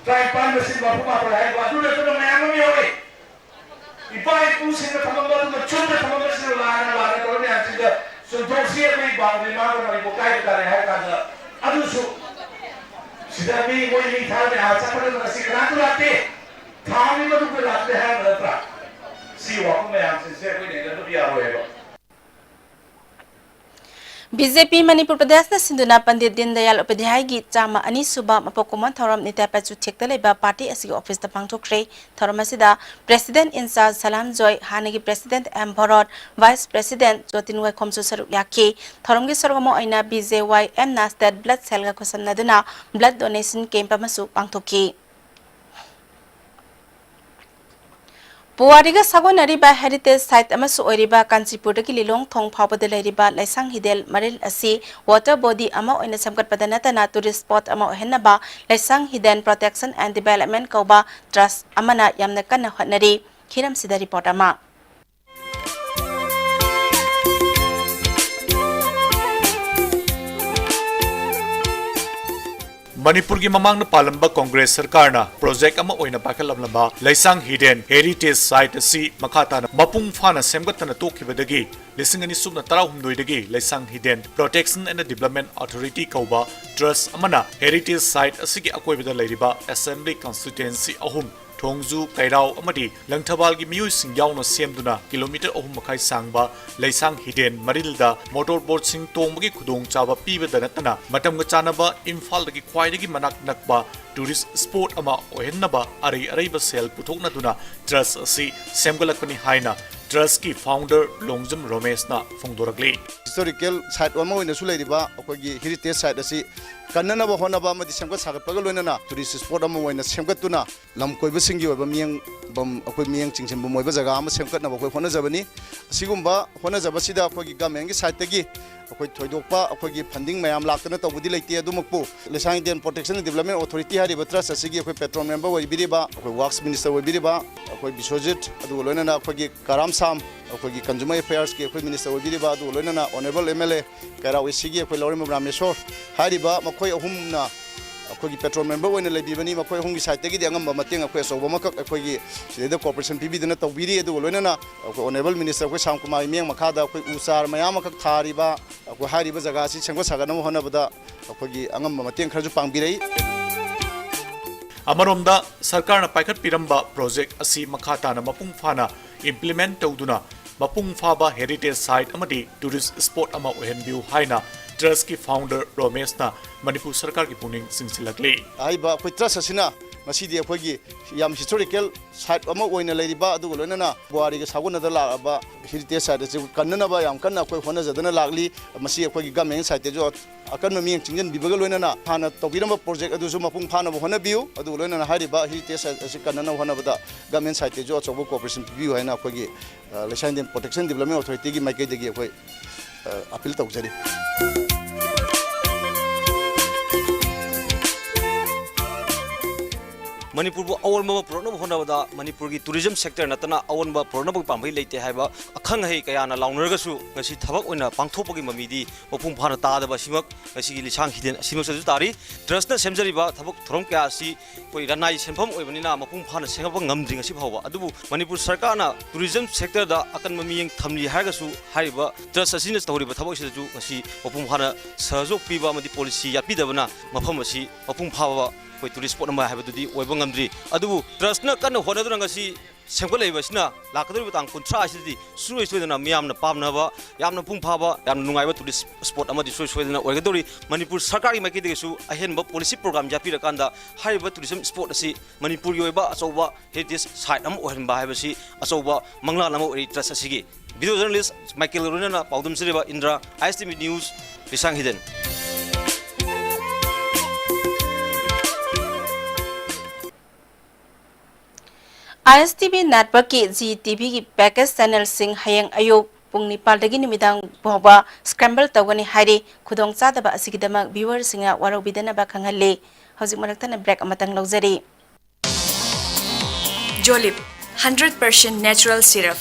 ꯇꯔꯥꯅꯤꯄꯥꯟ ꯃꯁꯤꯡ ꯃꯔꯐꯨ ꯃꯥꯄꯟ ꯍꯥꯏꯕ ꯑꯗꯨ ꯅꯠꯇꯅ ꯃꯌꯥꯝ ꯑꯃ ꯌꯥꯎꯔꯤ꯫ ꯏꯄꯥ ꯏꯄꯨꯁꯤꯡꯅ ꯊꯝꯃꯝꯕ ꯑꯗꯨꯒ ꯆꯨꯝꯅ ꯊꯝꯃꯝꯕꯁꯤꯡꯗꯣ ꯂꯥꯟꯅ ꯂꯥꯟꯅ ꯇꯧꯔ ꯃꯌꯥꯝꯁꯤꯡꯗ ꯆꯨꯝꯊꯣꯛꯁꯤ꯫ ꯑꯩꯈꯣꯏ ꯕꯥꯎꯟꯗꯔꯤ ꯃꯥꯡꯗ ꯃꯅꯤꯄꯨꯔ ꯀꯥꯏꯕ ꯇꯥꯔꯦ ꯍꯥꯏꯔ ꯀꯥꯟꯗ ꯑꯗꯨꯁꯨ ꯁꯤꯗ ꯃꯤ ꯃꯣꯏ ꯃꯤ ꯊꯥꯔ ꯃꯌꯥꯝ ꯆꯠꯄꯗ ꯉꯁꯤ ꯀꯅꯥꯁꯨ ꯂꯥꯛꯇꯦ꯫ ꯊꯥ ꯑꯅꯤ ꯃꯇꯨꯡꯗ ꯂꯥꯛꯇꯦ ꯍꯥꯏꯔꯝꯕ ꯅꯠꯇ꯭ꯔꯥ? ꯁꯤ ꯋꯥꯐꯝ ꯃꯌꯥꯝꯁꯤꯡꯁꯦ ꯑꯩꯈꯣꯏꯅ ꯏꯟꯅꯗꯕ ꯌꯥꯔꯣꯏ ꯍꯥꯏꯕ꯫ ꯕꯤ ꯖꯦ ꯄꯤ ꯃꯅꯤꯄꯨꯔ ꯄ꯭ꯔꯗꯦꯁꯅ ꯁꯤꯟꯗꯨꯅ ꯄꯟꯗꯤꯠ ꯗꯤꯟ ꯗꯌꯥꯜ ꯎꯄꯥꯙ꯭ꯌꯥꯌꯒꯤ ꯆꯥꯝꯃ ꯑꯅꯤ ꯁꯨꯕ ꯃꯄꯣꯛ ꯀꯨꯝꯑꯣꯟ ꯊꯧꯔꯝ ꯅꯤꯇꯥꯏ ꯄꯥꯏꯆꯨ ꯊꯦꯛꯇ ꯂꯩꯕ ꯄꯥꯔꯇꯤ ꯑꯁꯤꯒꯤ ꯑꯣꯐꯤꯁꯇ ꯄꯥꯡꯊꯣꯛꯈ꯭ꯔꯦ꯫ ꯊꯧꯔꯝ ꯑꯁꯤꯗ President in charge ꯁꯂꯥꯝ ꯖꯣꯏ, ꯍꯥꯟꯅꯒꯤ President ꯑꯦꯝ ꯚꯣꯔꯣꯠ, Vice President ꯖꯣꯇꯤꯟ ꯋꯥꯏꯈꯣꯝꯁꯨ ꯁꯔꯨꯛ ꯌꯥꯈꯤ꯫ ꯊꯧꯔꯝꯒꯤ ꯁꯔꯨꯛ ꯑꯃ ꯑꯣꯏꯅ ꯕꯤ ꯖꯦ ꯋꯥꯏ ꯑꯦꯝꯅ State Blood Cellꯒ ꯈꯨꯠꯁꯝꯅꯗꯨꯅ blood donation camp ꯑꯃꯁꯨ ꯄꯥꯡꯊꯣꯛꯈꯤ꯫ ꯄꯨꯋꯥꯔꯤꯒ ꯁꯥꯒꯣꯟꯅꯔꯤꯕ heritage site ꯑꯃꯁꯨ ꯑꯣꯏꯔꯤꯕ ꯀꯥꯟꯆꯤꯄꯨꯔꯗꯒꯤ ꯂꯤꯂꯣꯡ ꯊꯣꯡ ꯐꯥꯎꯕꯗ ꯂꯩꯔꯤꯕ ꯂꯩꯁꯥꯡ ꯍꯤꯗꯦꯜ ꯃꯔꯤꯜ ꯑꯁꯤ water body ꯑꯃ ꯑꯣꯏꯅ ꯁꯦꯝꯒꯠꯄꯗ ꯅꯠꯇꯅ tourist spot ꯑꯃ ꯑꯣꯏꯍꯟꯅꯕ ꯂꯩꯁꯥꯡ ꯍꯤꯗꯦꯟ Protection and Development ꯀꯧꯕ trust ꯑꯃꯅ ꯌꯥꯝꯅ ꯀꯟꯅ ꯍꯣꯠꯅꯔꯤ꯫ ꯈꯤꯔꯝꯁꯤꯗ report ꯑꯃ꯫ ꯃꯅꯤꯄꯨꯔꯒꯤ ꯃꯃꯥꯡꯗ ꯄꯥꯜꯂꯝꯕ ꯀꯣꯡꯒ꯭ꯔꯦꯁ ꯁꯔꯀꯥꯔꯅ project ꯑꯃ ꯑꯣꯏꯅ ꯄꯥꯏꯈꯠꯂꯝꯂꯕ ꯂꯩꯁꯥꯡ ꯍꯤꯗꯦꯟ heritage site ꯑꯁꯤ ꯃꯈꯥ ꯇꯥꯅ ꯃꯄꯨꯡ ꯐꯥꯅ ꯁꯦꯝꯒꯠꯇꯅ ꯇꯣꯛꯈꯤꯕꯗꯒꯤ ꯂꯤꯁꯤꯡ ꯑꯅꯤ ꯁꯨꯞꯅ ꯇꯔꯥꯍꯨꯝꯗꯣꯏꯗꯒꯤ ꯂꯩꯁꯥꯡ ꯍꯤꯗꯦꯟ Protection and Development Authority ꯀꯧꯕ trust ꯑꯃꯅ heritage site ꯑꯁꯤꯒꯤ ꯑꯀꯣꯏꯕꯗ ꯂꯩꯔꯤꯕ Assembly Constituency ꯑꯍꯨꯝ, ꯊꯣꯡꯖꯨ, ꯀꯩꯔꯥꯎ ꯑꯃꯗꯤ ꯂꯪꯊꯕꯥꯜꯒꯤ ꯃꯤꯑꯣꯏꯁꯤꯡ ꯌꯥꯎꯅ ꯁꯦꯝꯗꯨꯅ kilometre ꯑꯍꯨꯝ ꯃꯈꯥꯏ ꯁꯥꯡꯕ ꯂꯩꯁꯥꯡ ꯍꯤꯗꯦꯟ ꯃꯔꯤꯜꯗ motor boatꯁꯤꯡ ꯇꯣꯡꯕꯒꯤ ꯈꯨꯗꯣꯡꯆꯥꯕ ꯄꯤꯕꯗ ꯅꯠꯇꯅ ꯃꯇꯝꯒ ꯆꯥꯟꯅꯕ ꯏꯝꯐꯥꯜꯗꯒꯤ ꯈ꯭ꯋꯥꯏꯗꯒꯤ ꯃꯅꯥꯛ ꯅꯛꯄ tourist spot ꯑꯃ ꯑꯣꯏꯍꯟꯅꯕ ꯑꯔꯩ ꯑꯔꯩꯕ ꯁꯦꯜ ꯄꯨꯊꯣꯛꯅꯗꯨꯅ trust ꯑꯁꯤ ꯁꯦꯝꯒꯠꯂꯛꯄꯅꯤ ꯍꯥꯏꯅ ꯇ꯭ꯔꯁꯀꯤ ꯐꯥꯎꯟꯗꯔ ꯂꯣꯡꯖꯝ ꯔꯣꯃꯦꯁꯅ ꯐꯣꯡꯗꯣꯔꯛꯂꯤ꯫ ꯍꯤꯁꯇꯣꯔꯤꯀꯦꯜ ꯁꯥꯏꯠ ꯑꯃ ꯑꯣꯏꯅꯁꯨ ꯂꯩꯔꯤꯕ ꯑꯩꯈꯣꯏꯒꯤ ꯍꯦꯔꯤꯇꯦꯖ ꯁꯥꯏꯠ ꯑꯁꯤ ꯀꯟꯅꯅꯕ ꯍꯣꯠꯅꯕ ꯑꯃꯗꯤ ꯁꯦꯝꯒꯠ ꯁꯥꯒꯠꯄꯒ ꯂꯣꯏꯅꯅ ꯇꯨꯔꯤꯁ ꯁ꯭ꯄꯣꯠ ꯑꯃ ꯑꯣꯏꯅ ꯁꯦꯝꯒꯠꯇꯨꯅ ꯂꯝ ꯀꯣꯏꯕꯁꯤꯡꯒꯤ ꯑꯣꯏꯕ ꯃꯤꯠꯌꯦꯡꯐꯝ, ꯑꯩꯈꯣꯏ ꯃꯤꯠꯌꯦꯡ ꯆꯤꯡꯁꯤꯟꯐꯝ ꯑꯣꯏꯕ ꯖꯒꯥ ꯑꯃ ꯁꯦꯝꯒꯠꯅꯕ ꯑꯩꯈꯣꯏ ꯍꯣꯠꯅꯖꯕꯅꯤ꯫ ꯑꯁꯤꯒꯨꯝꯕ ꯍꯣꯠꯅꯖꯕꯁꯤꯗ ꯑꯩꯈꯣꯏꯒꯤ ꯒꯃꯦꯟꯒꯤ ꯁꯥꯏꯠꯇꯒꯤ ꯑꯩꯈꯣꯏ ꯊꯣꯏꯗꯣꯛꯄ ꯑꯩꯈꯣꯏꯒꯤ ꯐꯟꯗꯤꯡ ꯃꯌꯥꯝ ꯂꯥꯛꯇꯅ ꯇꯧꯕꯗꯤ ꯂꯩꯇꯦ꯫ ꯑꯗꯨꯃꯛꯄꯨ Leishangthem Protection and Development Authority ꯍꯥꯏꯔꯤꯕ ꯇ꯭ꯔꯁ ꯑꯁꯤꯒꯤ ꯑꯩꯈꯣꯏ ꯄꯦꯇ꯭ꯔꯣꯟ ꯃꯦꯝꯕꯔ ꯑꯣꯏꯕꯤꯔꯤꯕ, ꯑꯩꯈꯣꯏ ꯋꯥꯔꯛꯁ ꯃꯤꯅꯤꯁꯇꯔ ꯑꯣꯏꯕꯤꯔꯤꯕ ꯑꯩꯈꯣꯏ ꯕꯤꯁ꯭ꯋꯖꯤꯠ, ꯑꯗꯨꯒ ꯂꯣꯏꯅꯅ ꯑꯩꯈꯣꯏꯒꯤ ꯀꯔꯥꯝ ꯁꯥꯝ, ꯑꯩꯈꯣꯏꯒꯤ ꯀꯟꯖꯨꯃꯔ ꯑꯦꯐꯦꯌꯔꯁꯀꯤ ꯑꯩꯈꯣꯏ ꯃꯤꯅꯤꯁꯇꯔ ꯑꯣꯏꯕꯤꯔꯤꯕ, ꯑꯗꯨꯒ ꯂꯣꯏꯅꯅ ꯑꯣꯅꯔꯦꯕꯜ ꯑꯦꯝ ꯑꯦꯜ ꯑꯦ ꯀꯩꯔꯥꯎ ꯑꯦ ꯁꯤꯒꯤ ꯑꯩꯈꯣꯏ ꯂꯧꯔꯦꯝꯕꯝ ꯔꯥꯃꯦꯁꯣꯔ ꯍꯥꯏꯔꯤꯕ ꯃꯈꯣꯏ ꯑꯍꯨꯝꯅ ꯑꯩꯈꯣꯏꯒꯤ ꯄꯦꯇ꯭ꯔꯣꯟ ꯃꯦꯝꯕꯔ ꯑꯣꯏꯅ ꯂꯩꯕꯤꯕꯅꯤ꯫ ꯃꯈꯣꯏ ꯑꯍꯨꯝꯒꯤ ꯁꯥꯏꯠꯇꯒꯤꯗꯤ ꯑꯉꯝꯕ ꯃꯇꯦꯡ ꯑꯩꯈꯣꯏ ꯑꯆꯧꯕ ꯑꯃꯈꯛ ꯑꯩꯈꯣꯏꯒꯤ ꯁꯤꯗꯩꯗ ꯀꯣꯑꯣꯄꯔꯦꯁꯟ ꯄꯤꯕꯤꯗꯨꯅ ꯇꯧꯕꯤꯔꯤ꯫ ꯑꯗꯨꯒ ꯂꯣꯏꯅꯅ ꯑꯩꯈꯣꯏ ꯑꯣꯅꯔꯦꯕꯜ ꯃꯤꯅꯤꯁꯇꯔ ꯑꯩꯈꯣꯏ ꯁꯥꯝ ꯀꯨꯃꯥꯔꯒꯤ ꯃꯤꯠꯌꯦꯡ ꯃꯈꯥꯗ ꯑꯩꯈꯣꯏ ꯎ ꯆꯥꯔ ꯃꯌꯥꯝ ꯑꯃꯈꯛ ꯊꯥꯔꯤꯕ, ꯑꯩꯈꯣꯏ ꯍꯥꯏꯔꯤꯕ ꯖꯒꯥ ꯑꯁꯤ ꯁꯦꯝꯒꯠ ꯁꯥꯒꯠꯅꯕ ꯍꯣꯠꯅꯕꯗ ꯑꯩꯈꯣꯏꯒꯤ ꯑꯉꯝꯕ ꯃꯇꯦꯡ ꯈꯔꯁꯨ ꯄꯥꯡꯕꯤꯔꯛꯏ꯫ ꯑꯃꯔꯣꯝꯗ, ꯁꯔꯀꯥꯔꯅ ꯄꯥꯏꯈꯠꯄꯤꯔꯝꯕ ꯄ꯭ꯔꯣꯖꯦꯛ ꯑꯁꯤ ꯃꯈꯥ ꯇꯥꯅ ꯃꯄꯨꯡ ꯐꯥꯅ ꯏꯝꯄ꯭ꯂꯤꯃꯦꯟꯠ ꯇꯧꯗꯨꯅ ꯃꯄꯨꯡ ꯐꯥꯕ ꯍꯦꯔꯤꯇꯦꯖ ꯁꯥꯏꯠ ꯑꯃꯗꯤ ꯇꯨꯔꯤꯁ ꯁ꯭ꯄꯣꯠ ꯑꯃ ꯑꯣꯏꯍꯟꯕꯤꯌꯨ ꯍꯥꯏꯅ ꯇ꯭ꯔꯁꯀꯤ ꯐꯥꯎꯟꯗꯔ ꯔꯣꯃꯦꯁꯅ ꯃꯅꯤꯄꯨꯔ ꯁꯔꯀꯥꯔꯒꯤ ꯄꯨꯛꯅꯤꯡ ꯆꯤꯡꯁꯤꯜꯂꯛꯂꯤ꯫ ꯍꯥꯏꯔꯤꯕ ꯑꯩꯈꯣꯏ ꯇ꯭ꯔꯁ ꯑꯁꯤꯅ ꯉꯁꯤꯗꯤ ꯑꯩꯈꯣꯏꯒꯤ ꯌꯥꯝ ꯍꯤꯁꯇꯣꯔꯤꯀꯦꯜ ꯁꯥꯏꯠ ꯑꯃ ꯑꯣꯏꯅ ꯂꯩꯔꯤꯕ, ꯑꯗꯨꯒ ꯂꯣꯏꯅꯅ ꯄꯨꯋꯥꯔꯤꯒ ꯁꯥꯒꯣꯟꯅꯗ ꯂꯥꯛꯂꯕ ꯍꯦꯔꯤꯇꯦꯖ ꯁꯥꯏꯠ ꯑꯁꯤ ꯀꯟꯅꯅꯕ ꯌꯥꯝ ꯀꯟꯅ ꯑꯩꯈꯣꯏ ꯍꯣꯠꯅꯖꯗꯅ ꯂꯥꯛꯂꯤ꯫ ꯃꯁꯤ ꯑꯩꯈꯣꯏꯒꯤ ꯒꯃꯦꯟ ꯁꯥꯏꯠꯇꯁꯨ ꯑꯀꯟꯕ ꯃꯤꯠꯌꯦꯡ ꯆꯪꯁꯤꯟꯕꯤꯕꯒ ꯂꯣꯏꯅꯅ ꯍꯥꯟꯅ ꯇꯧꯕꯤꯔꯝꯕ ꯄ꯭ꯔꯣꯖꯦꯛ ꯑꯗꯨꯁꯨ ꯃꯄꯨꯡ ꯐꯥꯅꯕ ꯍꯣꯠꯅꯕꯤꯌꯨ꯫ ꯑꯗꯨꯒ ꯂꯣꯏꯅꯅ ꯍꯥꯏꯔꯤꯕ ꯍꯦꯔꯤꯇꯦꯖ ꯁꯥꯏꯠ ꯑꯁꯤ ꯀꯟꯅꯅꯕ ꯍꯣꯠꯅꯕꯗ ꯒꯃꯦꯟ ꯁꯥꯏꯠꯇꯁꯨ ꯑꯆꯧꯕ ꯀꯣꯑꯣꯄꯔꯦꯁꯟ ꯄꯤꯕꯤꯌꯨ ꯍꯥꯏꯅ ꯑꯩꯈꯣꯏꯒꯤ, ꯑ, ꯂꯩꯁꯥꯡꯊꯦꯝ Protection Development Authority ꯒꯤ ꯃꯥꯏꯀꯩꯗꯒꯤ ꯑꯩꯈꯣꯏ, ꯑ, ꯑꯄꯤꯜ ꯇꯧꯖꯔꯤ꯫ ꯃꯅꯤꯄꯨꯔꯕꯨ ꯑꯑꯣꯟꯕ ꯑꯃ ꯄꯨꯔꯛꯅꯕ ꯍꯣꯠꯅꯕꯗ ꯃꯅꯤꯄꯨꯔꯒꯤ ꯇꯨꯔꯤꯖꯝ ꯁꯦꯛꯇꯔ ꯅꯠꯇꯅ ꯑꯑꯣꯟꯕ ꯄꯨꯔꯛꯅꯕꯒꯤ ꯄꯥꯝꯕꯩ ꯂꯩꯇꯦ ꯍꯥꯏꯕ ꯑꯈꯪ ꯑꯍꯩ ꯀꯌꯥꯅ ꯂꯥꯎꯅꯔꯒꯁꯨ ꯉꯁꯤ ꯊꯕꯛ ꯑꯣꯏꯅ ꯄꯥꯡꯊꯣꯛꯄꯒꯤ ꯃꯃꯤꯗꯤ ꯃꯄꯨꯡ ꯐꯥꯅ ꯇꯥꯗꯕ ꯑꯁꯤꯃꯛ ꯉꯁꯤꯒꯤ ꯂꯤꯁꯥꯡ ꯍꯤꯗꯦꯟ ꯑꯁꯤꯃꯛꯇꯁꯨ ꯇꯥꯔꯤ꯫ ꯇ꯭ꯔꯁꯅ ꯁꯦꯝꯖꯔꯤꯕ ꯊꯕꯛ ꯊꯧꯔꯝ ꯀꯌꯥ ꯑꯁꯤ ꯑꯩꯈꯣꯏ ꯂꯅꯥꯏ ꯁꯦꯟꯐꯝ ꯑꯣꯏꯕꯅꯤꯅ ꯃꯄꯨꯡ ꯐꯥꯅ ꯁꯦꯝꯒꯠꯄ ꯉꯝꯗ꯭ꯔꯤ ꯉꯁꯤ ꯐꯥꯎꯕ꯫ ꯑꯗꯨꯕꯨ ꯃꯅꯤꯄꯨꯔ ꯁꯔꯀꯥꯔꯅ ꯇꯨꯔꯤꯖꯝ ꯁꯦꯛꯇꯔꯗ ꯑꯀꯟꯕ ꯃꯤꯠꯌꯦꯡ ꯊꯝꯂꯤ ꯍꯥꯏꯔꯒꯁꯨ ꯍꯥꯏꯔꯤꯕ ꯇ꯭ꯔꯁ ꯑꯁꯤꯅ ꯇꯧꯔꯤꯕ ꯊꯕꯛ ꯑꯁꯤꯗꯁꯨ ꯉꯁꯤ ꯃꯄꯨꯡ ꯐꯥꯅ ꯁꯍꯖꯣꯛ ꯄꯤꯕ ꯑꯃꯗꯤ ꯄꯣꯂꯤꯁꯤ ꯌꯥꯠꯄꯤꯗꯕꯅ ꯃꯐꯝ ꯑꯁꯤ ꯃꯄꯨꯡ ꯐꯥꯕ ꯑꯩꯈꯣꯏ ꯇꯨꯔꯤꯁ ꯁ꯭ꯄꯣꯠ ꯑꯃ ꯍꯥꯏꯕꯗꯨꯗꯤ ꯑꯣꯏꯕ ꯉꯝꯗ꯭ꯔꯤ꯫ ꯑꯗꯨꯕꯨ ꯇ꯭ꯔꯁꯅ ꯀꯟꯅ ꯍꯣꯠꯅꯗꯨꯅ ꯉꯁꯤ ꯁꯦꯝꯒꯠꯂꯛꯏꯕ ꯑꯁꯤꯅ ꯂꯥꯛꯀꯗꯧꯔꯤꯕ ꯇꯥꯡ ꯀꯨꯟꯊ꯭ꯔꯥ ꯑꯁꯤꯗꯗꯤ ꯁꯨꯡꯁꯣꯏ ꯁꯣꯏꯗꯅ ꯃꯤꯌꯥꯝꯅ ꯄꯥꯝꯅꯕ, ꯌꯥꯝꯅ ꯃꯄꯨꯡ ꯐꯥꯕ, ꯌꯥꯝꯅ ꯅꯨꯡꯉꯥꯏꯕ tourist spot ꯑꯃꯗꯤ ꯁꯨꯡꯁꯣꯏ ꯁꯣꯏꯗꯅ ꯑꯣꯏꯒꯗꯧꯔꯤ꯫ ꯃꯅꯤꯄꯨꯔ ꯁꯔꯀꯥꯔꯒꯤ ꯃꯥꯏꯀꯩꯗꯒꯤꯁꯨ ꯑꯍꯦꯟꯕ policy program ꯌꯥꯠꯄꯤꯔꯀꯥꯟꯗ ꯍꯥꯏꯔꯤꯕ tourism spot ꯑꯁꯤ ꯃꯅꯤꯄꯨꯔꯒꯤ ꯑꯣꯏꯕ ꯑꯆꯧꯕ heritage site ꯑꯃ ꯑꯣꯏꯍꯟꯕ ꯍꯥꯏꯕꯁꯤ ꯑꯆꯧꯕ ꯃꯪꯂꯥꯟ ꯑꯃ ꯑꯣꯏꯔꯤ trust ꯑꯁꯤꯒꯤ꯫ Video journalist ꯃꯥꯏꯀꯦꯜ ꯂꯣꯏꯅꯅ ꯄꯥꯎꯗꯝꯖꯔꯤꯕ Indra, ISTV News, ꯂꯤꯁꯥꯡ ꯍꯤꯗꯟ꯫ ISTV networkꯀꯤ Zee TVꯒꯤ package channelꯁꯤꯡ ꯍꯌꯦꯡ ꯑꯌꯨꯛ ꯄꯨꯡ ꯅꯤꯄꯥꯜꯗꯒꯤ ꯅꯨꯃꯤꯗꯥꯡ ꯐꯥꯎꯕ scramble ꯇꯧꯒꯅꯤ ꯍꯥꯏꯔꯤ꯫ ꯈꯨꯗꯣꯡꯆꯥꯗꯕ ꯑꯁꯤꯒꯤꯗꯃꯛ viewerꯁꯤꯡꯅ ꯋꯥꯔꯧꯕꯤꯗꯅꯕ ꯈꯪꯍꯜꯂꯤ꯫ ꯍꯧꯖꯤꯛ ꯃꯔꯛꯇꯅ break ꯑꯃꯇꯪ ꯂꯧꯖꯔꯤ꯫ Jolib, hundred percent natural syrup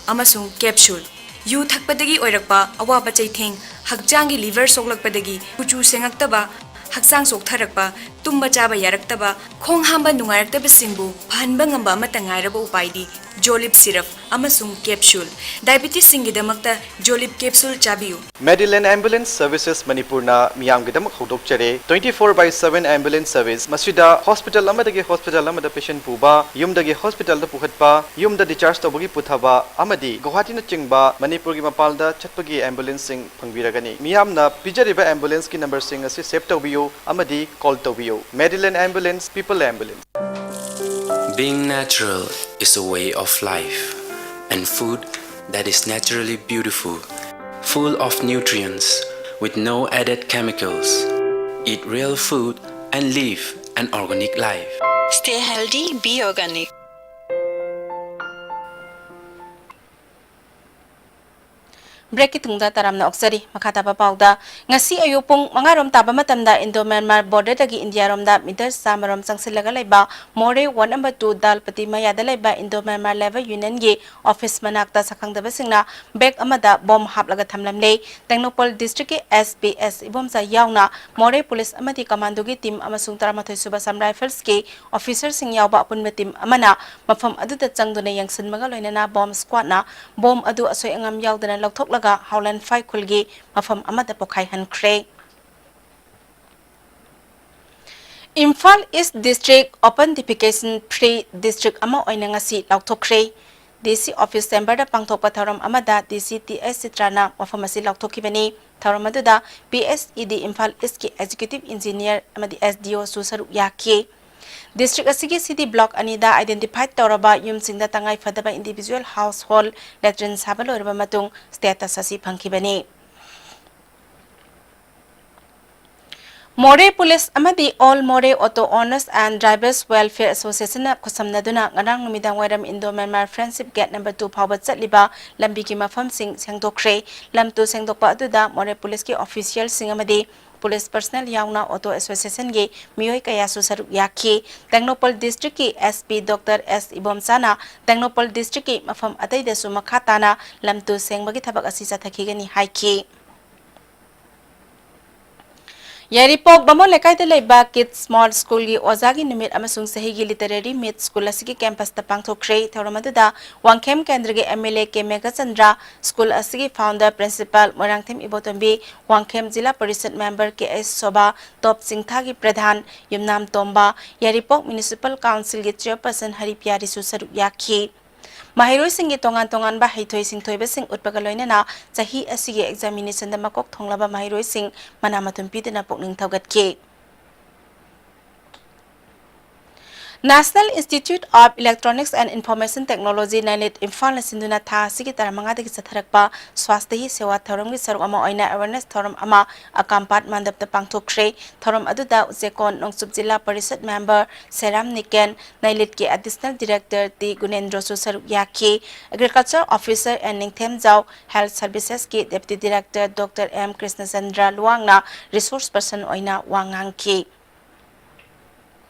ꯑꯃꯁꯨꯡ capsule꯫ ꯌꯨ ꯊꯛꯄꯗꯒꯤ ꯑꯣꯏꯔꯛꯄ ꯑꯋꯥꯕ ꯆꯩꯊꯦꯡ, ꯍꯛꯆꯥꯡꯒꯤ liver ꯁꯣꯛꯂꯛꯄꯗꯒꯤ ꯀꯨꯆꯨ ꯁꯦꯡꯉꯛꯇꯕ, ꯍꯛꯆꯥꯡ ꯆꯣꯛꯊꯔꯛꯄ, ꯇꯨꯝꯕ ꯆꯥꯕ ꯌꯥꯔꯛꯇꯕ, ꯈꯣꯡ ꯍꯥꯝꯕ ꯅꯨꯡꯉꯥꯏꯔꯛꯇꯕꯁꯤꯡꯕꯨ ꯐꯍꯟꯕ ꯉꯝꯕ ꯑꯃꯠꯇ ꯉꯥꯏꯔꯕ ꯎꯄꯥꯏꯗꯤ Jolib syrup ꯑꯃꯁꯨꯡ capsule꯫ Diabetesꯁꯤꯡꯒꯤꯗꯃꯛꯇ Jolib capsule ꯆꯥꯕꯤꯌꯨ꯫ Medilane Ambulance Services ꯃꯅꯤꯄꯨꯔꯅ ꯃꯤꯌꯥꯝꯒꯤꯗꯃꯛ ꯍꯧꯗꯣꯛꯆꯔꯦ꯫ Twenty four by seven ambulance service꯫ ꯃꯁꯤꯗ hospital ꯑꯃꯗꯒꯤ hospital ꯑꯃꯗ patient ꯄꯨꯕ, ꯌꯨꯝꯗꯒꯤ hospitalꯗ ꯄꯨꯈꯠꯄ, ꯌꯨꯝꯗ discharge ꯇꯧꯕꯒꯤ ꯄꯨꯊꯕ ꯑꯃꯗꯤ ꯒꯨꯋꯥꯍꯥꯇꯤꯅꯆꯤꯡꯕ ꯃꯅꯤꯄꯨꯔꯒꯤ ꯃꯄꯥꯟꯗ ꯆꯠꯄꯒꯤ ambulanceꯁꯤꯡ ꯐꯪꯕꯤꯔꯒꯅꯤ꯫ ꯃꯤꯌꯥꯝꯅ ꯄꯤꯖꯔꯤꯕ ambulanceꯀꯤ numberꯁꯤꯡ ꯑꯁꯤ save ꯇꯧꯕꯤꯌꯨ ꯑꯃꯗꯤ call ꯇꯧꯕꯤꯌꯨ꯫ Medilane Ambulance, People Ambulance꯫ Being natural is a way of life, and food that is naturally beautiful, full of nutrients, with no added chemicals. Eat real food and live an organic life. Stay healthy, be organic. Breakꯀꯤ ꯇꯨꯡꯗ ꯇꯔꯥꯝꯅ ꯑꯣꯛꯆꯔꯤ꯫ ꯃꯈꯥ ꯇꯥꯕ ꯄꯥꯎꯗ, ꯉꯁꯤ ꯑꯌꯨꯛ ꯄꯨꯡ ꯃꯉꯥ ꯔꯣꯝ ꯇꯥꯕ ꯃꯇꯝꯗ Indo Myanmar borderꯗꯒꯤ ꯏꯟꯗꯤꯌꯥꯔꯣꯝꯗ meter ꯆꯥꯝꯃ ꯔꯣꯝ ꯆꯪꯁꯤꯜꯂꯒ ꯂꯩꯕ ꯃꯣꯔꯦ one number two ꯗꯥꯜꯄꯇꯤ ꯃꯌꯥꯗ ꯂꯩꯕ Indo Myanmar Labour Unionꯒꯤ office ꯃꯅꯥꯛꯇ ꯁꯛꯈꯪꯗꯕꯁꯤꯡꯅ bag ꯑꯃꯗ bomb ꯍꯥꯞꯂꯒ ꯊꯝꯂꯝꯂꯦ꯫ ꯇꯦꯡꯅꯧꯄꯜ districtꯀꯤ SP S ꯏꯕꯣꯝꯆꯥ ꯌꯥꯎꯅ ꯃꯣꯔꯦ police ꯑꯃꯗꯤ commandoꯒꯤ team ꯑꯃꯁꯨꯡ ꯇꯔꯥꯃꯥꯊꯣꯏ ꯁꯨꯕ Assam Riflesꯀꯤ officerꯁꯤꯡ ꯌꯥꯎꯕ ꯑꯄꯨꯟꯕ team ꯑꯃꯅ ꯃꯐꯝ ꯑꯗꯨꯗ ꯆꯪꯗꯨꯅ ꯌꯦꯡꯁꯤꯟꯕꯒ ꯂꯣꯏꯅꯅ bomb squadꯅ bomb ꯑꯗꯨ ꯑꯁꯣꯏ ꯑꯉꯥꯝ ꯌꯥꯎꯗꯅ ꯂꯧꯊꯣꯛꯂꯒ ꯍꯥꯎꯂꯟꯐꯥꯏ ꯈꯨꯜꯒꯤ ꯃꯐꯝ ꯑꯃꯗ ꯄꯣꯈꯥꯏꯍꯟꯈ꯭ꯔꯦ꯫ ꯏꯝꯐꯥꯜ ꯏꯁ ꯗꯤꯁꯇ꯭ꯔꯤꯛ ꯑꯣꯄꯟ ꯗꯤꯐꯤꯀꯦꯁꯟ ꯐ꯭ꯔꯤ ꯗꯤꯁꯇ꯭ꯔꯤꯛ ꯑꯃ ꯑꯣꯏꯅ ꯉꯁꯤ ꯂꯥꯎꯊꯣꯛꯈ꯭ꯔꯦ꯫ ꯗꯤ ꯁꯤ ꯑꯣꯐꯤꯁ ꯆꯦꯝꯕꯔꯗ ꯄꯥꯡꯊꯣꯛꯄ ꯊꯧꯔꯝ ꯑꯃꯗ ꯗꯤ ꯁꯤ ꯇꯤ ꯑꯦꯁ ꯆꯤꯇ꯭ꯔꯥꯅ ꯋꯥꯐꯝ ꯑꯁꯤ ꯂꯥꯎꯊꯣꯛꯈꯤꯕꯅꯤ꯫ ꯊꯧꯔꯝ ꯑꯗꯨꯗ ꯄꯤ ꯑꯦꯁ ꯏ ꯗꯤ ꯏꯝꯐꯥꯜ ꯏꯁꯀꯤ ꯑꯦꯛꯖꯤꯀ꯭ꯌꯨꯇꯤꯚ ꯏꯟꯖꯤꯅꯤꯌꯔ ꯑꯃꯗꯤ ꯑꯦꯁ ꯗꯤ ꯑꯣꯁꯨ ꯁꯔꯨꯛ ꯌꯥꯈꯤ꯫ ꯗꯤꯁꯇ꯭ꯔꯤꯛ ꯑꯁꯤꯒꯤ ꯁꯤ ꯗꯤ ꯕ꯭ꯂꯣꯛ ꯑꯅꯤꯗ ꯑꯥꯏꯗꯦꯟꯇꯤꯐꯥꯏꯗ ꯇꯧꯔꯕ ꯌꯨꯝꯁꯤꯡꯗ ꯇꯉꯥꯏ ꯐꯗꯕ ꯏꯟꯗꯤꯚꯤꯖꯨꯋꯦꯜ ꯍꯥꯎꯁꯍꯣꯜ ꯂꯦꯇ꯭ꯔꯤꯟ ꯁꯥꯕ ꯂꯣꯏꯔꯕ ꯃꯇꯨꯡ ꯁ꯭ꯇꯦꯇꯁ ꯑꯁꯤ ꯐꯪꯈꯤꯕꯅꯤ꯫ ꯃꯣꯔꯦ ꯄꯨꯂꯤꯁ ꯑꯃꯗꯤ all Moreh auto owners and drivers welfare ꯑꯦꯁꯣꯁꯤꯌꯦꯁꯟꯅ ꯈꯨꯠꯁꯝꯅꯗꯨꯅ ꯉꯔꯥꯡ ꯅꯨꯃꯤꯗꯥꯡ ꯋꯥꯏꯔꯝ Indo Myanmar friendship gate number two ꯐꯥꯎꯕ ꯆꯠꯂꯤꯕ ꯂꯝꯕꯤꯒꯤ ꯃꯐꯝꯁꯤꯡ ꯁꯦꯡꯗꯣꯛꯈ꯭ꯔꯦ꯫ ꯂꯝ ꯇꯨ ꯁꯦꯡꯗꯣꯛꯄ ꯑꯗꯨꯗ ꯃꯣꯔꯦ ꯄꯨꯂꯤꯁꯀꯤ ꯑꯣꯐꯤꯁꯤꯌꯦꯜꯁꯤꯡ ꯑꯃꯗꯤ ꯄꯨꯂꯤꯁ ꯄꯔꯁꯅꯦꯜ ꯌꯥꯎꯅ ꯑꯣꯇꯣ ꯑꯦꯁꯣꯁꯤꯌꯦꯁꯟꯒꯤ ꯃꯤꯑꯣꯏ ꯀꯌꯥꯁꯨ ꯁꯔꯨꯛ ꯌꯥꯈꯤ꯫ ꯇꯦꯡꯅꯧꯄꯜ ꯗꯤꯁꯇ꯭ꯔꯤꯛꯀꯤ ꯑꯦꯁ ꯄꯤ ꯗꯣꯛꯇꯔ ꯑꯦꯁ ꯏꯕꯣꯝꯆꯥꯅ ꯇꯦꯡꯅꯧꯄꯜ ꯗꯤꯁꯇ꯭ꯔꯤꯛꯀꯤ ꯃꯐꯝ ꯑꯇꯩꯗꯁꯨ ꯃꯈꯥ ꯇꯥꯅ ꯂꯝ ꯇꯨ ꯁꯦꯡꯕꯒꯤ ꯊꯕꯛ ꯑꯁꯤ ꯆꯠꯊꯈꯤꯒꯅꯤ ꯍꯥꯏꯈꯤ꯫ ꯌꯥꯏꯔꯤꯄꯣꯛ ꯕꯥꯃꯣꯟ ꯂꯩꯀꯥꯏꯗ ꯂꯩꯕ ꯀꯤꯗꯁ ꯃꯣꯜ ꯁ꯭ꯀꯨꯜꯒꯤ ꯑꯣꯖꯥꯒꯤ ꯅꯨꯃꯤꯠ ꯑꯃꯁꯨꯡ ꯆꯍꯤꯒꯤ ꯂꯤꯇꯔꯦꯔꯤ ꯃꯤꯠ ꯁ꯭ꯀꯨꯜ ꯑꯁꯤꯒꯤ ꯀꯦꯝꯄꯁꯇ ꯄꯥꯡꯊꯣꯛꯈ꯭ꯔꯦ꯫ ꯊꯧꯔꯝ ꯑꯗꯨꯗ ꯋꯥꯡꯈꯦꯝ ꯀꯦꯟꯗ꯭ꯔꯒꯤ M L A K Meghachandra, school ꯑꯁꯤꯒꯤ founder principal Moirangthem Ibotombi, Wangkhem zila parishad member K H Sobha, Top ꯆꯤꯡꯊꯥꯒꯤ ꯄ꯭ꯔꯙꯥꯟ ꯌꯨꯝꯅꯥꯝ ꯇꯣꯝꯕ, ꯌꯥꯏꯔꯤꯄꯣꯛ ꯃ꯭ꯌꯨꯅꯤꯁꯤꯄꯥꯜ ꯀꯥꯎꯟꯁꯤꯜꯒꯤ ꯆꯤꯌꯔꯄꯔꯁꯟ ꯍꯔꯤꯄꯤꯌꯥꯔꯤꯁꯨ ꯁꯔꯨꯛ ꯌꯥꯈꯤ꯫ ꯃꯍꯩꯔꯣꯏꯁꯤꯡꯒꯤ ꯇꯣꯉꯥꯟ ꯇꯣꯉꯥꯟꯕ ꯍꯩꯊꯣꯏ ꯁꯤꯡꯊꯣꯏꯕꯁꯤꯡ ꯎꯠꯄꯒ ꯂꯣꯏꯅꯅ ꯆꯍꯤ ꯑꯁꯤꯒꯤ ꯑꯦꯛꯖꯥꯃꯤꯅꯦꯁꯟꯗ ꯃꯀꯣꯛ ꯊꯣꯡꯂꯕ ꯃꯍꯩꯔꯣꯏꯁꯤꯡ ꯃꯅꯥ ꯃꯊꯨꯝ ꯄꯤꯗꯨꯅ ꯄꯨꯛꯅꯤꯡ ꯊꯧꯒꯠꯈꯤ꯫ National Institute of Electronics and Information Technology, ꯅꯥꯏꯂꯤꯠ, ꯏꯝꯐꯥꯜꯅ ꯁꯤꯟꯗꯨꯅ ꯊꯥ ꯑꯁꯤꯒꯤ ꯇꯔꯥ ꯃꯉꯥꯗꯒꯤ ꯆꯠꯊꯔꯛꯄ ꯁ꯭ꯋꯥꯁꯇꯍꯤ ꯁꯦꯋꯥ ꯊꯧꯔꯝꯒꯤ ꯁꯔꯨꯛ ꯑꯃ ꯑꯣꯏꯅ ꯑꯦꯋꯦꯔꯅꯦꯁ ꯊꯧꯔꯝ ꯑꯃ ꯑꯀꯥꯝꯄꯥꯠ ꯃꯥꯟꯗꯞꯇ ꯄꯥꯡꯊꯣꯛꯈ꯭ꯔꯦ꯫ ꯊꯧꯔꯝ ꯑꯗꯨꯗ ꯎꯆꯦꯀꯣꯟ ꯅꯣꯡꯆꯨꯞ ꯖꯤꯂꯥ ꯄꯔꯤꯁꯠ ꯃꯦꯝꯕꯔ ꯁꯦꯔꯥꯝ ꯅꯤꯀꯦꯟ, ꯅꯥꯏꯂꯤꯠꯀꯤ ꯑꯦꯗꯤꯁꯅꯦꯜ ꯗꯤꯔꯦꯛꯇꯔ ꯇꯤ ꯒꯨꯅꯦꯟꯗ꯭ꯔꯣꯁꯨ ꯁꯔꯨꯛ ꯌꯥꯈꯤ꯫ Agriculture officer N Ningthemjao, health ꯁꯔꯚꯤꯁꯦꯁꯀꯤ deputy director doctor M Krishnachandra ꯂꯨꯋꯥꯡꯅ ꯔꯤꯁꯣꯔꯁ ꯄꯔꯁꯟ ꯑꯣꯏꯅ ꯋꯥ ꯉꯥꯡꯈꯤ꯫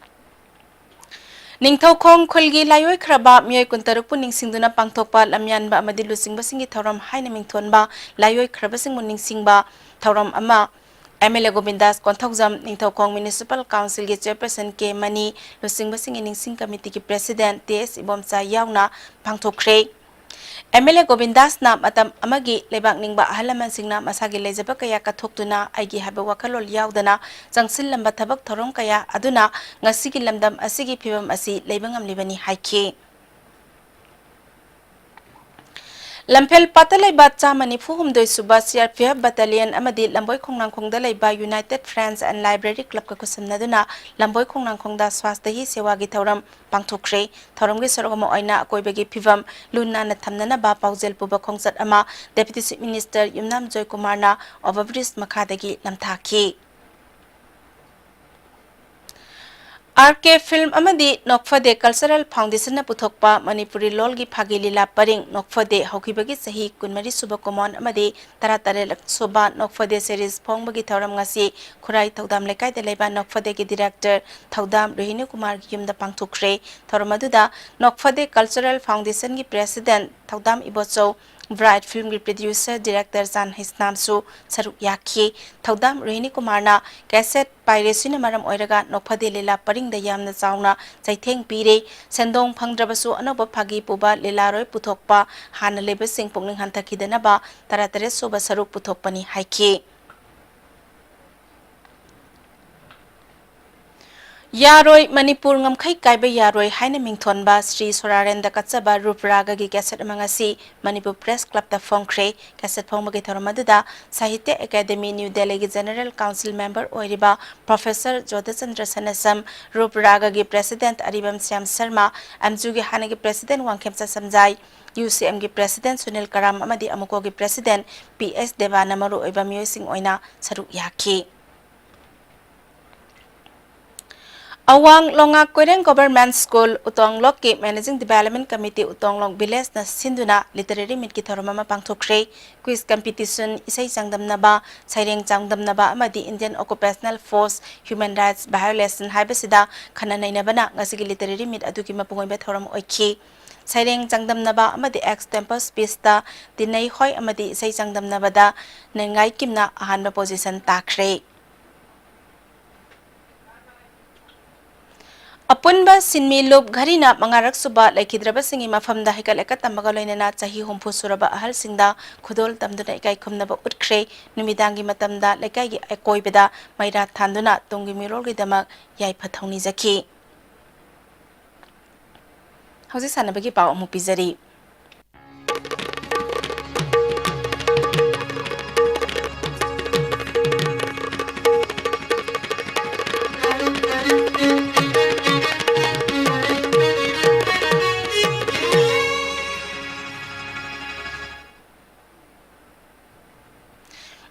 ꯅꯤꯡꯊꯧꯈꯣꯡ ꯈꯨꯜꯒꯤ ꯂꯥꯏꯑꯣꯏꯈ꯭ꯔꯕ ꯃꯤꯑꯣꯏ ꯀꯨꯟꯇꯔꯨꯛꯄꯨ ꯅꯤꯡꯁꯤꯡꯗꯨꯅ ꯄꯥꯡꯊꯣꯛꯄ ꯂꯝꯌꯥꯟꯕ ꯑꯃꯗꯤ ꯂꯨꯆꯤꯡꯕꯁꯤꯡꯒꯤ ꯊꯧꯔꯝ ꯍꯥꯏꯅ ꯃꯤꯡꯊꯣꯟꯕ ꯂꯥꯏꯑꯣꯏꯈ꯭ꯔꯕꯁꯤꯡꯕꯨ ꯅꯤꯡꯁꯤꯡꯕ ꯊꯧꯔꯝ ꯑꯃ ꯑꯦꯝ ꯑꯦꯜ ꯑꯦ ꯒꯣꯕꯤꯟꯗꯥꯁ ꯀꯣꯟꯊꯧꯖꯝ, ꯅꯤꯡꯊꯧꯈꯣꯡ ꯃ꯭ꯌꯨꯅꯤꯁꯤꯄꯥꯜ ꯀꯥꯎꯟꯁꯤꯜꯒꯤ ꯆꯤꯌꯔꯄꯔꯁꯟ ꯀꯦ ꯃꯅꯤ, ꯂꯨꯆꯤꯡꯕꯁꯤꯡꯒꯤ ꯅꯤꯡꯁꯤꯡ ꯀꯃꯤꯇꯤꯒꯤ ꯄ꯭ꯔꯦꯁꯤꯗꯦꯟꯠ ꯇꯤ ꯑꯦꯁ ꯏꯕꯣꯝꯆꯥ ꯌꯥꯎꯅ ꯄꯥꯡꯊꯣꯛꯈ꯭ꯔꯦ꯫ ꯑꯦꯝ ꯑꯦꯜ ꯑꯦ ꯒꯣꯕꯤꯟꯗꯥꯁꯅ ꯃꯇꯝ ꯑꯃꯒꯤ ꯂꯩꯕꯥꯛ ꯅꯤꯡꯕ ꯑꯍꯜ ꯂꯃꯟꯁꯤꯡꯅ ꯃꯁꯥꯒꯤ ꯂꯩꯖꯕ ꯀꯌꯥ ꯀꯠꯊꯣꯛꯇꯨꯅ ꯑꯩꯒꯤ ꯍꯥꯏꯕ ꯋꯥꯈꯜꯂꯣꯟ ꯌꯥꯎꯗꯅ ꯆꯪꯁꯤꯜꯂꯝꯕ ꯊꯕꯛ ꯊꯧꯔꯝ ꯀꯌꯥ ꯑꯗꯨꯅ ꯉꯁꯤꯒꯤ ꯂꯝꯗꯝ ꯑꯁꯤꯒꯤ ꯐꯤꯕꯝ ꯑꯁꯤ ꯂꯩꯕ ꯉꯝꯂꯤꯕꯅꯤ ꯍꯥꯏꯈꯤ꯫ ꯂꯝꯐꯦꯜ ꯄꯥꯠꯇ ꯂꯩꯕ ꯆꯥꯝꯃ ꯅꯤꯐꯨ ꯍꯨꯝꯗꯣꯏ ꯁꯨꯕ C R P F battalion ꯑꯃꯗꯤ ꯂꯝꯕꯣꯏ ꯈꯣꯡꯅꯥꯡꯈꯣꯡꯗ ꯂꯩꯕ United Friends and Library Clubꯀ ꯈꯨꯠꯁꯝꯅꯗꯨꯅ ꯂꯝꯕꯣꯏ ꯈꯣꯡꯅꯥꯡꯈꯣꯡꯗ ꯁ꯭ꯋꯥꯁꯇꯍꯤ ꯁꯦꯋꯥꯒꯤ ꯊꯧꯔꯝ ꯄꯥꯡꯊꯣꯛꯈ꯭ꯔꯦ꯫ ꯊꯧꯔꯝꯒꯤ ꯁꯔꯨꯛ ꯑꯃ ꯑꯣꯏꯅ ꯑꯀꯣꯏꯕꯒꯤ ꯐꯤꯕꯝ ꯂꯨ ꯅꯥꯟꯅ ꯊꯝꯅꯅꯕ ꯄꯥꯎꯖꯦꯜ ꯄꯨꯕ ꯈꯣꯡꯆꯠ ꯑꯃ Deputy Chief Minister ꯌꯨꯝꯅꯥꯝ ꯖꯣꯏꯀꯨꯃꯥꯔꯅ overbridge ꯃꯈꯥꯗꯒꯤ ꯂꯝꯊꯥꯈꯤ꯫ ꯑꯥꯔ ꯀꯦ ꯐꯤꯜꯝ ꯑꯃꯗꯤ ꯅꯣꯛꯐꯗꯦ ꯀꯜꯆꯔꯦꯜ ꯐꯥꯎꯟꯗꯦꯁꯟꯅ ꯄꯨꯊꯣꯛꯄ ꯃꯅꯤꯄꯨꯔꯤ ꯂꯣꯜꯒꯤ ꯐꯥꯒꯤ ꯂꯤꯂꯥ ꯄꯔꯤꯡ ꯅꯣꯛꯐꯗꯦ ꯍꯧꯈꯤꯕꯒꯤ ꯆꯍꯤ ꯀꯨꯟꯃꯔꯤ ꯁꯨꯕ ꯀꯨꯝꯑꯣꯟ ꯑꯃꯗꯤ ꯇꯔꯥꯇꯔꯦꯠ ꯁꯨꯕ ꯅꯣꯛꯐꯗꯦ series ꯐꯣꯡꯕꯒꯤ ꯊꯧꯔꯝ ꯉꯁꯤ ꯈꯨꯔꯥꯏ ꯊꯧꯗꯥꯝ ꯂꯩꯀꯥꯏꯗ ꯂꯩꯕ ꯅꯣꯛꯐꯗꯦꯒꯤ director ꯊꯧꯗꯥꯝ ꯔꯣꯍꯤꯅꯤ ꯀꯨꯃꯥꯔꯒꯤ ꯌꯨꯝꯗ ꯄꯥꯡꯊꯣꯛꯈ꯭ꯔꯦ꯫ ꯊꯧꯔꯝ ꯑꯗꯨꯗ ꯅꯣꯛꯐꯗꯦ ꯀꯜꯆꯔꯦꯜ ꯐꯥꯎꯟꯗꯦꯁꯟꯒꯤ president ꯊꯧꯗꯥꯝ ꯏꯕꯣꯆꯧ, Bright ꯐꯤꯜꯝꯒꯤ producer director ꯆꯥꯟ ꯍꯩꯁꯅꯥꯝꯁꯨ ꯁꯔꯨꯛ ꯌꯥꯈꯤ꯫ ꯊꯧꯗꯥꯝ ꯔꯣꯍꯤꯅꯤ ꯀꯨꯃꯥꯔꯅ cassette piracyꯅ ꯃꯔꯝ ꯑꯣꯏꯔꯒ ꯅꯣꯛꯐꯗꯦ ꯂꯤꯂꯥ ꯄꯔꯤꯡꯗ ꯌꯥꯝꯅ ꯆꯥꯎꯅ ꯆꯩꯊꯦꯡ ꯄꯤꯔꯦ꯫ ꯁꯦꯟꯗꯣꯡ ꯐꯪꯗ꯭ꯔꯕꯁꯨ ꯑꯅꯧꯕ ꯐꯥꯒꯤ ꯄꯨꯕ ꯂꯤꯂꯥꯔꯣꯏ ꯄꯨꯊꯣꯛꯄ, ꯍꯥꯟꯅ ꯂꯩꯕꯁꯤꯡ ꯄꯨꯛꯅꯤꯡ ꯍꯟꯊꯈꯤꯗꯅꯕ ꯇꯔꯥꯇꯔꯦꯠ ꯁꯨꯕ ꯁꯔꯨꯛ ꯄꯨꯊꯣꯛꯄꯅꯤ ꯍꯥꯏꯈꯤ꯫ ꯌꯥꯔꯣꯏ, ꯃꯅꯤꯄꯨꯔ ꯉꯝꯈꯩ ꯀꯥꯏꯕ ꯌꯥꯔꯣꯏ ꯍꯥꯏꯅ ꯃꯤꯡꯊꯣꯟꯕ ꯁ꯭ꯔꯤ ꯁꯣꯔꯥꯔꯦꯟꯗ ꯀꯠꯆꯕ ꯔꯨꯞ ꯔꯥꯒꯒꯤ cassette ꯑꯃ ꯉꯁꯤ ꯃꯅꯤꯄꯨꯔ Press Clubꯇ ꯐꯣꯡꯈ꯭ꯔꯦ꯫ Cassette ꯐꯣꯡꯕꯒꯤ ꯊꯧꯔꯝ ꯑꯗꯨꯗ ꯁꯥꯍꯤꯇ꯭ꯌ ꯑꯦꯀꯥꯗꯦꯃꯤ ꯅ꯭ꯌꯨ ꯗꯦꯜꯂꯤꯒꯤ General Council member ꯑꯣꯏꯔꯤꯕ Professor ꯖꯣꯙꯆꯟꯗ꯭ꯔ ꯁꯅꯥꯁꯝ, ꯔꯨꯞ ꯔꯥꯒꯒꯤ president ꯑꯔꯤꯕꯝ ꯁ꯭ꯌꯥꯝ ꯁꯔꯃ, ꯑꯦꯝꯖꯨꯒꯤ ꯍꯥꯟꯅꯒꯤ president ꯋꯥꯡꯈꯦꯝꯆꯥ ꯁꯝꯖꯥꯏ, ꯌꯨ ꯁꯤ ꯑꯦꯝꯒꯤ president ꯁꯨꯅꯤꯜ ꯀꯔꯥꯝ ꯑꯃꯗꯤ ꯑꯃꯨꯀꯣꯒꯤ president ꯄꯤ ꯑꯦꯁ ꯗꯦꯕꯥꯅ ꯃꯔꯨꯑꯣꯏꯕ ꯃꯤꯑꯣꯏꯁꯤꯡ ꯑꯣꯏꯅ ꯁꯔꯨꯛ ꯌꯥꯈꯤ꯫ ꯑꯋꯥꯡ ꯂꯣꯉꯥꯛ Koireng Government School ꯎꯇꯣꯡꯂꯣꯛꯀꯤ Managing Development Committee ꯎꯇꯣꯡꯂꯣꯛ Villageꯅ ꯁꯤꯟꯗꯨꯅ literary meetꯀꯤ ꯊꯧꯔꯝ ꯑꯃ ꯄꯥꯡꯊꯣꯛꯈ꯭ꯔꯦ꯫ Quiz competition, ꯏꯁꯩ ꯆꯥꯡꯗꯝꯅꯕ, ꯁꯩꯔꯦꯡ ꯆꯥꯡꯗꯝꯅꯕ ꯑꯃꯗꯤ Indian Occupational Force Human Rights Violation ꯍꯥꯏꯕꯁꯤꯗ ꯈꯟꯅ ꯅꯩꯅꯕꯅ ꯉꯁꯤꯒꯤ literary meet ꯑꯗꯨꯒꯤ ꯃꯄꯨꯡ ꯑꯣꯏꯕ ꯊꯧꯔꯝ ꯑꯣꯏꯈꯤ꯫ ꯁꯩꯔꯦꯡ ꯆꯥꯡꯗꯝꯅꯕ ꯑꯃꯗꯤ extempore speechꯇ ꯇꯤꯟꯅꯩ ꯍꯣꯏ ꯑꯃꯗꯤ ꯏꯁꯩ ꯆꯥꯡꯗꯝꯅꯕꯗ ꯅꯦꯡꯉꯥꯏ ꯀꯤꯝꯅ ꯑꯍꯥꯟꯕ position ꯇꯥꯈ꯭ꯔꯦ꯫ ꯑꯄꯨꯟꯕ ꯁꯤꯟꯃꯤ ꯂꯨꯞ ꯘꯔꯤꯅ ꯃꯉꯥꯔꯛ ꯁꯨꯕ ꯂꯩꯈꯤꯗ꯭ꯔꯕꯁꯤꯡꯒꯤ ꯃꯐꯝꯗ ꯍꯩꯀꯠ ꯂꯩꯀꯠ ꯇꯝꯕꯒ ꯂꯣꯏꯅꯅ ꯆꯍꯤ ꯍꯨꯝꯐꯨ ꯁꯨꯔꯕ ꯑꯍꯜꯁꯤꯡꯗ ꯈꯨꯗꯣꯜ ꯇꯝꯗꯨꯅ ꯏꯀꯥꯏ ꯈꯨꯝꯅꯕ ꯎꯠꯈ꯭ꯔꯦ꯫ ꯅꯨꯃꯤꯗꯥꯡꯒꯤ ꯃꯇꯝꯗ ꯂꯩꯀꯥꯏꯒꯤ ꯑꯀꯣꯏꯕꯗ ꯃꯩꯔꯥ ꯊꯥꯟꯗꯨꯅ ꯇꯨꯡꯒꯤ ꯃꯤꯔꯣꯜꯒꯤꯗꯃꯛ ꯌꯥꯏꯐ ꯊꯧꯅꯤꯖꯈꯤ꯫ ꯍꯧꯖꯤꯛ ꯁꯥꯟꯅꯕꯒꯤ ꯄꯥꯎ ꯑꯃꯨꯛ ꯄꯤꯖꯔꯤ꯫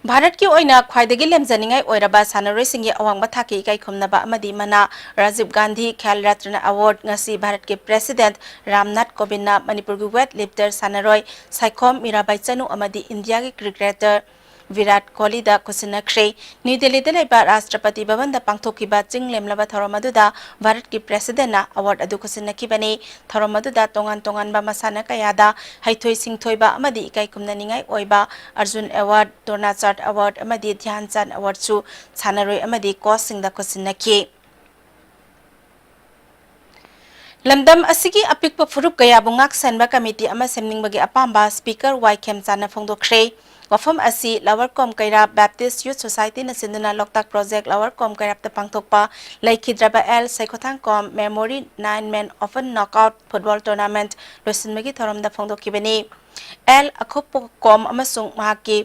ꯚꯥꯔꯠꯀꯤ ꯑꯣꯏꯅ ꯈ꯭ꯋꯥꯏꯗꯒꯤ ꯂꯦꯝꯖꯅꯤꯡꯉꯥꯏ ꯑꯣꯏꯔꯕ ꯁꯥꯟꯅꯔꯣꯏꯁꯤꯡꯒꯤ ꯑꯋꯥꯡꯕ ꯊꯥꯛꯀꯤ ꯏꯀꯥꯏ ꯈꯨꯝꯅꯕ ꯑꯃꯗꯤ ꯃꯅꯥ ꯔꯥꯖꯤꯕ ꯒꯥꯟꯙꯤ ꯈꯦꯜ ꯔꯠꯅ ꯑꯦꯋꯥꯔꯗ ꯉꯁꯤ ꯚꯥꯔꯠꯀꯤ ꯄ꯭ꯔꯦꯁꯤꯗꯦꯟꯠ ꯔꯥꯝꯅꯥꯊ ꯀꯣꯕꯤꯟꯗꯅ ꯃꯅꯤꯄꯨꯔꯒꯤ ꯋꯦꯠ ꯂꯤꯐꯇꯔ ꯁꯥꯟꯅꯔꯣꯏ ꯁꯥꯏꯈꯣꯝ ꯃꯤꯔꯥꯕꯥꯏ ꯆꯅꯨ ꯑꯃꯗꯤ ꯏꯟꯗꯤꯌꯥꯒꯤ ꯀ꯭ꯔꯤꯀꯦꯇꯔ ꯚꯤꯔꯥꯠ ꯀꯣꯍꯂꯤꯗ ꯈꯨꯠꯁꯤꯟꯅꯈ꯭ꯔꯦ꯫ ꯅ꯭ꯌꯨ ꯗꯦꯜꯂꯤꯗ ꯂꯩꯕ ꯔꯥꯁꯇ꯭ꯔꯄꯇꯤ ꯚꯕꯟꯗ ꯄꯥꯡꯊꯣꯛꯈꯤꯕ ꯆꯤꯡ ꯂꯦꯝꯂꯕ ꯊꯧꯔꯝ ꯑꯗꯨꯗ ꯚꯥꯔꯠꯀꯤ ꯄ꯭ꯔꯦꯁꯤꯗꯦꯟꯠꯅ ꯑꯦꯋꯥꯔꯗ ꯑꯗꯨ ꯈꯨꯠꯁꯤꯟꯅꯈꯤꯕꯅꯤ꯫ ꯊꯧꯔꯝ ꯑꯗꯨꯗ ꯇꯣꯉꯥꯟ ꯇꯣꯉꯥꯟꯕ ꯃꯁꯥꯟꯅ ꯀꯌꯥꯗ ꯍꯩꯊꯣꯏ ꯁꯤꯡꯊꯣꯏꯕ ꯑꯃꯗꯤ ꯏꯀꯥꯏ ꯈꯨꯝꯅꯅꯤꯡꯉꯥꯏ ꯑꯣꯏꯕ ꯑꯔꯖꯨꯟ ꯑꯦꯋꯥꯔꯗ, ꯗ꯭ꯔꯣꯅꯥꯆꯥꯔ꯭ꯌ ꯑꯦꯋꯥꯔꯗ ꯑꯃꯗꯤ ꯙ꯭ꯌꯥꯟ ꯆꯥꯟꯗ ꯑꯦꯋꯥꯔꯗꯁꯨ ꯁꯥꯟꯅꯔꯣꯏ ꯑꯃꯗꯤ ꯀꯣꯆꯁꯤꯡꯗ ꯈꯨꯠꯁꯤꯟꯅꯈꯤ꯫ ꯂꯝꯗꯝ ꯑꯁꯤꯒꯤ ꯑꯄꯤꯛꯄ ꯐꯨꯔꯨꯞ ꯀꯌꯥꯕꯨ ꯉꯥꯛ ꯁꯦꯟꯕ ꯀꯃꯤꯇꯤ ꯑꯃ ꯁꯦꯝꯅꯤꯡꯕꯒꯤ ꯑꯄꯥꯝꯕ ꯁ꯭ꯄꯤꯀꯔ ꯋꯥꯏ ꯈꯦꯝꯆꯥꯟꯅ ꯐꯣꯡꯗꯣꯛꯈ꯭ꯔꯦ꯫ ꯋꯥꯐꯝ ꯑꯁꯤ ꯂꯋꯔ ꯀꯣꯝ ꯀꯩꯔꯥꯞ ꯕꯦꯞꯇꯤꯁ ꯌꯨꯊ ꯁꯣꯁꯥꯏꯇꯤꯅ ꯁꯤꯟꯗꯨꯅ ꯂꯣꯛꯇꯥꯛ ꯄ꯭ꯔꯣꯖꯦꯛ ꯂꯋꯔ ꯀꯣꯝ ꯀꯩꯔꯥꯞꯇ ꯄꯥꯡꯊꯣꯛꯄ ꯂꯩꯈꯤꯗ꯭ꯔꯕ ꯑꯦꯜ ꯁꯩꯈꯣꯊꯥꯡꯀꯣꯝ ꯃꯦꯃꯣꯔꯤ ꯅꯥꯏꯟ ꯃꯦꯟ ꯑꯣꯄꯟ ꯅꯣꯛꯑꯥꯎꯠ ꯐꯨꯠꯕꯣꯜ ꯇꯣꯔꯅꯥꯃꯦꯟꯠ ꯂꯣꯏꯁꯤꯟꯕꯒꯤ ꯊꯧꯔꯝꯗ ꯐꯣꯡꯗꯣꯛꯈꯤꯕꯅꯤ꯫ ꯑꯦꯜ ꯑꯈꯨꯞꯄꯀꯣꯝ ꯑꯃꯁꯨꯡ ꯃꯍꯥꯛꯀꯤ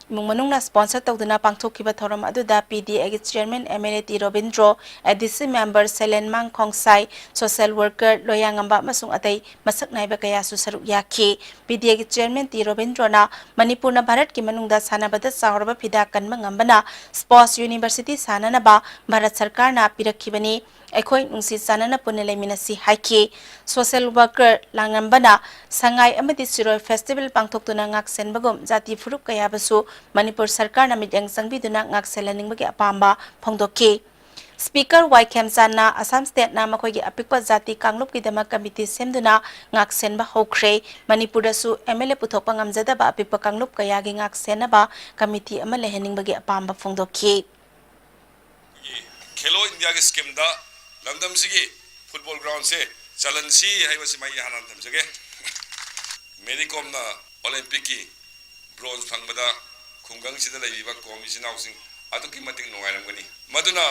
ꯏꯃꯨꯡ ꯃꯅꯨꯡꯅ ꯁ꯭ꯄꯣꯟꯁꯔ ꯇꯧꯗꯨꯅ ꯄꯥꯡꯊꯣꯛꯈꯤꯕ ꯊꯧꯔꯝ ꯑꯗꯨꯗ ꯄꯤ ꯗꯤ ꯑꯦꯒꯤ chairman M L A T Robindro, A D C member Selenmang Khongsai, social worker Loyangamba ꯑꯃꯁꯨꯡ ꯑꯇꯩ ꯃꯁꯛ ꯅꯥꯏꯕ ꯀꯌꯥꯁꯨ ꯁꯔꯨꯛ ꯌꯥꯈꯤ꯫ ꯄꯤ ꯗꯤ ꯑꯦꯒꯤ ꯆꯤꯌꯔꯃꯦꯟ ꯇꯤ ꯔꯣꯕꯤꯟꯗ꯭ꯔꯣꯅ ꯃꯅꯤꯄꯨꯔꯅ ꯚꯥꯔꯠꯀꯤ ꯃꯅꯨꯡꯗ ꯁꯥꯟꯅꯕꯗ ꯆꯥꯎꯔꯕ ꯐꯤꯗꯥ ꯀꯟꯕ ꯉꯝꯕꯅ ꯁ꯭ꯄꯣꯔꯠꯁ ꯌꯨꯅꯤꯚꯔꯁꯤꯇꯤ ꯁꯥꯟꯅꯅꯕ ꯚꯥꯔꯠ ꯁꯔꯀꯥꯔꯅ ꯄꯤꯔꯛꯈꯤꯕꯅꯤ꯫ ꯑꯩꯈꯣꯏ ꯅꯨꯡꯁꯤ ꯆꯥꯟꯅꯅ ꯄꯨꯟꯅ ꯂꯩꯃꯤꯟꯅꯁꯤ ꯍꯥꯏꯈꯤ꯫ ꯁꯣꯁꯦꯜ ꯋꯥꯔꯀꯔ ꯂꯥꯡꯉꯝꯕꯅ ꯁꯉꯥꯏ ꯑꯃꯗꯤ ꯁꯤꯔꯣꯏ ꯐꯦꯁꯇꯤꯚꯦꯜ ꯄꯥꯡꯊꯣꯛꯇꯨꯅ ꯉꯥꯛꯁꯦꯟꯕꯒꯨꯝ ꯖꯥꯇꯤ ꯐꯨꯔꯨꯞ ꯀꯌꯥꯕꯨꯁꯨ ꯃꯅꯤꯄꯨꯔ ꯁꯔꯀꯥꯔꯅ ꯃꯤꯠꯌꯦꯡ ꯆꯪꯕꯤꯗꯨꯅ ꯉꯥꯛꯁꯦꯜꯍꯟꯅꯤꯡꯕꯒꯤ ꯑꯄꯥꯝꯕ ꯐꯣꯡꯗꯣꯛꯈꯤ꯫ ꯁ꯭ꯄꯤꯀꯔ ꯋꯥꯏ ꯈꯦꯝꯆꯥꯟꯅ ꯑꯁꯥꯝ ꯁ꯭ꯇꯦꯠꯅ ꯃꯈꯣꯏꯒꯤ ꯑꯄꯤꯛꯄ ꯖꯥꯇꯤ ꯀꯥꯡꯂꯨꯞꯀꯤꯗꯃꯛ ꯀꯃꯤꯇꯤ ꯁꯦꯝꯗꯨꯅ ꯉꯥꯛꯁꯦꯟꯕ ꯍꯧꯈ꯭ꯔꯦ꯫ ꯃꯅꯤꯄꯨꯔꯗꯁꯨ ꯑꯦꯝ ꯑꯦꯜ ꯑꯦ ꯄꯨꯊꯣꯛꯄ ꯉꯝꯖꯗꯕ ꯑꯄꯤꯛꯄ ꯀꯥꯡꯂꯨꯞ ꯀꯌꯥꯒꯤ ꯉꯥꯛꯁꯦꯟꯅꯕ ꯀꯃꯤꯇꯤ ꯑꯃ ꯂꯩꯍꯟꯅꯤꯡꯕꯒꯤ ꯑꯄꯥꯝꯕ ꯐꯣꯡꯗꯣꯛꯈꯤ꯫ ꯑꯩꯈꯣꯏꯒꯤ ꯈꯦꯂꯣ ꯏꯟꯗꯤꯌꯥꯒꯤ ꯁ꯭ꯀꯤꯝꯗ ꯂꯝꯗꯝꯁꯤꯒꯤ ꯐꯨꯠꯕꯣꯜ ꯒ꯭ꯔꯥꯎꯟꯁꯦ ꯆꯜꯍꯟꯁꯤ ꯍꯥꯏꯕꯁꯤꯃ ꯑꯩ ꯍꯥꯟꯅ ꯊꯝꯖꯒꯦ꯫ ꯃꯦꯔꯤ ꯀꯣꯝꯅ ꯑꯣꯂꯦꯝꯄꯤꯛꯀꯤ ꯕ꯭ꯔꯣꯟꯖ ꯐꯪꯕꯗ ꯈꯨꯡꯒꯪꯁꯤꯗ ꯂꯩꯔꯤꯕ ꯀꯣꯝ ꯏꯆꯤꯟ ꯏꯅꯥꯎꯁꯤꯡ ꯑꯗꯨꯛꯀꯤ ꯃꯇꯤꯛ ꯅꯨꯡꯉꯥꯏꯔꯝꯒꯅꯤ꯫ ꯃꯗꯨꯅ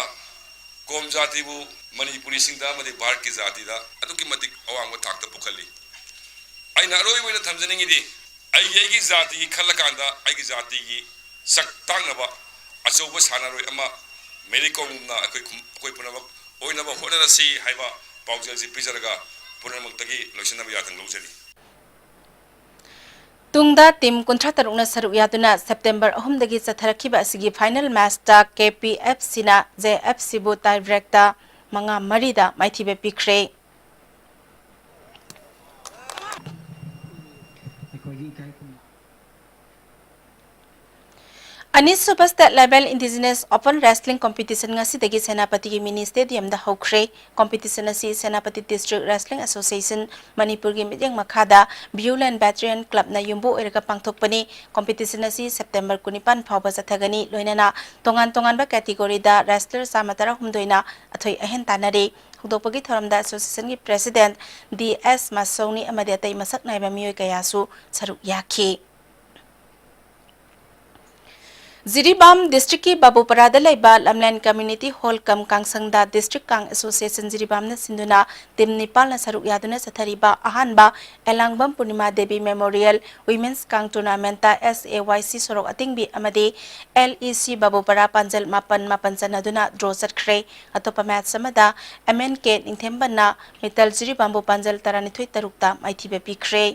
ꯀꯣꯝ ꯖꯥꯇꯤꯕꯨ ꯃꯅꯤꯄꯨꯔꯤꯁꯤꯡꯗ ꯑꯃꯗꯤ ꯚꯥꯔꯠꯀꯤ ꯖꯥꯇꯤꯗ ꯑꯗꯨꯛꯀꯤ ꯃꯇꯤꯛ ꯑꯋꯥꯡꯕ ꯊꯥꯛꯇ ꯄꯨꯈꯠꯂꯤ꯫ ꯑꯩꯅ ꯑꯔꯣꯏꯕ ꯑꯣꯏꯅ ꯊꯝꯖꯅꯤꯡꯉꯤꯗꯤ, ꯑꯩꯒꯤ, ꯑꯩꯒꯤ ꯖꯥꯇꯤꯒꯤ ꯈꯜꯂꯀꯥꯟꯗ ꯑꯩꯒꯤ ꯖꯥꯇꯤꯒꯤ ꯁꯛ ꯇꯥꯛꯅꯕ ꯑꯆꯧꯕ ꯁꯥꯟꯅꯔꯣꯏ ꯑꯃ ꯃꯦꯔꯤ ꯀꯣꯝꯒꯨꯝꯅ ꯑꯩꯈꯣꯏ ꯈꯨꯝ-, ꯑꯩꯈꯣꯏ ꯄꯨꯝꯅꯃꯛ ꯑꯣꯏꯅꯕ ꯍꯣꯠꯅꯔꯁꯤ ꯍꯥꯏꯕ ꯄꯥꯎꯖꯦꯜꯁꯤ ꯄꯤꯖꯔꯒ ꯄꯨꯝꯅꯃꯛꯇꯒꯤ ꯂꯣꯏꯁꯤꯟꯅꯕ ꯌꯥꯊꯪ ꯂꯧꯖꯔꯤ꯫ ꯇꯨꯡꯗ ꯇꯤꯝ ꯀꯨꯟꯊ꯭ꯔꯥ ꯇꯔꯨꯛꯅ ꯁꯔꯨꯛ ꯌꯥꯗꯨꯅ ꯁꯦꯞꯇꯦꯝꯕꯔ ꯑꯍꯨꯝꯗꯒꯤ ꯆꯠꯊꯔꯛꯈꯤꯕ ꯑꯁꯤꯒꯤ ꯐꯥꯏꯅꯦꯜ ꯃꯦꯆꯇ ꯀꯦ ꯄꯤ ꯑꯦꯐ ꯁꯤꯅ ꯖꯦ ꯑꯦꯐ ꯁꯤꯕꯨ ꯇꯥꯏ ꯕ꯭ꯔꯦꯛꯇ ꯃꯉꯥ ꯃꯔꯤꯗ ꯃꯥꯏꯊꯤꯕ ꯄꯤꯈ꯭ꯔꯦ꯫ ꯑꯅꯤꯁꯨꯕ State Level Indigenous Open Wrestling Competition ꯉꯁꯤꯗꯒꯤ ꯁꯦꯅꯥꯄꯇꯤꯒꯤ ꯃꯤꯅꯤ ꯁ꯭ꯇꯦꯗꯤꯌꯝꯗ ꯍꯧꯈ꯭ꯔꯦ꯫ ꯀꯣꯝꯄꯤꯇꯤꯁꯟ ꯑꯁꯤ ꯁꯦꯅꯥꯄꯇꯤ ꯗꯤꯁꯇ꯭ꯔꯤꯛ ꯔꯦꯁꯂꯤꯡ ꯑꯦꯁꯣꯁꯤꯌꯦꯁꯟ ꯃꯅꯤꯄꯨꯔꯒꯤ ꯃꯤꯠꯌꯦꯡ ꯃꯈꯥꯗ ꯚꯤꯌꯨꯂꯦꯟ ꯚꯦꯇꯔꯤꯌꯟ ꯀ꯭ꯂꯕꯅ ꯌꯨꯝꯕꯨ ꯑꯣꯏꯔꯒ ꯄꯥꯡꯊꯣꯛꯄꯅꯤ꯫ ꯀꯣꯝꯄꯤꯇꯤꯁꯟ ꯑꯁꯤ ꯁꯦꯞꯇꯦꯝꯕꯔ ꯀꯨꯟꯅꯤꯄꯥꯟ ꯐꯥꯎꯕ ꯆꯠꯊꯒꯅꯤ꯫ ꯂꯣꯏꯅꯅ ꯇꯣꯉꯥꯟ ꯇꯣꯉꯥꯟꯕ ꯀꯦꯇꯤꯒꯣꯔꯤꯗ ꯔꯦꯁꯂꯔ ꯆꯥꯝꯃ ꯇꯔꯥꯍꯨꯝꯗꯣꯏꯅ ꯑꯊꯣꯏ ꯑꯍꯦꯟ ꯇꯥꯟꯅꯔꯤ꯫ ꯍꯧꯗꯣꯛꯄꯒꯤ ꯊꯧꯔꯝꯗ ꯑꯦꯁꯣꯁꯤꯌꯦꯁꯟꯒꯤ ꯄ꯭ꯔꯦꯁꯤꯗꯦꯟꯠ ꯗꯤ ꯑꯦꯁ ꯃꯥꯁꯧꯅꯤ ꯑꯃꯗꯤ ꯑꯇꯩ ꯃꯁꯛ ꯅꯥꯏꯕ ꯃꯤꯑꯣꯏ ꯀꯌꯥꯁꯨ ꯁꯔꯨꯛ ꯌꯥꯈꯤ꯫ ꯖꯤꯔꯤꯕꯥꯝ ꯗꯤꯁꯇ꯭ꯔꯤꯛꯀꯤ ꯕꯥꯕꯨꯄꯔꯥꯗ ꯂꯩꯕ ꯂꯝꯂꯦꯟ ꯀꯝꯃ꯭ꯌꯨꯅꯤꯇꯤ ꯍꯣꯜ ꯀꯝ ꯀꯥꯡꯁꯪꯗ ꯗꯤꯁꯇ꯭ꯔꯤꯛ ꯀꯥꯡ ꯑꯦꯁꯣꯁꯤꯌꯦꯁꯟ ꯖꯤꯔꯤꯕꯥꯝꯅ ꯁꯤꯟꯗꯨꯅ ꯇꯤꯝ ꯅꯤꯄꯥꯜꯅ ꯁꯔꯨꯛ ꯌꯥꯗꯨꯅ ꯆꯠꯊꯔꯤꯕ ꯑꯍꯥꯟꯕ ꯑꯦꯂꯥꯡꯕꯝ ꯄꯨꯔꯅꯤꯃꯥ ꯗꯦꯕꯤ ꯃꯦꯃꯣꯔꯤꯌꯦꯜ ꯋꯤꯃꯦꯟꯁ ꯀꯥꯡ ꯇꯣꯔꯅꯥꯃꯦꯟꯠꯇ ꯑꯦꯁ ꯑꯦ ꯋꯥꯏ ꯁꯤ ꯁꯣꯔꯣꯛ ꯑꯇꯤꯡꯕꯤ ꯑꯃꯗꯤ ꯑꯦꯜ ꯏ ꯁꯤ ꯕꯥꯕꯨꯄꯔꯥ ꯄꯥꯟꯖꯜ ꯃꯥꯄꯟ ꯃꯥꯄꯟ ꯆꯟꯅꯗꯨꯅ ꯗ꯭ꯔꯣ ꯆꯠꯈ꯭ꯔꯦ꯫ ꯑꯇꯣꯞꯄ ꯃꯦꯆ ꯑꯃꯗ ꯑꯦꯝ ꯑꯦꯟ ꯀꯦ ꯅꯤꯡꯊꯦꯝꯕꯟꯅ ꯃꯤꯇꯜ ꯖꯤꯔꯤꯕꯥꯝꯕꯨ ꯄꯥꯟꯖꯜ ꯇꯔꯥꯅꯤꯊꯣꯏ ꯇꯔꯨꯛꯇ ꯃꯥꯏꯊꯤꯕ ꯄꯤꯈ꯭ꯔꯦ꯫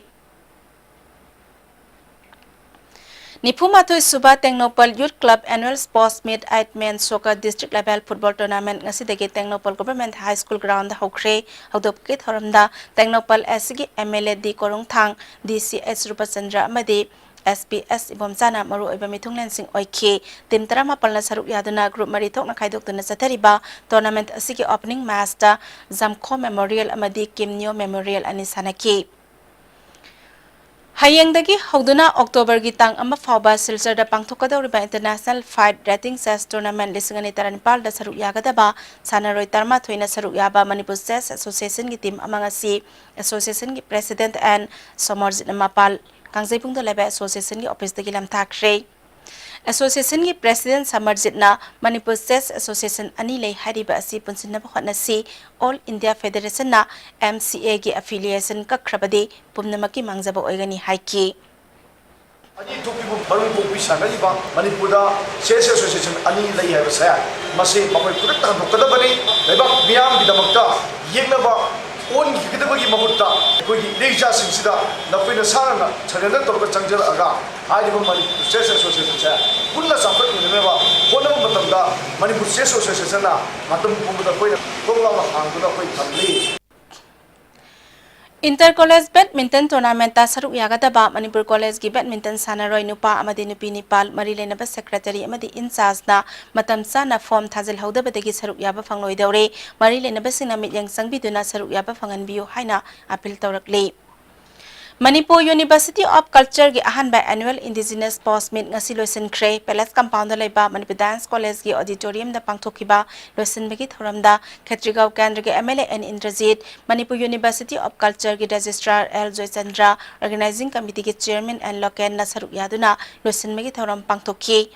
ꯅꯤꯐꯨꯃꯥꯊꯣꯏ ꯁꯨꯕ Tengnoupal youth club annual sports meet eight men soccer district level football tournament ꯉꯁꯤꯗꯒꯤ Tengnoupal government high school ground ꯍꯧꯈ꯭ꯔꯦ꯫ ꯍꯧꯗꯣꯛꯄꯒꯤ ꯊꯧꯔꯝꯗ ꯇꯦꯡꯅꯧꯄꯜ ꯑꯦꯁ ꯁꯤꯒꯤ ꯑꯦꯝ ꯑꯦꯜ ꯑꯦ ꯗꯤ ꯀꯣꯔꯣꯡꯊꯥꯡ, ꯗꯤ ꯁꯤ ꯑꯩꯆ ꯔꯨꯄꯆꯟꯗ꯭ꯔ ꯑꯃꯗꯤ ꯑꯦꯁ ꯄꯤ ꯑꯦꯁ ꯏꯕꯣꯝꯆꯥꯅ ꯃꯔꯨꯑꯣꯏꯕ ꯃꯤꯊꯨꯡꯂꯦꯟꯁꯤꯡ ꯑꯣꯏꯈꯤ꯫ ꯇꯤꯝ ꯇꯔꯥꯃꯥꯄꯜꯅ ꯁꯔꯨꯛ ꯌꯥꯗꯨꯅ ꯒ꯭ꯔꯨꯞ ꯃꯔꯤ ꯊꯣꯛꯅ ꯈꯥꯏꯗꯣꯛꯇꯨꯅ ꯆꯠꯊꯔꯤꯕ ꯇꯣꯔꯅꯥꯃꯦꯟꯠ ꯑꯁꯤꯒꯤ ꯑꯣꯄꯅꯤꯡ ꯃꯦꯆꯇ ꯖꯝꯈꯣ ꯃꯦꯃꯣꯔꯤꯌꯦꯜ ꯑꯃꯗꯤ ꯀꯤꯝꯅꯤꯌꯣ ꯃꯦꯃꯣꯔꯤꯌꯦꯜ ꯑꯅꯤ ꯁꯥꯟꯅꯈꯤ꯫ ꯍꯌꯦꯡꯗꯒꯤ ꯍꯧꯗꯨꯅ ꯑꯣꯛꯇꯣꯕꯔꯒꯤ ꯇꯥꯡ ꯑꯃ ꯐꯥꯎꯕ ꯁꯤꯜꯆꯔꯗ ꯄꯥꯡꯊꯣꯛꯀꯗꯧꯔꯤꯕ International Fight Rating Chess Tournament ꯂꯤꯁꯤꯡ ꯑꯅꯤ ꯇꯔꯥꯅꯤꯄꯥꯜꯗ ꯁꯔꯨꯛ ꯌꯥꯒꯗꯕ ꯁꯥꯟꯅꯔꯣꯏ ꯇꯔꯥꯃꯥꯊꯣꯏꯅ ꯁꯔꯨꯛ ꯌꯥꯕ ꯃꯅꯤꯄꯨꯔ Chess Associationꯒꯤ team ꯑꯃ ꯉꯁꯤ Associationꯒꯤ President N ꯁꯣꯃꯔꯖꯤꯠꯅ ꯃꯄꯥꯜ ꯀꯥꯡꯖꯩꯕꯨꯡꯗ ꯂꯩꯕ Associationꯒꯤ officeꯇꯒꯤ ꯂꯝꯊꯥꯈ꯭ꯔꯦ꯫ Associationꯒꯤ President ꯁꯃꯔꯖꯤꯠꯅ ꯃꯅꯤꯄꯨꯔ Chess Association ꯑꯅꯤ ꯂꯩ ꯍꯥꯏꯔꯤꯕ ꯑꯁꯤ ꯄꯨꯟꯁꯤꯟꯅꯕ ꯍꯣꯠꯅꯁꯤ, All India Federationꯅ MCAꯒꯤ affiliation ꯀꯛꯈ꯭ꯔꯕꯗꯤ ꯄꯨꯝꯅꯃꯛꯀꯤ ꯃꯥꯡꯖꯕ ꯑꯣꯏꯒꯅꯤ ꯍꯥꯏꯈꯤ꯫ ꯑꯅꯤ ꯊꯣꯛꯄꯤꯕ ꯃꯔꯨꯝ ꯀꯣꯛꯄꯤ ꯁꯥꯟꯅꯔꯤꯕ ꯃꯅꯤꯄꯨꯔꯗ Chess Association ꯑꯅꯤ ꯂꯩ ꯍꯥꯏꯕꯁꯦ, ꯃꯁꯤ ꯃꯈꯣꯏ ꯈꯨꯗꯛꯇ ꯍꯟꯗꯣꯛꯀꯗꯕꯅꯤ꯫ ꯂꯩꯕꯥꯛ ꯃꯤꯌꯥꯝꯒꯤꯗꯃꯛꯇ ꯌꯦꯛꯅꯕ ꯑꯣꯟꯈꯤꯒꯗꯕꯒꯤ ꯃꯍꯨꯠꯇ, ꯑꯩꯈꯣꯏꯒꯤ ꯏꯔꯩꯆꯥꯁꯤꯡꯁꯤꯗ ꯅꯈꯣꯏ ꯅꯁꯥꯅ surrender ꯇꯧꯔꯒ ꯆꯪꯖꯔꯛꯑꯒ, ꯍꯥꯏꯔꯤꯕ ꯃꯅꯤꯄꯨꯔ Chess Associationꯁꯦ ꯄꯨꯟꯅ ꯆꯥꯎꯈꯠꯃꯤꯟꯅꯅꯕ ꯍꯣꯠꯅꯕ ꯃꯇꯝꯗ, ꯃꯅꯤꯄꯨꯔ Chess Associationꯅ ꯃꯇꯝ ꯄꯨꯝꯕꯗ ꯑꯩꯈꯣꯏꯅ ꯊꯣꯡ ꯂꯥꯎꯅ ꯍꯥꯡꯗꯨꯅ ꯑꯩꯈꯣꯏ ꯊꯝꯂꯤ꯫ Inter College Badminton Tournamentꯇ ꯁꯔꯨꯛ ꯌꯥꯒꯗꯕ ꯃꯅꯤꯄꯨꯔ Collegeꯀꯤ badminton ꯁꯥꯟꯅꯔꯣꯏ ꯅꯨꯄꯥ ꯑꯃꯗꯤ ꯅꯨꯄꯤ ꯅꯤꯄꯥꯜ ꯃꯔꯤ ꯂꯩꯅꯕ secretary ꯑꯃꯗꯤ in chargeꯅ ꯃꯇꯝ ꯆꯥꯅ form ꯊꯥꯖꯤꯜꯍꯧꯗꯕꯗꯒꯤ ꯁꯔꯨꯛ ꯌꯥꯕ ꯐꯪꯂꯣꯏꯗꯧꯔꯦ꯫ ꯃꯔꯤ ꯂꯩꯅꯕꯁꯤꯡꯅ ꯃꯤꯠꯌꯦꯡ ꯆꯪꯕꯤꯗꯨꯅ ꯁꯔꯨꯛ ꯌꯥꯕ ꯐꯪꯍꯟꯕꯤꯌꯨ ꯍꯥꯏꯅ appeal ꯇꯧꯔꯛꯂꯤ꯫ ꯃꯅꯤꯄꯨꯔ University of Cultureꯒꯤ ꯑꯍꯥꯟꯕ annual indigenous sports meet ꯉꯁꯤ ꯂꯣꯏꯁꯤꯟꯈ꯭ꯔꯦ꯫ Palace Compoundꯗ ꯂꯩꯕ ꯃꯅꯤꯄꯨꯔ Dance Collegeꯀꯤ auditoriumꯗ ꯄꯥꯡꯊꯣꯛꯈꯤꯕ ꯂꯣꯏꯁꯤꯟꯕꯒꯤ ꯊꯧꯔꯝꯗ ꯈꯦꯇ꯭ꯔꯤꯒꯥꯎ ꯀꯦꯟꯗ꯭ꯔꯒꯤ MLA N Indrajit, Manipur University of Cultureꯒꯤ Registrar L Joychandra, Organizing Committeeꯒꯤ Chairman N ꯂꯣꯀꯦꯟꯅ ꯁꯔꯨꯛ ꯌꯥꯗꯨꯅ ꯂꯣꯏꯁꯤꯟꯕꯒꯤ ꯊꯧꯔꯝ ꯄꯥꯡꯊꯣꯛꯈꯤ꯫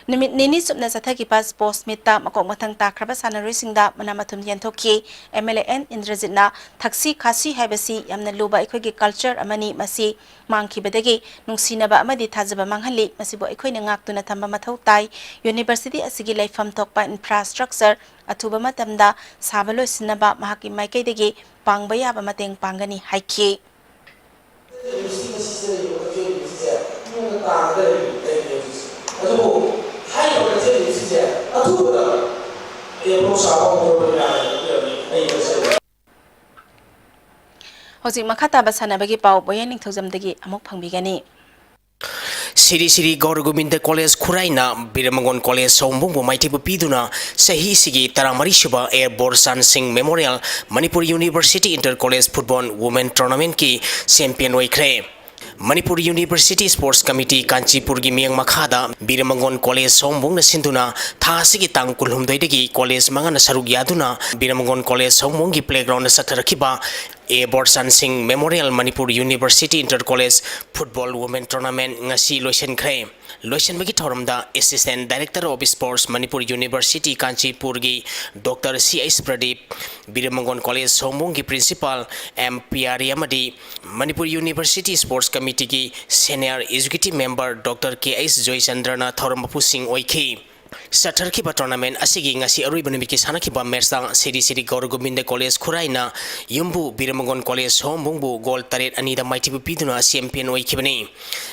ꯅꯨꯃꯤꯠ ꯅꯤꯅꯤ ꯆꯨꯞꯅ ꯆꯠꯊꯈꯤꯕ sports meetꯇ ꯃꯀꯣꯛ ꯃꯊꯪ ꯇꯥꯈ꯭ꯔꯕ ꯁꯥꯟꯅꯔꯣꯏꯁꯤꯡꯗ ꯃꯅꯥ ꯃꯊꯨꯝ ꯌꯦꯟꯊꯣꯛꯈꯤ꯫ MLA N ꯏꯟꯗ꯭ꯔꯖꯤꯠꯅ, "ꯊꯛꯁꯤ ꯈꯥꯁꯤ ꯍꯥꯏꯕꯁꯤ ꯌꯥꯝꯅ ꯂꯨꯕ ꯑꯩꯈꯣꯏꯒꯤ culture ꯑꯃꯅꯤ꯫ ꯃꯁꯤ ꯃꯥꯡꯈꯤꯕꯗꯒꯤ ꯅꯨꯡꯁꯤꯅꯕ ꯑꯃꯗꯤ ꯊꯥꯖꯕ ꯃꯥꯡꯍꯜꯂꯤ꯫ ꯃꯁꯤꯕꯨ ꯑꯩꯈꯣꯏꯅ ꯉꯥꯛꯇꯨꯅ ꯊꯝꯕ ꯃꯊꯧ ꯇꯥꯏ꯫ University ꯑꯁꯤꯒꯤ ꯂꯩꯐꯝ ꯊꯣꯛꯄ infrastructure ꯑꯊꯨꯕ ꯃꯇꯝꯗ ꯁꯥꯕ ꯂꯣꯏꯁꯤꯟꯅꯕ ꯃꯍꯥꯛꯀꯤ ꯃꯥꯏꯀꯩꯗꯒꯤ ꯄꯥꯡꯕ ꯌꯥꯕ ꯃꯇꯦꯡ ꯄꯥꯡꯒꯅꯤ" ꯍꯥꯏꯈꯤ꯫ ꯌꯨꯅꯤꯚꯔꯁꯤꯇꯤ ꯃꯁꯤ ꯆꯦꯜꯂꯤꯕ ꯁꯤꯁꯦ ꯃꯑꯣꯡꯗ ꯇꯥꯔꯒ ꯂꯩꯔꯤꯕ ꯂꯩꯔꯤꯕ ꯍꯧꯖꯤꯛꯁꯦ꯫ ꯑꯗꯨꯕꯨ ꯍꯥꯏꯔꯤꯕ ꯆꯦꯜꯂꯤꯕ ꯁꯤꯁꯦ ꯑꯊꯨꯕꯗ ꯑꯦꯄ꯭ꯔꯣꯛ ꯁꯥꯕ ꯍꯧꯔꯕꯅꯤ ꯍꯥꯏꯕꯗꯤ ꯑꯩ ꯍꯥꯏꯖꯔꯤ꯫ ꯍꯧꯖꯤꯛ ꯃꯈꯥ ꯇꯥꯕ ꯁꯥꯟꯅꯕꯒꯤ ꯄꯥꯎ ꯕꯣꯌꯦꯟ ꯅꯤꯡꯊꯧꯖꯝꯗꯒꯤ ꯑꯃꯨꯛ ꯐꯪꯕꯤꯒꯅꯤ꯫ ꯁꯤꯔꯤ ꯁꯤꯔꯤ ꯒꯧꯔ ꯒꯣꯕꯤꯟꯗ ꯀꯣꯂꯦꯖ ꯈꯨꯔꯥꯏꯅ ꯕꯤꯔꯃꯒꯣꯟ ꯀꯣꯂꯦꯖ ꯁꯑꯣꯝꯕꯨꯡꯕꯨ ꯃꯥꯏꯊꯤꯕ ꯄꯤꯗꯨꯅ ꯆꯍꯤꯁꯤꯒꯤ ꯇꯔꯥꯃꯔꯤ ꯁꯨꯕ A Borchan Singh memorial Manipur university inter college football women ꯇꯣꯔꯅꯥꯃꯦꯟꯠꯀꯤ ꯆꯦꯝꯄꯤꯌꯟ ꯑꯣꯏꯈ꯭ꯔꯦ꯫ ꯃꯅꯤꯄꯨꯔ ꯌꯨꯅꯤꯚꯔꯁꯤꯇꯤ ꯁ꯭ꯄꯣꯔꯠꯁ ꯀꯃꯤꯇꯤ ꯀꯥꯟꯆꯤꯄꯨꯔꯒꯤ ꯃꯤꯠꯌꯦꯡ ꯃꯈꯥꯗ ꯕꯤꯔꯃꯪꯒꯣꯟ ꯀꯣꯂꯦꯖ ꯁꯑꯣꯝꯕꯣꯡꯅ ꯁꯤꯟꯗꯨꯅ ꯊꯥ ꯑꯁꯤꯒꯤ ꯇꯥꯡ ꯀꯨꯟꯍꯨꯝꯗꯣꯏꯗꯒꯤ ꯀꯣꯂꯦꯖ ꯃꯉꯥꯅ ꯁꯔꯨꯛ ꯌꯥꯗꯨꯅ ꯕꯤꯔꯃꯪꯒꯣꯟ college ꯁꯑꯣꯝꯕꯣꯡꯒꯤ playground ꯆꯠꯊꯔꯛꯈꯤꯕ A Borchan Singh memorial Manipur university inter college football women tournament ꯉꯁꯤ ꯂꯣꯏꯁꯤꯟꯈ꯭ꯔꯦ꯫ ꯂꯣꯏꯁꯤꯟꯕꯒꯤ ꯊꯧꯔꯝꯗ Assistant Director of Sports Manipur university ꯀꯥꯟꯆꯤꯄꯨꯔꯒꯤ doctor C H Pradip, Birmangon college ꯁꯑꯣꯝꯕꯣꯡꯒꯤ ꯄ꯭ꯔꯤꯟꯁꯤꯄꯥꯜ ꯑꯦꯝ ꯄꯤꯌꯥꯔꯤ ꯑꯃꯗꯤ ꯃꯅꯤꯄꯨꯔ ꯌꯨꯅꯤꯚꯔꯁꯤꯇꯤ ꯁ꯭ꯄꯣꯔꯠꯁ ꯀꯃꯤꯇꯤꯒꯤ senior executive member doctor K H ꯖꯣꯏꯆꯟꯗ꯭ꯔꯅ ꯊꯧꯔꯝ ꯃꯄꯨꯁꯤꯡ ꯑꯣꯏꯈꯤ꯫ ꯆꯠꯊꯔꯛꯈꯤꯕ ꯇꯣꯔꯅꯥꯃꯦꯟ ꯑꯁꯤꯒꯤ ꯉꯁꯤ ꯑꯔꯣꯏꯕ ꯅꯨꯃꯤꯠꯀꯤ ꯁꯥꯟꯅꯈꯤꯕ ꯃꯦꯠꯁꯇ ꯁꯤꯔꯤ ꯁꯤꯔꯤ ꯒꯧꯔ ꯒꯣꯕꯤꯟꯗ ꯀꯣꯂꯦꯖ ꯈꯨꯔꯥꯏꯅ ꯌꯨꯝꯕꯨ ꯕꯤꯔꯃꯪꯒꯣꯟ ꯀꯣꯂꯦꯖ ꯁꯑꯣꯝꯕꯣꯡꯕꯨ ꯒꯣꯜ ꯇꯔꯦꯠ ꯑꯅꯤꯗ ꯃꯥꯏꯊꯤꯕ ꯄꯤꯗꯨꯅ ꯆꯦꯝꯄꯤꯌꯟ ꯑꯣꯏꯈꯤꯕꯅꯤ꯫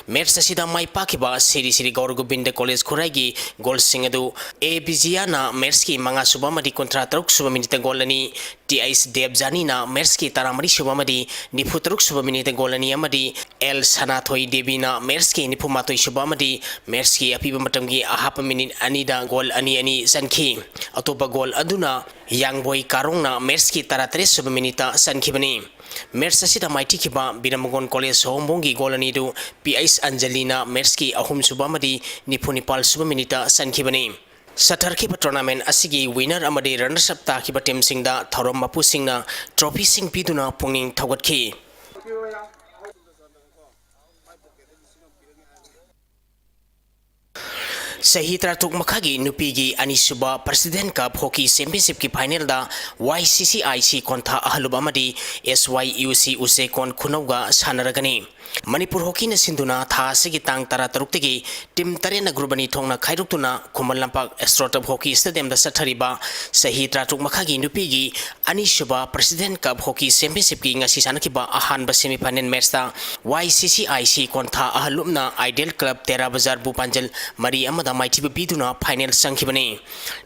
ꯃꯦꯠꯁ ꯑꯁꯤꯗ ꯃꯥꯏ ꯄꯥꯛꯈꯤꯕ ꯁꯤꯔꯤ ꯁꯤꯔꯤ ꯒꯧꯔ ꯒꯣꯕꯤꯟꯗ ꯀꯣꯂꯦꯖ ꯈꯨꯔꯥꯏꯒꯤ ꯒꯣꯜꯁꯤꯡ ꯑꯗꯨ ꯑꯦ ꯕꯤꯖꯤꯌꯥꯅ ꯃꯦꯠꯁꯀꯤ ꯃꯉꯥ ꯁꯨꯕ ꯑꯃꯗꯤ ꯀꯨꯟꯊ꯭ꯔꯥ ꯇꯔꯨꯛ ꯁꯨꯕ ꯃꯤꯅꯤꯠꯇ ꯒꯣꯜ ꯑꯅꯤ, ꯇꯤ ꯑꯩꯆ ꯗꯦꯕꯖꯥꯅꯤꯅ ꯃꯦꯠꯁꯀꯤ ꯇꯔꯥꯃꯔꯤ ꯁꯨꯕ ꯑꯃꯗꯤ ꯅꯤꯐꯨ ꯇꯔꯨꯛ ꯁꯨꯕ ꯃꯤꯅꯤꯠꯇ ꯒꯣꯜ ꯑꯅꯤ ꯑꯃꯗꯤ ꯑꯦꯜ ꯁꯅꯥꯊꯣꯏ ꯗꯦꯕꯤꯅ ꯃꯦꯠꯁꯀꯤ ꯅꯤꯐꯨ ꯃꯥꯊꯣꯏ ꯁꯨꯕ ꯑꯃꯗꯤ ꯃꯦꯠꯁꯀꯤ ꯑꯄꯤꯕ ꯃꯇꯝꯒꯤ ꯑꯍꯥꯞꯄ ꯃꯤꯅꯤꯠ ꯑꯅꯤꯗ ꯒꯣꯜ ꯑꯅꯤ ꯑꯅꯤ ꯆꯟꯈꯤ꯫ ꯑꯇꯣꯞꯄ ꯒꯣꯜ ꯑꯗꯨꯅ ꯌꯥꯡꯕꯣꯏ ꯀꯥꯔꯣꯡꯅ ꯃꯦꯠꯁꯀꯤ ꯇꯔꯥꯇꯔꯦꯠ ꯁꯨꯕ ꯃꯤꯅꯤꯠꯇ ꯆꯟꯈꯤꯕꯅꯤ꯫ ꯃꯦꯠꯁ ꯑꯁꯤꯗ ꯃꯥꯏꯊꯤꯈꯤꯕ ꯕꯤꯔꯃꯒꯣꯟ ꯀꯣꯂꯦꯖ ꯁꯑꯣꯝꯕꯣꯡꯒꯤ ꯒꯣꯜ ꯑꯅꯤꯗꯨ ꯄꯤ ꯑꯩꯆ ꯑꯟꯖꯂꯤꯅ ꯃꯦꯠꯁꯀꯤ ꯑꯍꯨꯝ ꯁꯨꯕ ꯑꯃꯗꯤ ꯅꯤꯐꯨ ꯅꯤꯄꯥꯜ ꯁꯨꯕ ꯃꯤꯅꯤꯠꯇ ꯆꯟꯈꯤꯕꯅꯤ꯫ ꯆꯠꯊꯔꯛꯈꯤꯕ ꯇꯣꯔꯅꯥꯃꯦꯟ ꯑꯁꯤꯒꯤ ꯋꯤꯅꯔ ꯑꯃꯗꯤ ꯔꯅꯔꯁ ꯑꯞ ꯇꯥꯈꯤꯕ ꯇꯤꯝꯁꯤꯡꯗ ꯊꯧꯔꯝ ꯃꯄꯨꯁꯤꯡꯅ ꯇ꯭ꯔꯣꯐꯤꯁꯤꯡ ꯄꯤꯗꯨꯅ ꯄꯨꯛꯅꯤꯡ ꯊꯧꯒꯠꯈꯤ꯫ ꯆꯍꯤ ꯇꯔꯥꯇꯔꯨꯛ ꯃꯈꯥꯒꯤ ꯅꯨꯄꯤꯒꯤ ꯑꯅꯤꯁꯨꯕ ꯄ꯭ꯔꯁꯤꯗꯦꯟ ꯀꯞ ꯍꯣꯀꯤ ꯆꯦꯝꯄꯤꯌꯟꯁꯤꯞꯀꯤ ꯐꯥꯏꯅꯦꯜꯗ ꯋꯥꯏ ꯁꯤ ꯁꯤ ꯑꯥꯏ ꯁꯤ ꯀꯣꯟꯊꯥ ꯑꯍꯜꯂꯨꯞ ꯑꯃꯗꯤ ꯑꯦꯁ ꯋꯥꯏ ꯌꯨ ꯁꯤ ꯎꯆꯦꯀꯣꯟ ꯈꯨꯅꯧꯒ ꯁꯥꯟꯅꯔꯒꯅꯤ꯫ ꯃꯅꯤꯄꯨꯔ ꯍꯣꯀꯤꯅ ꯁꯤꯟꯗꯨꯅ ꯊꯥ ꯑꯁꯤꯒꯤ ꯇꯥꯡ ꯇꯔꯥꯇꯔꯨꯛꯇꯒꯤ ꯇꯤꯝ ꯇꯔꯦꯠꯅ ꯒ꯭ꯔꯨꯞ ꯑꯅꯤ ꯊꯣꯛꯅ ꯈꯥꯏꯗꯣꯛꯇꯨꯅ ꯈꯨꯃꯟ ꯂꯝꯄꯥꯛ ꯑꯦꯁꯇ꯭ꯔꯣꯇꯞ ꯍꯣꯀꯤ ꯁ꯭ꯇꯦꯗꯤꯌꯝꯗ ꯆꯠꯊꯔꯤꯕ ꯆꯍꯤ ꯇꯔꯥꯇꯔꯨꯛ ꯃꯈꯥꯒꯤ ꯅꯨꯄꯤꯒꯤ ꯑꯅꯤꯁꯨꯕ ꯄ꯭ꯔꯁꯤꯗꯦꯟ ꯀꯞ ꯍꯣꯀꯤ ꯆꯦꯝꯄꯤꯌꯟꯁꯤꯞꯀꯤ ꯉꯁꯤ ꯁꯥꯟꯅꯈꯤꯕ ꯑꯍꯥꯟꯕ ꯁꯦꯃꯤꯐꯥꯏꯅꯦꯜ ꯃꯦꯠꯁꯇ ꯋꯥꯏ ꯁꯤ C I C ꯀꯣꯟꯊꯥ ꯑꯍꯜꯂꯨꯞꯅ ideal club ꯇꯦꯔꯥ ꯕꯖꯥꯔꯕꯨ ꯄꯥꯟꯖꯜ ꯃꯔꯤ ꯑꯃꯗ ꯃꯥꯏꯊꯤꯕ ꯄꯤꯗꯨꯅ ꯐꯥꯏꯅꯦꯜ ꯆꯪꯈꯤꯕꯅꯤ꯫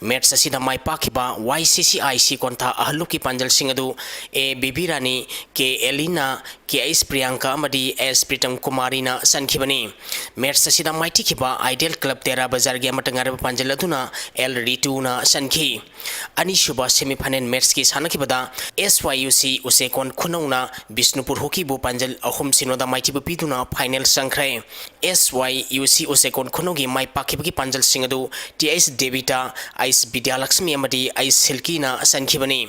ꯃꯦꯠꯆ ꯑꯁꯤꯗ ꯃꯥꯏ ꯄꯥꯛꯈꯤꯕ ꯋꯥꯏ ꯁꯤ ꯁꯤ ꯑꯥꯏ ꯁꯤ ꯀꯣꯟꯊꯥ ꯑꯍꯜꯂꯨꯞꯀꯤ ꯄꯥꯟꯖꯜꯁꯤꯡ ꯑꯗꯨ ꯑꯦ ꯕꯦꯕꯤ ꯔꯥꯅꯤ, ꯀꯦ ꯑꯦꯂꯤꯅꯥ, ꯀꯦ ꯑꯩꯆ ꯄ꯭ꯔꯤꯌꯥꯡꯀꯥ ꯑꯃꯗꯤ ꯑꯦꯁ ꯄ꯭ꯔꯤꯇꯝ ꯀꯨꯃꯥꯔꯤꯅ ꯆꯟꯈꯤꯕꯅꯤ꯫ ꯃꯦꯠꯆ ꯑꯁꯤꯗ ꯃꯥꯏꯊꯤꯈꯤꯕ ꯑꯥꯏꯗꯤꯌꯦꯜ ꯀ꯭ꯂꯕ ꯇꯦꯔꯥ ꯕꯖꯥꯔꯒꯤ ꯑꯃꯠꯇ ꯉꯥꯏꯔꯕ ꯄꯥꯟꯖꯜ ꯑꯗꯨꯅ ꯑꯦꯜ ꯔꯤꯇꯨꯅ ꯆꯟꯈꯤ꯫ ꯑꯅꯤꯁꯨꯕ ꯁꯦꯃꯤꯐꯥꯏꯅꯦꯜ ꯃꯦꯠꯆꯀꯤ ꯁꯥꯟꯅꯈꯤꯕꯗ ꯑꯦꯁ ꯋꯥꯏ ꯌꯨ ꯁꯤ ꯎꯆꯦꯀꯣꯟ ꯈꯨꯅꯧꯅ ꯕꯤꯁꯅꯨꯄꯨꯔ ꯍꯣꯀꯤꯕꯨ ꯄꯥꯟꯖꯜ ꯑꯍꯨꯝ ꯁꯤꯅꯣꯗ ꯃꯥꯏꯊꯤꯕ ꯄꯤꯗꯨꯅ ꯐꯥꯏꯅꯦꯜ ꯆꯪꯈ꯭ꯔꯦ꯫ ꯑꯦꯁ ꯋꯥꯏ ꯌꯨ ꯁꯤ ꯎꯆꯦꯀꯣꯟ ꯈꯨꯅꯧꯒꯤ ꯃꯥꯏ ꯄꯥꯛꯈꯤꯕꯒꯤ ꯄꯥꯟꯖꯜꯁꯤꯡ ꯑꯗꯨ ꯇꯤ ꯑꯩꯆ ꯗꯦꯕꯤꯇꯥ, ꯑꯩꯆ ꯕꯤꯗ꯭ꯌꯥꯂꯛꯁꯃꯤ ꯑꯃꯗꯤ ꯑꯩꯆ ꯁꯤꯜꯀꯤꯅ ꯆꯟꯈꯤꯕꯅꯤ꯫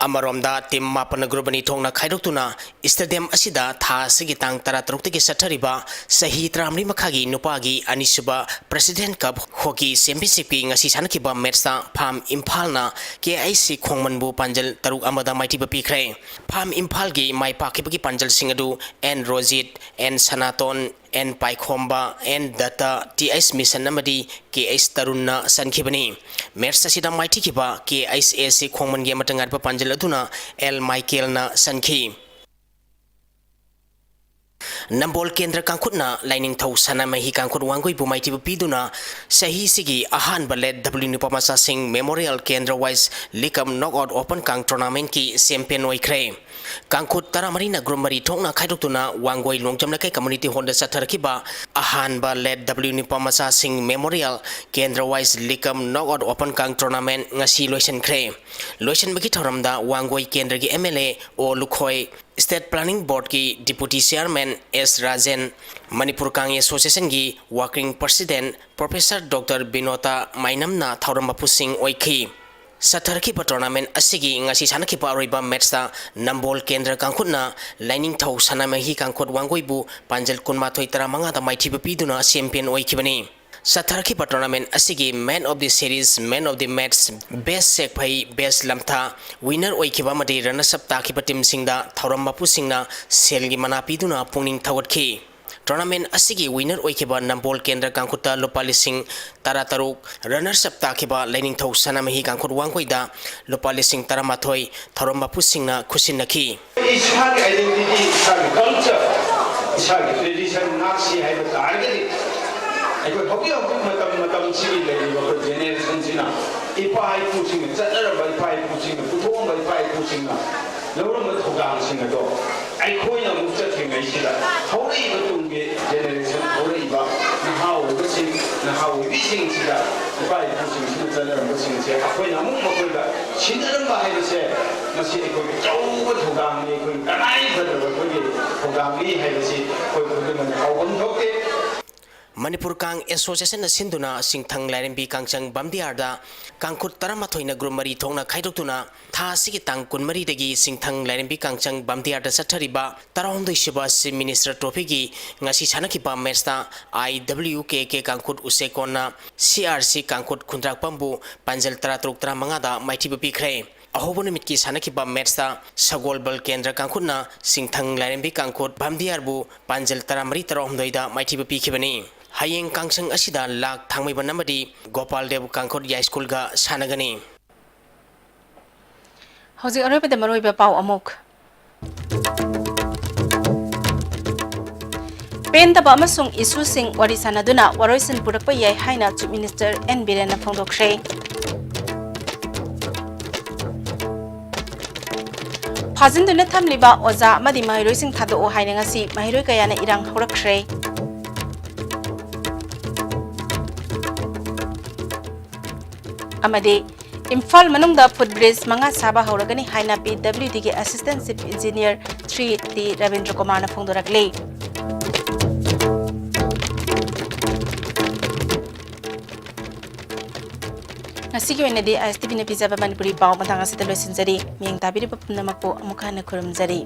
ꯑꯃꯔꯣꯝꯗ, ꯇꯤꯝ ꯃꯥꯄꯟꯅ ꯒ꯭ꯔꯨꯞ ꯑꯅꯤ ꯊꯣꯛꯅ ꯈꯥꯏꯗꯣꯛꯇꯨꯅ ꯁ꯭ꯇꯦꯗꯤꯌꯝ ꯑꯁꯤꯗ ꯊꯥ ꯑꯁꯤꯒꯤ ꯇꯥꯡ ꯇꯔꯥꯇꯔꯨꯛꯇꯒꯤ ꯆꯠꯊꯔꯤꯕ ꯆꯍꯤ ꯇꯔꯥꯃꯔꯤ ꯃꯈꯥꯒꯤ ꯅꯨꯄꯥꯒꯤ ꯑꯅꯤꯁꯨꯕ ꯄ꯭ꯔꯦꯁꯤꯗꯦꯟꯠ ꯀꯞ ꯍꯣꯀꯤ ꯆꯦꯝꯄꯤꯌꯟꯁꯤꯞꯀꯤ ꯉꯁꯤ ꯁꯥꯟꯅꯈꯤꯕ ꯃꯦꯠꯆꯇ ꯐꯥꯝ ꯏꯝꯐꯥꯜꯅ ꯀꯦ ꯑꯥꯏ ꯁꯤ ꯈꯣꯡꯃꯟꯕꯨ ꯄꯥꯟꯖꯜ ꯇꯔꯨꯛ ꯑꯃꯗ ꯃꯥꯏꯊꯤꯕ ꯄꯤꯈ꯭ꯔꯦ꯫ ꯐꯥꯝ ꯏꯝꯐꯥꯜꯒꯤ ꯃꯥꯏ ꯄꯥꯛꯈꯤꯕꯒꯤ ꯄꯥꯟꯖꯜꯁꯤꯡ ꯑꯗꯨ N Rojit, N Sanaton, N Paikhomba, N Datta, T H Mison ꯑꯃꯗꯤ ꯀꯦ ꯑꯩꯆ ꯇꯔꯨꯟꯅ ꯆꯟꯈꯤꯕꯅꯤ꯫ ꯃꯦꯠꯆ ꯑꯁꯤꯗ ꯃꯥꯏꯊꯤꯈꯤꯕ ꯀꯦ ꯑꯩꯆ ꯑꯦ ꯁꯤ ꯈꯣꯡꯃꯟꯒꯤ ꯑꯃꯠꯇ ꯉꯥꯏꯔꯕ ꯄꯥꯟꯖꯜ ꯑꯗꯨꯅ ꯑꯦꯜ ꯃꯥꯏꯀꯦꯜꯅ ꯆꯟꯈꯤ꯫ ꯅꯝꯕꯣꯜ ꯀꯦꯟꯗ꯭ꯔ ꯀꯥꯡꯈꯨꯠꯅ ꯂꯥꯏꯅꯤꯡꯊꯧ ꯁꯅꯥꯃꯍꯤ ꯀꯥꯡꯈꯨꯠ ꯋꯥꯡꯒꯣꯏꯕꯨ ꯃꯥꯏꯊꯤꯕ ꯄꯤꯗꯨꯅ ꯆꯍꯤꯁꯤꯒꯤ ꯑꯍꯥꯟꯕ ꯂꯦꯠ ꯗꯕ꯭ꯂꯤꯎ ꯅꯨꯄꯥꯃꯆꯥꯁꯤꯡ ꯃꯦꯃꯣꯔꯤꯌꯦꯜ ꯀꯦꯟꯗ꯭ꯔ ꯋꯥꯏꯁ ꯂꯤꯀꯝ ꯅꯣꯛ ꯑꯥꯎꯠ ꯑꯣꯄꯟ ꯀꯥꯡ ꯇꯣꯔꯅꯥꯃꯦꯟꯠꯀꯤ ꯆꯦꯝꯄꯤꯌꯟ ꯑꯣꯏꯈ꯭ꯔꯦ꯫ ꯀꯥꯡꯈꯨꯠ ꯇꯔꯥꯃꯔꯤꯅ ꯒ꯭ꯔꯨꯞ ꯃꯔꯤ ꯊꯣꯛꯅ ꯈꯥꯏꯗꯣꯛꯇꯨꯅ ꯋꯥꯡꯒꯣꯏ ꯂꯣꯡꯖꯝ ꯂꯩꯀꯥꯏ ꯀꯝꯃ꯭ꯌꯨꯅꯤꯇꯤ ꯍꯣꯜꯗ ꯆꯠꯊꯔꯛꯈꯤꯕ ꯑꯍꯥꯟꯕ ꯂꯦꯠ ꯗꯕ꯭ꯂꯤꯎ ꯅꯨꯄꯥꯃꯆꯥꯁꯤꯡ ꯃꯦꯃꯣꯔꯤꯌꯦꯜ ꯀꯦꯟꯗ꯭ꯔ ꯋꯥꯏꯁ ꯂꯤꯀꯝ ꯅꯣꯛ ꯑꯥꯎꯠ ꯑꯣꯄꯟ ꯀꯥꯡ ꯇꯣꯔꯅꯥꯃꯦꯟꯠ ꯉꯁꯤ ꯂꯣꯏꯁꯤꯟꯈ꯭ꯔꯦ꯫ ꯂꯣꯏꯁꯤꯟꯕꯒꯤ ꯊꯧꯔꯝꯗ ꯋꯥꯡꯒꯣꯏ ꯀꯦꯟꯗ꯭ꯔꯒꯤ ꯑꯦꯝ ꯑꯦꯜ ꯑꯦ ꯑꯣ Lukhoi, state planning ꯕꯣꯔꯗꯀꯤ deputy chairman ꯑꯦꯁ ꯔꯥꯖꯦꯟ, ꯃꯅꯤꯄꯨꯔ ꯀꯥꯡ ꯑꯦꯁꯣꯁꯤꯌꯦꯁꯟꯒꯤ ꯋꯥꯔꯀꯤꯡ ꯄ꯭ꯔꯦꯁꯤꯗꯦꯟꯠ ꯄ꯭ꯔꯣꯐꯦꯁꯔ ꯗꯣꯛꯇꯔ ꯕꯤꯅꯣꯇꯥ ꯃꯥꯏꯅꯝꯅ ꯊꯧꯔꯝ ꯃꯄꯨꯁꯤꯡ ꯑꯣꯏꯈꯤ꯫ ꯆꯠꯊꯔꯛꯈꯤꯕ ꯇꯣꯔꯅꯥꯃꯦꯟꯠ ꯑꯁꯤꯒꯤ ꯉꯁꯤ ꯁꯥꯟꯅꯈꯤꯕ ꯑꯔꯣꯏꯕ ꯃꯦꯠꯆꯇ ꯅꯝꯕꯣꯜ ꯀꯦꯟꯗ꯭ꯔ ꯀꯥꯡꯈꯨꯠꯅ ꯂꯥꯏꯅꯤꯡꯊꯧ ꯁꯅꯥꯃꯍꯤ ꯀꯥꯡꯈꯨꯠ ꯋꯥꯡꯒꯣꯏꯕꯨ ꯄꯥꯟꯖꯜ ꯀꯨꯟꯃꯥꯊꯣꯏ ꯇꯔꯥꯃꯉꯥꯗ ꯃꯥꯏꯊꯤꯕ ꯄꯤꯗꯨꯅ ꯆꯦꯝꯄꯤꯌꯟ ꯑꯣꯏꯈꯤꯕꯅꯤ꯫ ꯆꯠꯊꯔꯛꯈꯤꯕ ꯇꯣꯔꯅꯥꯃꯦꯟꯠ ꯑꯁꯤꯒꯤ man of the series, man of the match, best Sekphei, best Lamtha, winner ꯑꯣꯏꯈꯤꯕ ꯑꯃꯗꯤ ꯔꯟꯅꯔꯁ ꯑꯞ ꯇꯥꯈꯤꯕ ꯇꯤꯝꯁꯤꯡꯗ ꯊꯧꯔꯝ ꯃꯄꯨꯁꯤꯡꯅ ꯁꯦꯜꯒꯤ ꯃꯅꯥ ꯄꯤꯗꯨꯅ ꯄꯨꯛꯅꯤꯡ ꯊꯧꯒꯠꯈꯤ꯫ ꯇꯣꯔꯅꯥꯃꯦꯟꯠ ꯑꯁꯤꯒꯤ ꯋꯤꯟꯅꯔ ꯑꯣꯏꯈꯤꯕ ꯅꯝꯕꯣꯜ ꯀꯦꯟꯗ꯭ꯔ ꯀꯥꯡꯈꯨꯠꯇ ꯂꯨꯄꯥ ꯂꯤꯁꯤꯡ ꯇꯔꯥꯇꯔꯨꯛ, ꯔꯟꯅꯔꯁ ꯑꯞ ꯇꯥꯈꯤꯕ ꯂꯥꯏꯅꯤꯡꯊꯧ ꯁꯅꯥꯃꯍꯤ ꯀꯥꯡꯈꯨꯠ ꯋꯥꯡꯒꯣꯏꯗ ꯂꯨꯄꯥ ꯂꯤꯁꯤꯡ ꯇꯔꯥꯃꯥꯊꯣꯏ ꯊꯧꯔꯝ ꯃꯄꯨꯁꯤꯡꯅ ꯈꯨꯠꯁꯤꯟꯅꯈꯤ꯫ ꯏꯁꯥꯒꯤ identity, ꯏꯁꯥꯒꯤ culture, ꯏꯁꯥꯒꯤ ꯇ꯭ꯔꯦꯗꯤꯁꯟ ꯉꯥꯛꯁꯤ ꯍꯥꯏꯕ ꯇꯥꯔꯒꯗꯤ, ꯑꯩꯈꯣꯏ ꯍꯧꯖꯤꯛ ꯍꯧꯖꯤꯛ ꯃꯇꯝ ꯃꯇꯝꯁꯤꯒꯤ ꯂꯩꯔꯤꯕ ꯑꯩꯈꯣꯏ ꯖꯦꯅꯦꯔꯦꯁꯟꯁꯤꯅ, ꯏꯄꯥ ꯏꯄꯨꯁꯤꯡꯅ ꯆꯠꯅꯔꯝꯕ, ꯏꯄꯥ ꯏꯄꯨꯁꯤꯡꯅ ꯄꯨꯊꯣꯛꯑꯝꯕ, ꯏꯄꯥ ꯏꯄꯨꯁꯤꯡꯅ ꯂꯧꯔꯝꯕ ꯊꯧꯗꯥꯡꯁꯤꯡ ꯑꯗꯣ ꯑꯩꯈꯣꯏꯅ ꯑꯃꯨꯛ ꯆꯠꯇ꯭ꯔꯤꯉꯩꯁꯤꯗ, ꯍꯧꯔꯛꯏꯕ ꯇꯨꯡꯒꯤ ꯖꯦꯅꯦꯔꯦꯁꯟ, ꯍꯧꯔꯛꯏꯕ ꯅꯍꯥ ꯑꯣꯏꯕꯁꯤꯡ, ꯅꯍꯥ ꯑꯣꯏꯕꯤꯁꯤꯡꯁꯤꯗ ꯏꯄꯥ ꯏꯄꯨꯁꯤꯡꯁꯤꯅ ꯆꯠꯅꯔꯝꯕꯁꯤꯡꯁꯦ ꯑꯩꯈꯣꯏꯅ ꯑꯃꯨꯛ ꯃꯈꯣꯏꯗ ꯁꯤꯟꯅꯔꯝꯕ ꯍꯥꯏꯕꯁꯦ, ꯃꯁꯤ ꯑꯩꯈꯣꯏꯒꯤ ꯑꯆꯧꯕ ꯊꯧꯗꯥꯡꯅꯤ, ꯑꯩꯈꯣꯏꯒꯤ ꯇꯉꯥꯏ ꯐꯗ꯭ꯔꯕ ꯑꯩꯈꯣꯏꯒꯤ ꯊꯧꯗꯥꯡꯅꯤ ꯍꯥꯏꯕꯁꯤ ꯑꯩꯈꯣꯏ ꯈꯨꯗꯤꯡꯃꯛꯅ ꯀꯥꯎꯐꯝ ꯊꯣꯛꯇꯦ꯫ ꯃꯅꯤꯄꯨꯔ ꯀꯥꯡ ꯑꯦꯁꯣꯁꯤꯌꯦꯁꯟꯅ ꯁꯤꯟꯗꯨꯅ ꯁꯤꯡꯊꯪ ꯂꯥꯏꯔꯦꯝꯕꯤ ꯀꯥꯡꯆꯪ ꯚꯝꯗꯤꯌꯥꯔꯗ ꯀꯥꯡꯈꯨꯠ ꯇꯔꯥꯃꯥꯊꯣꯏꯅ ꯒ꯭ꯔꯨꯞ ꯃꯔꯤ ꯊꯣꯛꯅ ꯈꯥꯏꯗꯣꯛꯇꯨꯅ ꯊꯥ ꯑꯁꯤꯒꯤ ꯇꯥꯡ ꯀꯨꯟꯃꯔꯤꯗꯒꯤ ꯁꯤꯡꯊꯪ ꯂꯥꯏꯔꯦꯝꯕꯤ ꯀꯥꯡꯆꯪ ꯚꯝꯗꯤꯌꯥꯔꯗ ꯆꯠꯊꯔꯤꯕ ꯇꯔꯥꯍꯨꯝꯗꯣꯏꯁꯨꯕ ꯆꯤꯐ ꯃꯤꯅꯤꯁꯇꯔ ꯇ꯭ꯔꯣꯐꯤꯒꯤ ꯉꯁꯤ ꯁꯥꯟꯅꯈꯤꯕ ꯃꯦꯠꯁꯇ ꯑꯥꯏ ꯗꯕ꯭ꯂꯤꯎ ꯀꯦ ꯀꯦ ꯀꯥꯡꯈꯨꯠ ꯎꯆꯦꯀꯣꯟꯅ ꯁꯤ ꯑꯥꯔ ꯁꯤ ꯀꯥꯡꯈꯨꯠ ꯈꯨꯟꯗ꯭ꯔꯥꯛꯄꯝꯕꯨ ꯄꯥꯟꯖꯜ ꯇꯔꯥꯇꯔꯨꯛ ꯇꯔꯥꯃꯉꯥꯗ ꯃꯥꯏꯊꯤꯕ ꯄꯤꯈ꯭ꯔꯦ꯫ ꯑꯍꯧꯕ ꯅꯨꯃꯤꯠꯀꯤ ꯁꯥꯟꯅꯈꯤꯕ ꯃꯦꯠꯁꯇ ꯁꯒꯣꯜꯕꯜ ꯀꯦꯟꯗ꯭ꯔ ꯀꯥꯡꯈꯨꯠꯅ ꯁꯤꯡꯊꯪ ꯂꯥꯏꯔꯦꯝꯕꯤ ꯀꯥꯡꯈꯨꯠ ꯚꯝꯗꯤꯌꯥꯔꯕꯨ ꯄꯥꯟꯖꯜ ꯇꯔꯥꯃꯔꯤ ꯇꯔꯥꯍꯨꯝꯗꯣꯏꯗ ꯃꯥꯏꯊꯤꯕ ꯄꯤꯈꯤꯕꯅꯤ꯫ ꯍꯌꯦꯡ ꯀꯥꯡꯁꯪ ꯑꯁꯤꯗ ꯂꯥꯛ ꯊꯥꯡꯃꯩꯕꯟ ꯑꯃꯗꯤ ꯒꯣꯄꯥꯜ ꯗꯦꯕ ꯀꯥꯡꯈꯨꯠ ꯌꯥꯏꯁ꯭ꯀꯨꯜꯒ ꯁꯥꯟꯅꯒꯅꯤ꯫ ꯍꯧꯖꯤꯛ ꯑꯔꯣꯏꯕꯗ ꯃꯔꯨꯑꯣꯏꯕ ꯄꯥꯎ ꯑꯃꯨꯛ꯫ ꯄꯦꯟꯗꯕ ꯑꯃꯁꯨꯡ ꯏꯁꯨꯁꯤꯡ ꯋꯥꯔꯤ ꯁꯥꯟꯅꯗꯨꯅ ꯋꯥꯔꯣꯏꯁꯤꯟ ꯄꯨꯔꯛꯄ ꯌꯥꯏ ꯍꯥꯏꯅ ꯆꯤꯐ ꯃꯤꯅꯤꯁꯇꯔ ꯑꯦꯟ ꯕꯤꯔꯦꯟꯅ ꯐꯣꯡꯗꯣꯛꯈ꯭ꯔꯦ꯫ ꯐꯥꯖꯤꯟꯗꯨꯅ ꯊꯝꯂꯤꯕ ꯑꯣꯖꯥ ꯑꯃꯗꯤ ꯃꯍꯩꯔꯣꯏꯁꯤꯡ ꯊꯥꯗꯣꯛꯑꯣ ꯍꯥꯏꯅ ꯉꯁꯤ ꯃꯍꯩꯔꯣꯏ ꯀꯌꯥꯅ ꯏꯔꯥꯡ ꯍꯧꯔꯛꯈ꯭ꯔꯦ꯫ ꯑꯃꯗꯤ ꯏꯝꯐꯥꯜ ꯃꯅꯨꯡꯗ ꯐꯨꯠ ꯕ꯭ꯔꯤꯖ ꯃꯉꯥ ꯁꯥꯕ ꯍꯧꯔꯒꯅꯤ ꯍꯥꯏꯅ ꯄꯤ ꯗꯕ꯭ꯂꯤꯎ ꯗꯤꯒꯤ assistant chief engineer three T Rabindra ꯀꯨꯃꯥꯔꯅ ꯐꯣꯡꯗꯣꯔꯛꯂꯤ꯫ ꯉꯁꯤꯒꯤ ꯑꯣꯏꯅꯗꯤ ꯑꯥꯏ ꯑꯦꯁ ꯇꯤ ꯚꯤꯅ ꯄꯤꯖꯕ ꯃꯅꯤꯄꯨꯔꯤ ꯄꯥꯎ ꯃꯇꯥꯡ ꯑꯁꯤꯗ ꯂꯣꯏꯁꯤꯟꯖꯔꯤ꯫ ꯃꯤꯠꯌꯦꯡ ꯇꯥꯕꯤꯔꯤꯕ ꯄꯨꯝꯅꯃꯛꯄꯨ ꯑꯃꯨꯛ ꯍꯟꯅ ꯈꯨꯔꯨꯝꯖꯔꯤ꯫